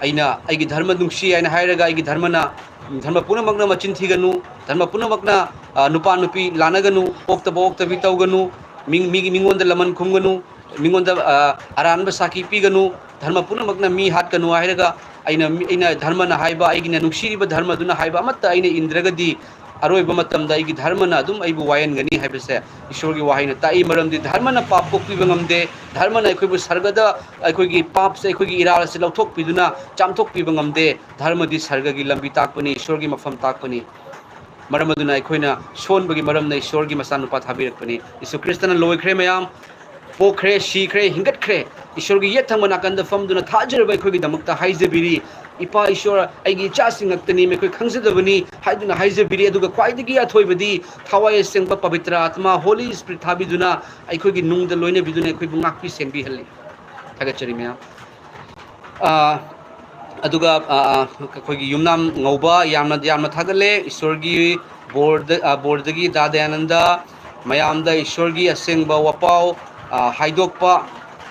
ꯑꯩꯅ ꯑꯩꯒꯤ ꯙꯔꯃ ꯅꯨꯡꯁꯤ ꯍꯥꯏꯅ ꯍꯥꯏꯔꯒ, ꯑꯩꯒꯤ ꯙꯔꯃꯅ, ꯙꯔꯃ ꯄꯨꯝꯅꯃꯛꯅ ꯃꯆꯤꯟ ꯊꯤꯒꯅꯨ, ꯙꯔꯃ ꯄꯨꯝꯅꯃꯛꯅ, ꯑ, ꯅꯨꯄꯥ ꯅꯨꯄꯤ ꯂꯥꯟꯅꯒꯅꯨ, ꯑꯣꯛꯇꯕ ꯑꯣꯛꯇꯕꯤ ꯇꯧꯒꯅꯨ, ꯃꯤ-, ꯃꯤꯒꯤ, ꯃꯤꯉꯣꯟꯗ ꯂꯃꯟ ꯈꯨꯝꯒꯅꯨ, ꯃꯤꯉꯣꯟꯗ, ꯑ, ꯑꯔꯥꯟꯕ ꯁꯥꯈꯤ ꯄꯤꯒꯅꯨ, ꯙꯔꯃ ꯄꯨꯝꯅꯃꯛꯅ ꯃꯤ ꯍꯥꯠꯀꯅꯨ ꯍꯥꯏꯔꯒ, ꯑꯩꯅ ꯃꯤ-, ꯑꯩꯅ ꯙꯔꯃꯅ ꯍꯥꯏꯕ, ꯑꯩꯒꯤꯅ ꯅꯨꯡꯁꯤꯔꯤꯕ ꯙꯔꯃꯗꯨꯅ ꯍꯥꯏꯕ ꯑꯃꯠꯇ ꯑꯩꯅ ꯏꯟꯗ꯭ꯔꯒꯗꯤ, ꯑꯔꯣꯏꯕ ꯃꯇꯝꯗ ꯑꯩꯒꯤ ꯙꯔꯃꯅ ꯑꯗꯨꯝ ꯑꯩꯕꯨ ꯋꯥꯌꯦꯟꯒꯅꯤ ꯍꯥꯏꯕꯁꯦ ꯏꯁꯣꯔꯒꯤ ꯋꯥꯍꯩꯅ ꯇꯥꯛꯏ꯫ ꯃꯔꯝꯗꯤ ꯙꯔꯃꯅ ꯄꯥꯞ ꯀꯣꯛꯄꯤꯕ ꯉꯝꯗꯦ, ꯙꯔꯃꯅ ꯑꯩꯈꯣꯏꯕꯨ ꯁꯔꯒꯗ, ꯑꯩꯈꯣꯏꯒꯤ ꯄꯥꯞꯁꯦ, ꯑꯩꯈꯣꯏꯒꯤ ꯏꯔꯥꯜ ꯑꯁꯤ ꯂꯧꯊꯣꯛꯄꯤꯗꯨꯅ ꯆꯥꯝꯊꯣꯛꯄꯤꯕ ꯉꯝꯗꯦ꯫ ꯙꯔꯃꯗꯤ ꯁꯔꯒꯒꯤ ꯂꯝꯕꯤ ꯇꯥꯛꯄꯅꯤ, ꯏꯁꯣꯔꯒꯤ ꯃꯐꯝ ꯇꯥꯛꯄꯅꯤ꯫ ꯃꯔꯝ ꯑꯗꯨꯅ ꯑꯩꯈꯣꯏꯅ ꯁꯣꯟꯕꯒꯤ ꯃꯔꯝꯅ ꯏꯁꯣꯔꯒꯤ ꯃꯆꯥꯅꯨꯄꯥ ꯊꯥꯕꯤꯔꯛꯄꯅꯤ꯫ ꯌꯤꯁꯨ ꯈ꯭ꯔꯤꯁꯇꯅ ꯂꯣꯏꯈ꯭ꯔꯦ ꯃꯌꯥꯝ, ꯄꯣꯛꯈ꯭ꯔꯦ, ꯁꯤꯈ꯭ꯔꯦ, ꯍꯤꯡꯒꯠꯈ꯭ꯔꯦ꯫ ꯏꯁꯣꯔꯒꯤ ꯌꯦꯠ ꯊꯪꯕ ꯅꯥꯀꯟꯗ ꯐꯝꯗꯨꯅ ꯊꯥꯖꯔꯕ ꯑꯩꯈꯣꯏꯒꯤꯗꯃꯛꯇ ꯍꯥꯏꯖꯕꯤꯔꯤ꯫ "ꯏꯄꯥ ꯏꯁꯣꯔ, ꯑꯩꯒꯤ ꯏꯆꯥꯁꯤꯡ ꯉꯥꯛꯇꯅꯤ, ꯃꯈꯣꯏ ꯈꯪꯖꯗꯕꯅꯤ" ꯍꯥꯏꯗꯨꯅ ꯍꯥꯏꯖꯕꯤꯔꯤ꯫ ꯑꯗꯨꯒ ꯈ꯭ꯋꯥꯏꯗꯒꯤ ꯑꯊꯣꯏꯕꯗꯤ ꯊꯋꯥꯏ ꯑꯁꯦꯡꯕ ꯄꯕꯤꯇ꯭ꯔ ꯑꯥꯇꯃꯥ, Holy Spirit ꯊꯥꯕꯤꯗꯨꯅ ꯑꯩꯈꯣꯏꯒꯤ ꯅꯨꯡꯗ ꯂꯣꯏꯅꯕꯤꯗꯨꯅ ꯑꯩꯈꯣꯏꯕꯨ ꯉꯥꯛꯄꯤ ꯁꯦꯟꯕꯤꯍꯜꯂꯤ꯫ ꯊꯥꯒꯠꯆꯔꯤ ꯃꯌꯥꯝ꯫ ꯑꯥ, ꯑꯗꯨꯒ, ꯑꯥ, ꯑꯥ, ꯑꯩꯈꯣꯏꯒꯤ ꯌꯨꯝꯅꯥꯝ ꯉꯧꯕ ꯌꯥꯝꯅ, ꯌꯥꯝꯅ ꯊꯥꯒꯠꯂꯦ꯫ ꯏꯁꯣꯔꯒꯤ ꯕꯣꯔꯗ-, ꯑꯥ, ꯕꯣꯔꯗꯒꯤ ꯗꯥ ꯗꯌꯥꯅꯟꯗ ꯃꯌꯥꯝꯗ ꯏꯁꯣꯔꯒꯤ ꯑꯁꯦꯡꯕ ꯋꯥꯄꯥꯎ, ꯑꯥ, ꯍꯥꯏꯗꯣꯛꯄ,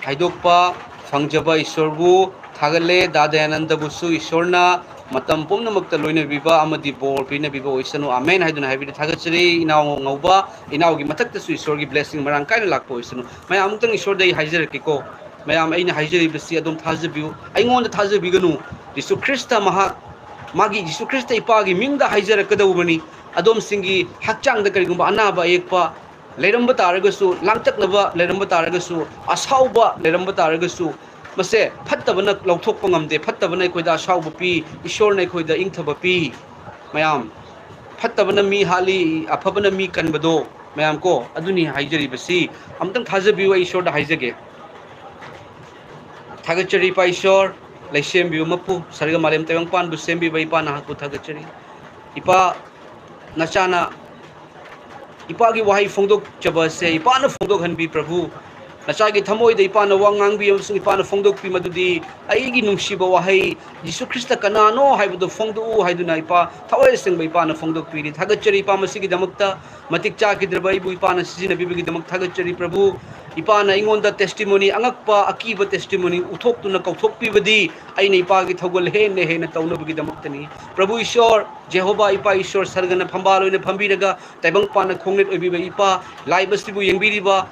ꯍꯥꯏꯗꯣꯛꯄ ꯐꯪꯖꯕ ꯏꯁꯣꯔꯕꯨ ꯊꯥꯒꯠꯂꯦ꯫ ꯗꯥ ꯗꯌꯥꯅꯟꯗꯕꯨꯁꯨ ꯏꯁꯣꯔꯅ ꯃꯇꯝ ꯄꯨꯝꯅꯃꯛꯇ ꯂꯣꯏꯅꯕꯤꯕ ꯑꯃꯗꯤ ꯕꯣꯔ ꯄꯤꯅꯕꯤꯕ ꯑꯣꯏꯁꯅꯨ꯫ ꯑꯃꯦꯟ ꯍꯥꯏꯗꯨꯅ ꯍꯥꯏꯕꯤꯔꯤ꯫ ꯊꯥꯒꯠꯆꯔꯤ ꯏꯅꯥꯎ ꯉꯧꯕ꯫ ꯏꯅꯥꯎꯒꯤ ꯃꯊꯛꯇꯁꯨ ꯏꯁꯣꯔꯒꯤ blessing ꯃꯔꯥꯡ ꯀꯥꯏꯅ ꯂꯥꯛꯄ ꯑꯣꯏꯁꯅꯨ꯫ ꯃꯌꯥꯝ ꯑꯃꯨꯛꯇꯪ ꯏꯁꯣꯔꯗ ꯑꯩ ꯍꯥꯏꯖꯔꯛꯀꯦꯀꯣ꯫ ꯃꯌꯥꯝ, ꯑꯩꯅ ꯍꯥꯏꯖꯔꯤꯕꯁꯤ ꯑꯗꯨꯝ ꯊꯥꯖꯕꯤꯌꯨ꯫ ꯑꯩꯉꯣꯟꯗ ꯊꯥꯖꯕꯤꯒꯅꯨ꯫ ꯖꯤꯁꯨ ꯈ꯭ꯔꯤꯁꯇ ꯃꯍꯥꯛ, ꯃꯥꯒꯤ, ꯖꯤꯁꯨ ꯈ꯭ꯔꯤꯁꯇ ꯏꯄꯥꯒꯤ ꯃꯤꯡꯗ ꯍꯥꯏꯖꯔꯛꯀꯗꯧꯕꯅꯤ꯫ ꯑꯗꯣꯝꯁꯤꯡꯒꯤ ꯍꯛꯆꯥꯡꯗ ꯀꯔꯤꯒꯨꯝꯕ ꯑꯅꯥꯕ ꯑꯌꯦꯛꯄ ꯂꯩꯔꯝꯕ ꯇꯥꯔꯒꯁꯨ, ꯂꯥꯡꯇꯛꯅꯕ ꯂꯩꯔꯝꯕ ꯇꯥꯔꯒꯁꯨ, ꯑꯁꯥꯎꯕ ꯂꯩꯔꯝꯕ ꯇꯥꯔꯒꯁꯨ, ꯃꯁꯦ ꯐꯠꯇꯕꯅ ꯂꯧꯊꯣꯛꯄ ꯉꯝꯗꯦ꯫ ꯐꯠꯇꯕꯅ ꯑꯩꯈꯣꯏꯗ ꯑꯁꯥꯎꯕ ꯄꯤ, ꯏꯁꯣꯔꯅ ꯑꯩꯈꯣꯏꯗ ꯏꯪꯊꯕ ꯄꯤ꯫ ꯃꯌꯥꯝ, ꯐꯠꯇꯕꯅ ꯃꯤ ꯍꯥꯠꯂꯤ, ꯑꯐꯕꯅ ꯃꯤ ꯀꯟꯕꯗꯣ, ꯃꯌꯥꯝ ꯀꯣ, ꯑꯗꯨꯅꯤ ꯍꯥꯏꯖꯔꯤꯕꯁꯤ꯫ ꯑꯃꯨꯛꯇꯪ ꯊꯥꯖꯕꯤꯌꯨ, ꯑꯩ ꯏꯁꯣꯔꯗ ꯍꯥꯏꯖꯒꯦ꯫ ꯊꯥꯒꯠꯆꯔꯤ ꯏꯄꯥ ꯏꯁꯣꯔ, ꯂꯩꯁꯦꯝꯕꯤꯌꯨ ꯃꯄꯨ, ꯁꯔꯒ ꯃꯥꯂꯦꯝ ꯇꯥꯏꯕꯪꯄꯥꯟꯕꯨ ꯁꯦꯝꯕꯤꯕ ꯏꯄꯥ ꯅꯍꯥꯛꯄꯨ ꯊꯥꯒꯠꯆꯔꯤ꯫ ꯏꯄꯥ, ꯅꯆꯥꯅ, ꯏꯄꯥꯒꯤ ꯋꯥꯍꯩ ꯐꯣꯡꯗꯣꯛꯆꯕ ꯑꯁꯦ ꯏꯄꯥꯅ ꯐꯣꯡꯗꯣꯛꯍꯟꯕꯤ ꯄ꯭ꯔꯚꯨ꯫ ꯅꯆꯥꯒꯤ ꯊꯃꯣꯏꯗ ꯏꯄꯥꯅ ꯋꯥ ꯉꯥꯡꯕꯤ ꯑꯃꯁꯨꯡ ꯏꯄꯥꯅ ꯐꯣꯡꯗꯣꯛꯄꯤ ꯃꯗꯨꯗꯤ ꯑꯩꯒꯤ ꯅꯨꯡꯁꯤꯕ ꯋꯥꯍꯩ, ꯖꯤꯁꯨ ꯈ꯭ꯔꯤꯁꯇ ꯀꯅꯥꯅꯣ ꯍꯥꯏꯕꯗꯨ ꯐꯣꯡꯗꯣꯛꯎ ꯍꯥꯏꯗꯨꯅ ꯏꯄꯥ ꯊꯋꯥꯏ ꯑꯁꯦꯡꯕ ꯏꯄꯥꯅ ꯐꯣꯡꯗꯣꯛꯄꯤꯔꯤ꯫ ꯊꯥꯒꯠꯆꯔꯤ ꯏꯄꯥ ꯃꯁꯤꯒꯤꯗꯃꯛꯇ, ꯃꯇꯤꯛ ꯆꯥꯈꯤꯗ꯭ꯔꯕ ꯑꯩꯕꯨ ꯏꯄꯥꯅ ꯁꯤꯖꯤꯟꯅꯕꯤꯕꯒꯤꯗꯃꯛ ꯊꯥꯒꯠꯆꯔꯤ ꯄ꯭ꯔꯚꯨ꯫ ꯏꯄꯥꯅ ꯑꯩꯉꯣꯟꯗ testimony, ꯑꯉꯛꯄ ꯑꯀꯤꯕ testimony ꯎꯠꯊꯣꯛꯇꯨꯅ ꯀꯧꯊꯣꯛꯄꯤꯕꯗꯤ ꯑꯩꯅ ꯏꯄꯥꯒꯤ ꯊꯧꯒꯜ ꯍꯦꯟꯅ ꯍꯦꯟꯅ ꯇꯧꯅꯕꯒꯤꯗꯃꯛꯇꯅꯤ꯫ ꯄ꯭ꯔꯚꯨ ꯏꯁꯣꯔ, ꯖꯦꯍꯣꯚꯥ ꯏꯄꯥ ꯏꯁꯣꯔ, ꯁꯔꯒꯅ ꯐꯝꯕꯥꯜ ꯑꯣꯏꯅ ꯐꯝꯕꯤꯔꯒ ꯇꯥꯏꯕꯪ ꯄꯥꯟꯅ ꯈꯣꯡꯅꯦꯠ ꯑꯣꯏꯕꯤꯕ ꯏꯄꯥ, live ꯑꯁꯤꯕꯨ ꯌꯦꯡꯕꯤꯔꯤꯕ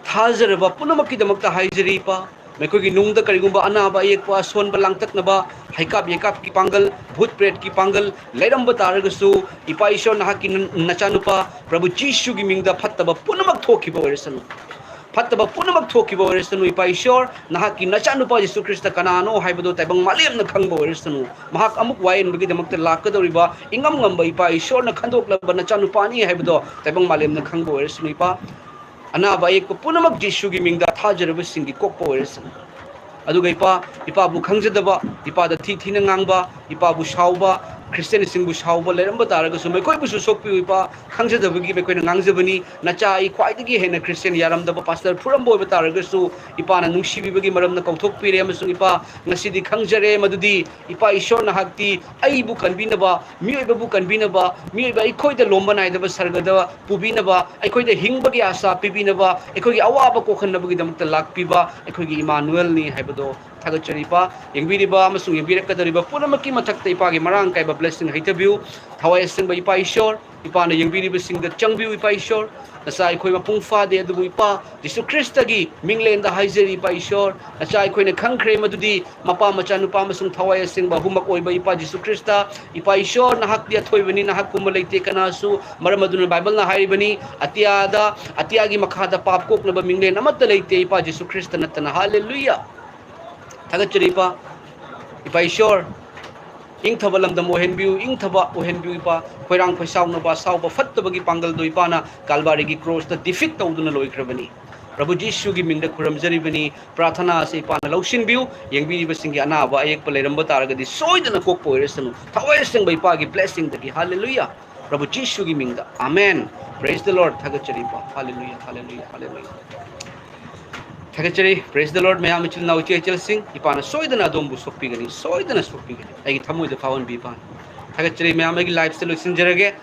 ꯊꯥꯖꯔꯕ ꯄꯨꯝꯅꯃꯛꯀꯤꯗꯃꯛꯇ ꯍꯥꯏꯖꯔꯤ ꯏꯄꯥ꯫ ꯃꯈꯣꯏꯒꯤ ꯅꯨꯡꯗ ꯀꯔꯤꯒꯨꯝꯕ ꯑꯅꯥꯕ ꯑꯌꯦꯛꯄ, ꯑꯁꯣꯟꯕ, ꯂꯥꯡꯇꯛꯅꯕ, ꯍꯩꯀꯥꯞ ꯌꯩꯀꯥꯞꯀꯤ ꯄꯥꯡꯒꯜ, ꯚꯨꯠ ꯄ꯭ꯔꯦꯠꯀꯤ ꯄꯥꯡꯒꯜ ꯂꯩꯔꯝꯕ ꯇꯥꯔꯒꯁꯨ, ꯏꯄꯥ ꯏꯁꯣꯔ ꯅꯍꯥꯛꯀꯤ ꯅ-, ꯅꯆꯥꯅꯨꯄꯥ ꯄ꯭ꯔꯚꯨ ꯖꯤꯁꯨꯒꯤ ꯃꯤꯡꯗ ꯐꯠꯇꯕ ꯄꯨꯝꯅꯃꯛ ꯊꯣꯛꯈꯤꯕ ꯑꯣꯏꯔꯁꯅꯨ꯫ ꯐꯠꯇꯕ ꯄꯨꯝꯅꯃꯛ ꯊꯣꯛꯈꯤꯕ ꯑꯣꯏꯔꯁꯅꯨ, ꯏꯄꯥ ꯏꯁꯣꯔ, ꯅꯍꯥꯛꯀꯤ ꯅꯆꯥꯅꯨꯄꯥ ꯖꯤꯁꯨ ꯈ꯭ꯔꯤꯁꯇ ꯀꯅꯥꯅꯣ ꯍꯥꯏꯕꯗꯣ ꯇꯥꯏꯕꯪ ꯃꯥꯂꯦꯝꯅ ꯈꯪꯕ ꯑꯣꯏꯔꯁꯅꯨ꯫ ꯃꯍꯥꯛ ꯑꯃꯨꯛ ꯋꯥꯌꯦꯟꯕꯒꯤꯗꯃꯛꯇ ꯂꯥꯛꯀꯗꯧꯔꯤꯕ ꯏꯉꯝ ꯉꯝꯕ ꯏꯄꯥ ꯏꯁꯣꯔꯅ ꯈꯟꯗꯣꯛꯂꯕ ꯅꯆꯥꯅꯨꯄꯥꯅꯤ ꯍꯥꯏꯕꯗꯣ ꯇꯥꯏꯕꯪ ꯃꯥꯂꯦꯝꯅ ꯈꯪꯕ ꯑꯣꯏꯔꯁꯅꯨ, ꯏꯄꯥ꯫ ꯑꯅꯥꯕ ꯑꯌꯦꯛꯄ ꯄꯨꯝꯅꯃꯛ ꯖꯤꯁꯨꯒꯤ ꯃꯤꯡꯗ ꯊꯥꯖꯔꯕꯁꯤꯡꯒꯤ ꯀꯣꯛꯄ ꯑꯣꯏꯔꯁꯅꯨ꯫ ꯑꯗꯨꯒ ꯏꯄꯥ, ꯏꯄꯥꯕꯨ ꯈꯪꯖꯗꯕ, ꯏꯄꯥꯗ ꯊꯤ ꯊꯤꯅ ꯉꯥꯡꯕ, ꯏꯄꯥꯕꯨ ꯁꯥꯎꯕ, ꯈ꯭ꯔꯤꯁꯇꯤꯌꯥꯟꯁꯤꯡꯕꯨ ꯁꯥꯎꯕ ꯂꯩꯔꯝꯕ ꯇꯥꯔꯒꯁꯨ ꯃꯈꯣꯏꯕꯨꯁꯨ ꯁꯣꯛꯄꯤꯌꯨ, ꯏꯄꯥ꯫ ꯈꯪꯖꯗꯕꯒꯤ ꯃꯈꯣꯏꯅ ꯉꯥꯡꯖꯕꯅꯤ꯫ ꯅꯆꯥ ꯑꯩ ꯈ꯭ꯋꯥꯏꯗꯒꯤ ꯍꯦꯟꯅ ꯈ꯭ꯔꯤꯁꯇꯤꯌꯥꯟ ꯌꯥꯔꯝꯗꯕ ꯄꯥꯁꯇꯔ ꯐꯨꯔꯝꯕ ꯑꯣꯏꯕ ꯇꯥꯔꯒꯁꯨ ꯏꯄꯥꯅ ꯅꯨꯡꯁꯤꯕꯤꯕꯒꯤ ꯃꯔꯝꯅ ꯀꯧꯊꯣꯛꯄꯤꯔꯦ, ꯑꯃꯁꯨꯡ ꯏꯄꯥ, ꯉꯁꯤꯗꯤ ꯈꯪꯖꯔꯦ ꯃꯗꯨꯗꯤ ꯏꯄꯥ ꯏꯁꯣꯔ ꯅꯍꯥꯛꯇꯤ ꯑꯩꯕꯨ ꯀꯟꯕꯤꯅꯕ, ꯃꯤꯑꯣꯏꯕꯕꯨ ꯀꯟꯕꯤꯅꯕ, ꯃꯤꯑꯣꯏꯕ ꯑꯩꯈꯣꯏꯗ ꯂꯣꯝꯕ ꯅꯥꯏꯗꯕ ꯁꯔꯒꯗ ꯄꯨꯕꯤꯅꯕ, ꯑꯩꯈꯣꯏꯗ ꯍꯤꯡꯕꯒꯤ ꯑꯥꯁꯥ ꯄꯤꯕꯤꯅꯕ, ꯑꯩꯈꯣꯏꯒꯤ ꯑꯋꯥꯕ ꯀꯣꯛꯍꯟꯅꯕꯒꯤꯗꯃꯛꯇ ꯂꯥꯛꯄꯤꯕ ꯑꯩꯈꯣꯏꯒꯤ ꯏꯃꯥꯅꯨꯑꯦꯜꯅꯤ ꯍꯥꯏꯕꯗꯣ ꯊꯥꯒꯠꯆꯔꯤꯕ꯫ ꯌꯦꯡꯕꯤꯔꯤꯕ ꯑꯃꯁꯨꯡ ꯌꯦꯡꯕꯤꯔꯛꯀꯗꯧꯔꯤꯕ ꯄꯨꯝꯅꯃꯛꯀꯤ ꯃꯊꯛꯇ ꯏꯄꯥꯒꯤ ꯃꯔꯥꯡ ꯀꯥꯏꯕ blessing ꯍꯩꯊꯕꯤꯌꯨ꯫ ꯊꯋꯥꯏ ꯑꯁꯦꯡꯕ ꯏꯄꯥ ꯏꯁꯣꯔ, ꯏꯄꯥꯅ ꯌꯦꯡꯕꯤꯔꯤꯕꯁꯤꯡꯗ ꯆꯪꯕꯤꯌꯨ, ꯏꯄꯥ ꯏꯁꯣꯔ꯫ ꯅꯆꯥ ꯑꯩꯈꯣꯏ ꯃꯄꯨꯡ ꯐꯥꯗꯦ, ꯑꯗꯨꯕꯨ ꯏꯄꯥ ꯖꯤꯁꯨ ꯈ꯭ꯔꯤꯁꯇꯒꯤ ꯃꯤꯡꯂꯦꯟꯗ ꯍꯥꯏꯖꯔꯤ, ꯏꯄꯥ ꯏꯁꯣꯔ, ꯅꯆꯥ ꯑꯩꯈꯣꯏꯅ ꯈꯪꯈ꯭ꯔꯦ ꯃꯗꯨꯗꯤ ꯃꯄꯥ, ꯃꯆꯥ, ꯅꯨꯄꯥ ꯑꯃꯁꯨꯡ ꯊꯋꯥꯏ ꯑꯁꯦꯡꯕ ꯑꯍꯨꯝꯃꯛ ꯑꯣꯏꯕ ꯏꯄꯥ ꯖꯤꯁꯨ ꯈ꯭ꯔꯤꯁꯇ, ꯏꯄꯥ ꯏꯁꯣꯔ, ꯅꯍꯥꯛꯇꯤ ꯑꯊꯣꯏꯕꯅꯤ, ꯅꯍꯥꯛꯀꯨꯝꯕ ꯂꯩꯇꯦ ꯀꯅꯥꯁꯨ꯫ ꯃꯔꯝ ꯑꯗꯨꯅ ꯕꯥꯏꯕꯜꯅ ꯍꯥꯏꯔꯤꯕꯅꯤ, ꯑꯇꯤꯌꯥꯗ, ꯑꯇꯤꯌꯥꯒꯤ ꯃꯈꯥꯗ ꯄꯥꯞ ꯀꯣꯛꯅꯕ ꯃꯤꯡꯂꯦꯟ ꯑꯃꯠꯇ ꯂꯩꯇꯦ, ꯏꯄꯥ ꯖꯤꯁꯨ ꯈ꯭ꯔꯤꯁꯇ ꯅꯠꯇꯅ꯫ ꯍꯥꯂꯦꯂꯨꯌꯥ! ꯊꯥꯒꯠꯆꯔꯤ ꯏꯄꯥ, ꯏꯄꯥ ꯏꯁꯣꯔ, ꯏꯪꯊꯕ ꯂꯝꯗꯝ ꯑꯣꯏꯍꯟꯕꯤꯌꯨ, ꯏꯪꯊꯕ ꯑꯣꯏꯍꯟꯕꯤꯌꯨ ꯏꯄꯥ꯫ ꯈꯣꯏꯔꯥꯡ ꯈꯣꯏꯁꯥꯎꯅꯕ, ꯑꯁꯥꯎꯕ, ꯐꯠꯇꯕꯒꯤ ꯄꯥꯡꯒꯜꯗꯣ ꯏꯄꯥꯅ ꯀꯥꯜꯕꯥꯔꯤꯒꯤ ꯀ꯭ꯔꯣꯁꯇ defeat ꯇꯧꯗꯨꯅ ꯂꯣꯏꯈ꯭ꯔꯕꯅꯤ꯫ ꯄ꯭ꯔꯚꯨ ꯖꯤꯁꯨꯒꯤ ꯃꯤꯡꯗ ꯈꯨꯔꯨꯝꯖꯔꯤꯕꯅꯤ꯫ ꯄ꯭ꯔꯥꯊꯅꯥ ꯑꯁꯤ ꯏꯄꯥꯅ ꯂꯧꯁꯤꯟꯕꯤꯌꯨ꯫ ꯌꯦꯡꯕꯤꯔꯤꯕꯁꯤꯡꯒꯤ ꯑꯅꯥꯕ ꯑꯌꯦꯛꯄ ꯂꯩꯔꯝꯕ ꯇꯥꯔꯒꯗꯤ ꯁꯣꯏꯗꯅ ꯀꯣꯛꯄ ꯑꯣꯏꯔꯁꯅꯨ꯫ ꯊꯋꯥꯏ ꯑꯁꯦꯡꯕ ꯏꯄꯥꯒꯤ blessingꯗꯒꯤ꯫ ꯍꯥꯂꯦꯂꯨꯌꯥ! ꯄ꯭ꯔꯚꯨ ꯖꯤꯁꯨꯒꯤ ꯃꯤꯡꯗ꯫ ꯑꯃꯦꯟ꯫ Praise the Lord꯫ ꯊꯥꯒꯠꯆꯔꯤ ꯏꯄꯥ꯫ ꯍꯥꯂꯦꯂꯨꯌꯥ, ꯍꯥꯂꯦꯂꯨꯌꯥ, ꯍꯥꯂꯦꯂꯨꯌꯥ꯫ ꯊꯥꯒꯠꯆꯔꯤ꯫ Praise the Lord, ꯃꯌꯥꯝ ꯏꯆꯤꯜ ꯏꯅꯥꯎ ꯏꯆꯦ ꯏꯆꯜꯁꯤꯡ꯫ ꯏꯄꯥꯅ ꯁꯣꯏꯗꯅ ꯑꯗꯣꯝꯕꯨ ꯁꯣꯛꯄꯤꯒꯅꯤ, ꯁꯣꯏꯗꯅ ꯁꯣꯛꯄꯤꯒꯅꯤ꯫ ꯑꯩꯒꯤ ꯊꯃꯣꯏꯗ ꯐꯥꯎꯍꯟꯕꯤ ꯏꯄꯥꯅ꯫ ꯊꯥꯒꯠꯆꯔꯤ ꯃꯌꯥꯝ꯫ ꯑꯩꯒꯤ liveꯁꯦ ꯂꯣꯏꯁꯤꯟꯖꯔꯒꯦ꯫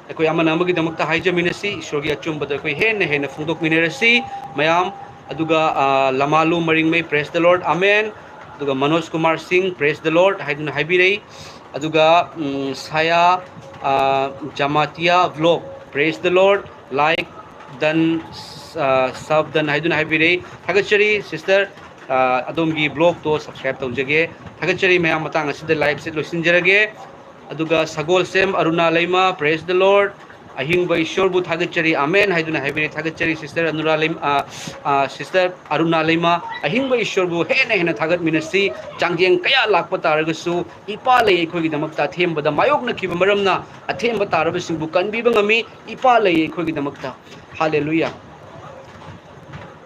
ꯑꯩꯈꯣꯏ ꯑꯃꯅ ꯑꯃꯒꯤꯗꯃꯛꯇ ꯍꯥꯏꯖꯃꯤꯟꯅꯁꯤ, ꯏꯁꯣꯔꯒꯤ ꯑꯆꯨꯝꯕꯗ ꯑꯩꯈꯣꯏ ꯍꯦꯟꯅ ꯍꯦꯟꯅ ꯐꯣꯡꯗꯣꯛꯃꯤꯟꯅꯔꯁꯤ ꯃꯌꯥꯝ꯫ ꯑꯗꯨꯒ, ꯑ, ꯂꯃꯥꯂꯨ ꯃꯔꯤꯡꯃꯩ, Praise the Lord, ꯑꯃꯦꯟ꯫ ꯑꯗꯨꯒ ꯃꯅꯣꯖ ꯀꯨꯃꯥꯔ ꯁꯤꯡ, Praise the Lord ꯍꯥꯏꯗꯨꯅ ꯍꯥꯏꯕꯤꯔꯛꯏ꯫ ꯑꯗꯨꯒ, ꯎꯝ, ꯁꯥꯌꯥ, ꯑ, ꯖꯃꯥꯇꯤꯌꯥ vlog, Praise the Lord, like done, ꯑ, sub done ꯍꯥꯏꯗꯨꯅ ꯍꯥꯏꯕꯤꯔꯛꯏ꯫ ꯊꯥꯒꯠꯆꯔꯤ sister, ꯑ, ꯑꯗꯣꯝꯒꯤ vlogꯇꯣ subscribe ꯇꯧꯖꯒꯦ꯫ ꯊꯥꯒꯠꯆꯔꯤ ꯃꯌꯥꯝ, ꯃꯇꯥꯡ ꯑꯁꯤꯗ liveꯁꯦ ꯂꯣꯏꯁꯤꯟꯖꯔꯒꯦ꯫ ꯑꯗꯨꯒ ꯁꯒꯣꯜꯁꯦꯝ ꯑꯔꯨꯅꯥ ꯂꯩꯃ, Praise the Lord꯫ ꯑꯍꯤꯡꯕ ꯏꯁꯣꯔꯕꯨ ꯊꯥꯒꯠꯆꯔꯤ, ꯑꯃꯦꯟ ꯍꯥꯏꯗꯨꯅ ꯍꯥꯏꯕꯤꯔꯦ꯫ ꯊꯥꯒꯠꯆꯔꯤ ꯁꯤꯁꯇꯔ ꯑꯅꯨꯔꯥ ꯂꯩꯃ-, ꯑ, ꯑ, ꯁꯤꯁꯇꯔ ꯑꯔꯨꯅꯥ ꯂꯩꯃ꯫ ꯑꯍꯤꯡꯕ ꯏꯁꯣꯔꯕꯨ ꯍꯦꯟꯅ ꯍꯦꯟꯅ ꯊꯥꯒꯠꯃꯤꯟꯅꯁꯤ꯫ ꯆꯥꯡꯌꯦꯡ ꯀꯌꯥ ꯂꯥꯛꯄ ꯇꯥꯔꯒꯁꯨ, ꯏꯄꯥ ꯂꯩ ꯑꯩꯈꯣꯏꯒꯤꯗꯃꯛꯇ꯫ ꯑꯊꯦꯝꯕꯗ ꯃꯥꯌꯣꯛꯅꯈꯤꯕ ꯃꯔꯝꯅ ꯑꯊꯦꯝꯕ ꯇꯥꯔꯕꯁꯤꯡꯕꯨ ꯀꯟꯕꯤꯕ ꯉꯝꯃꯤ꯫ ꯏꯄꯥ ꯂꯩ ꯑꯩꯈꯣꯏꯒꯤꯗꯃꯛꯇ꯫ ꯍꯥꯂꯦꯂꯨꯌꯥ꯫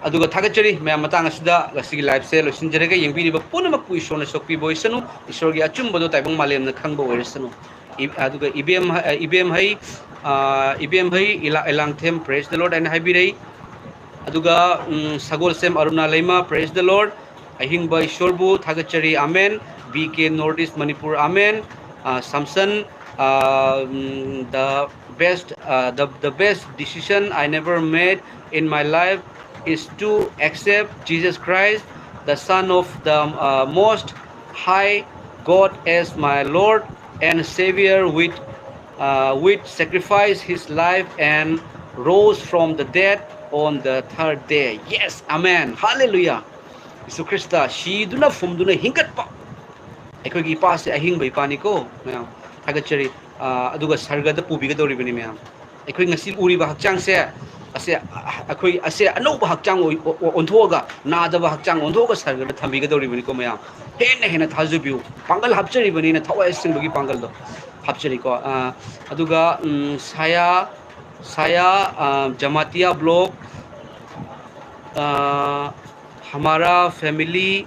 ꯑꯗꯨꯒ ꯊꯥꯒꯠꯆꯔꯤ ꯃꯌꯥꯝ, ꯃꯇꯥꯡ ꯑꯁꯤꯗ ꯉꯁꯤꯒꯤ liveꯁꯦ ꯂꯣꯏꯁꯤꯟꯖꯔꯒꯦ꯫ ꯌꯦꯡꯕꯤꯔꯤꯕ ꯄꯨꯝꯅꯃꯛꯄꯨ ꯏꯁꯣꯔꯅ ꯁꯣꯛꯄꯤꯕ ꯑꯣꯏꯁꯅꯨ꯫ ꯏꯁꯣꯔꯒꯤ ꯑꯆꯨꯝꯕꯗꯣ ꯇꯥꯏꯕꯪ ꯃꯥꯂꯦꯝꯅ ꯈꯪꯕ ꯑꯣꯏꯔꯁꯅꯨ꯫ ꯏ-, ꯑꯗꯨꯒ ꯏꯕꯦꯝ ꯍ-, ꯏꯕꯦꯝ ꯍꯩ, ꯑ, ꯏꯕꯦꯝ ꯍꯩ ꯏꯂꯥ-, ꯏꯂꯥꯡꯊꯦꯝ, praise the Lord ꯍꯥꯏꯅ ꯍꯥꯏꯕꯤꯔꯛꯏ꯫ ꯑꯗꯨꯒ, ꯎꯝ, ꯁꯒꯣꯜꯁꯦꯝ ꯑꯔꯨꯅꯥ ꯂꯩꯃ, praise the Lord꯫ ꯑꯍꯤꯡꯕ ꯏꯁꯣꯔꯕꯨ ꯊꯥꯒꯠꯆꯔꯤ, amen. B K North East Manipur, amen. ꯑ, ꯁꯝꯁꯟ, ꯑ, ꯎꯝ, the best, uh, the, the best decision I never made in my life is to accept Jesus Christ, the Son of the, uh, Most High God, as my Lord and Savior, with, uh, with sacrifice his life and rose from the dead on the third day. Yes, amen. Hallelujah. Yisu Christ ꯁꯤꯗꯨꯅ ꯐꯨꯝꯗꯨꯅ ꯍꯤꯡꯒꯠꯄ ꯑꯩꯈꯣꯏꯒꯤ ꯏꯄꯥꯁꯦ ꯑꯍꯤꯡꯕ ꯏꯄꯥꯅꯤꯀꯣ ꯃꯌꯥꯝ꯫ ꯊꯥꯒꯠꯆꯔꯤ꯫ ꯑ, ꯑꯗꯨꯒ ꯁꯔꯒꯗ ꯄꯨꯕꯤꯒꯗꯧꯔꯤꯕꯅꯤ ꯃꯌꯥꯝ꯫ ꯑꯩꯈꯣꯏ ꯉꯁꯤ ꯎꯔꯤꯕ ꯍꯛꯆꯥꯡꯁꯦ, ꯑꯁꯦ, ꯑ, ꯑꯩꯈꯣꯏ ꯑꯁꯦ ꯑꯅꯧꯕ ꯍꯛꯆꯥꯡ ꯑꯣꯏ-, ꯑꯣ-, ꯑꯣ-, ꯑꯣꯟꯊꯣꯛꯑꯒ, ꯅꯥꯗꯕ ꯍꯛꯆꯥꯡ ꯑꯣꯟꯊꯣꯛꯑꯒ ꯁꯔꯒꯗ ꯊꯝꯕꯤꯒꯗꯧꯔꯤꯕꯅꯤꯀꯣ ꯃꯌꯥꯝ꯫ ꯍꯦꯟꯅ ꯍꯦꯟꯅ ꯊꯥꯖꯕꯤꯌꯨ꯫ ꯄꯥꯡꯒꯜ ꯍꯥꯞꯆꯔꯤꯕꯅꯤꯅ ꯊꯋꯥꯏ ꯑꯁꯦꯡꯕꯒꯤ ꯄꯥꯡꯒꯜꯗꯣ ꯍꯥꯞꯆꯔꯤꯀꯣ꯫ ꯑ, ꯑꯗꯨꯒ, ꯎꯝ, ꯁꯥꯌꯥ, ꯁꯥꯌꯥ, ꯑ, ꯖꯃꯥꯇꯤꯌꯥ block, ꯑ, हमारा family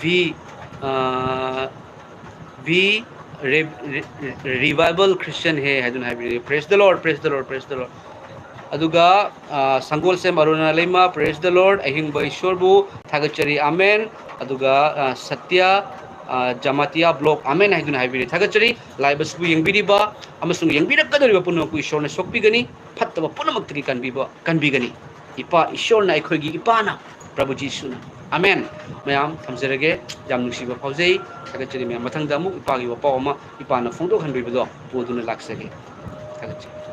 भी, ꯑ, भी रि-, रि-, revival Christian है ꯍꯥꯏꯗꯨꯅ ꯍꯥꯏꯕꯤꯔꯛꯑꯦ꯫ Praise the Lord, praise the Lord, praise the Lord꯫ ꯑꯗꯨꯒ, ꯑ, ꯁꯪꯒꯣꯜꯁꯦꯝ ꯑꯔꯨꯅꯥ ꯂꯩꯃ, praise the Lord, ꯑꯍꯤꯡꯕ ꯏꯁꯣꯔꯕꯨ ꯊꯥꯒꯠꯆꯔꯤ, ꯑꯃꯦꯟ꯫ ꯑꯗꯨꯒ, ꯑ, ꯁꯇ꯭ꯌ, ꯑ, ꯖꯃꯥꯇꯤꯌꯥ block, ꯑꯃꯦꯟ ꯍꯥꯏꯗꯨꯅ ꯍꯥꯏꯕꯤꯔꯤ꯫ ꯊꯥꯒꯠꯆꯔꯤ꯫ Live ꯑꯁꯤꯕꯨ ꯌꯦꯡꯕꯤꯔꯤꯕ ꯑꯃꯁꯨꯡ ꯌꯦꯡꯕꯤꯔꯛꯀꯗꯧꯔꯤꯕ ꯄꯨꯝꯅꯃꯛꯄꯨ ꯏꯁꯣꯔꯅ ꯁꯣꯛꯄꯤꯒꯅꯤ, ꯐꯠꯇꯕ ꯄꯨꯝꯅꯃꯛꯇꯒꯤ ꯀꯟꯕꯤꯕ, ꯀꯟꯕꯤꯒꯅꯤ꯫ ꯏꯄꯥ ꯏꯁꯣꯔꯅ, ꯑꯩꯈꯣꯏꯒꯤ ꯏꯄꯥꯅ, ꯄ꯭ꯔꯚꯨ ꯖꯤꯁꯨꯅ꯫ ꯑꯃꯦꯟ꯫ ꯃꯌꯥꯝ ꯊꯝꯖꯔꯒꯦ꯫ ꯌꯥꯝ ꯅꯨꯡꯁꯤꯕ ꯐꯥꯎꯖꯩ꯫ ꯊꯥꯒꯠꯆꯔꯤ ꯃꯌꯥꯝ꯫ ꯃꯊꯪꯗ ꯑꯃꯨꯛ ꯏꯄꯥꯒꯤ ꯋꯥꯄꯥꯎ ꯑꯃ ꯏꯄꯥꯅ ꯐꯣꯡꯗꯣꯛꯍꯟꯕꯤꯕꯗꯣ ꯄꯨꯗꯨꯅ ꯂꯥꯛꯆꯒꯦ꯫ ꯊꯥꯒꯠꯆꯔꯤ꯫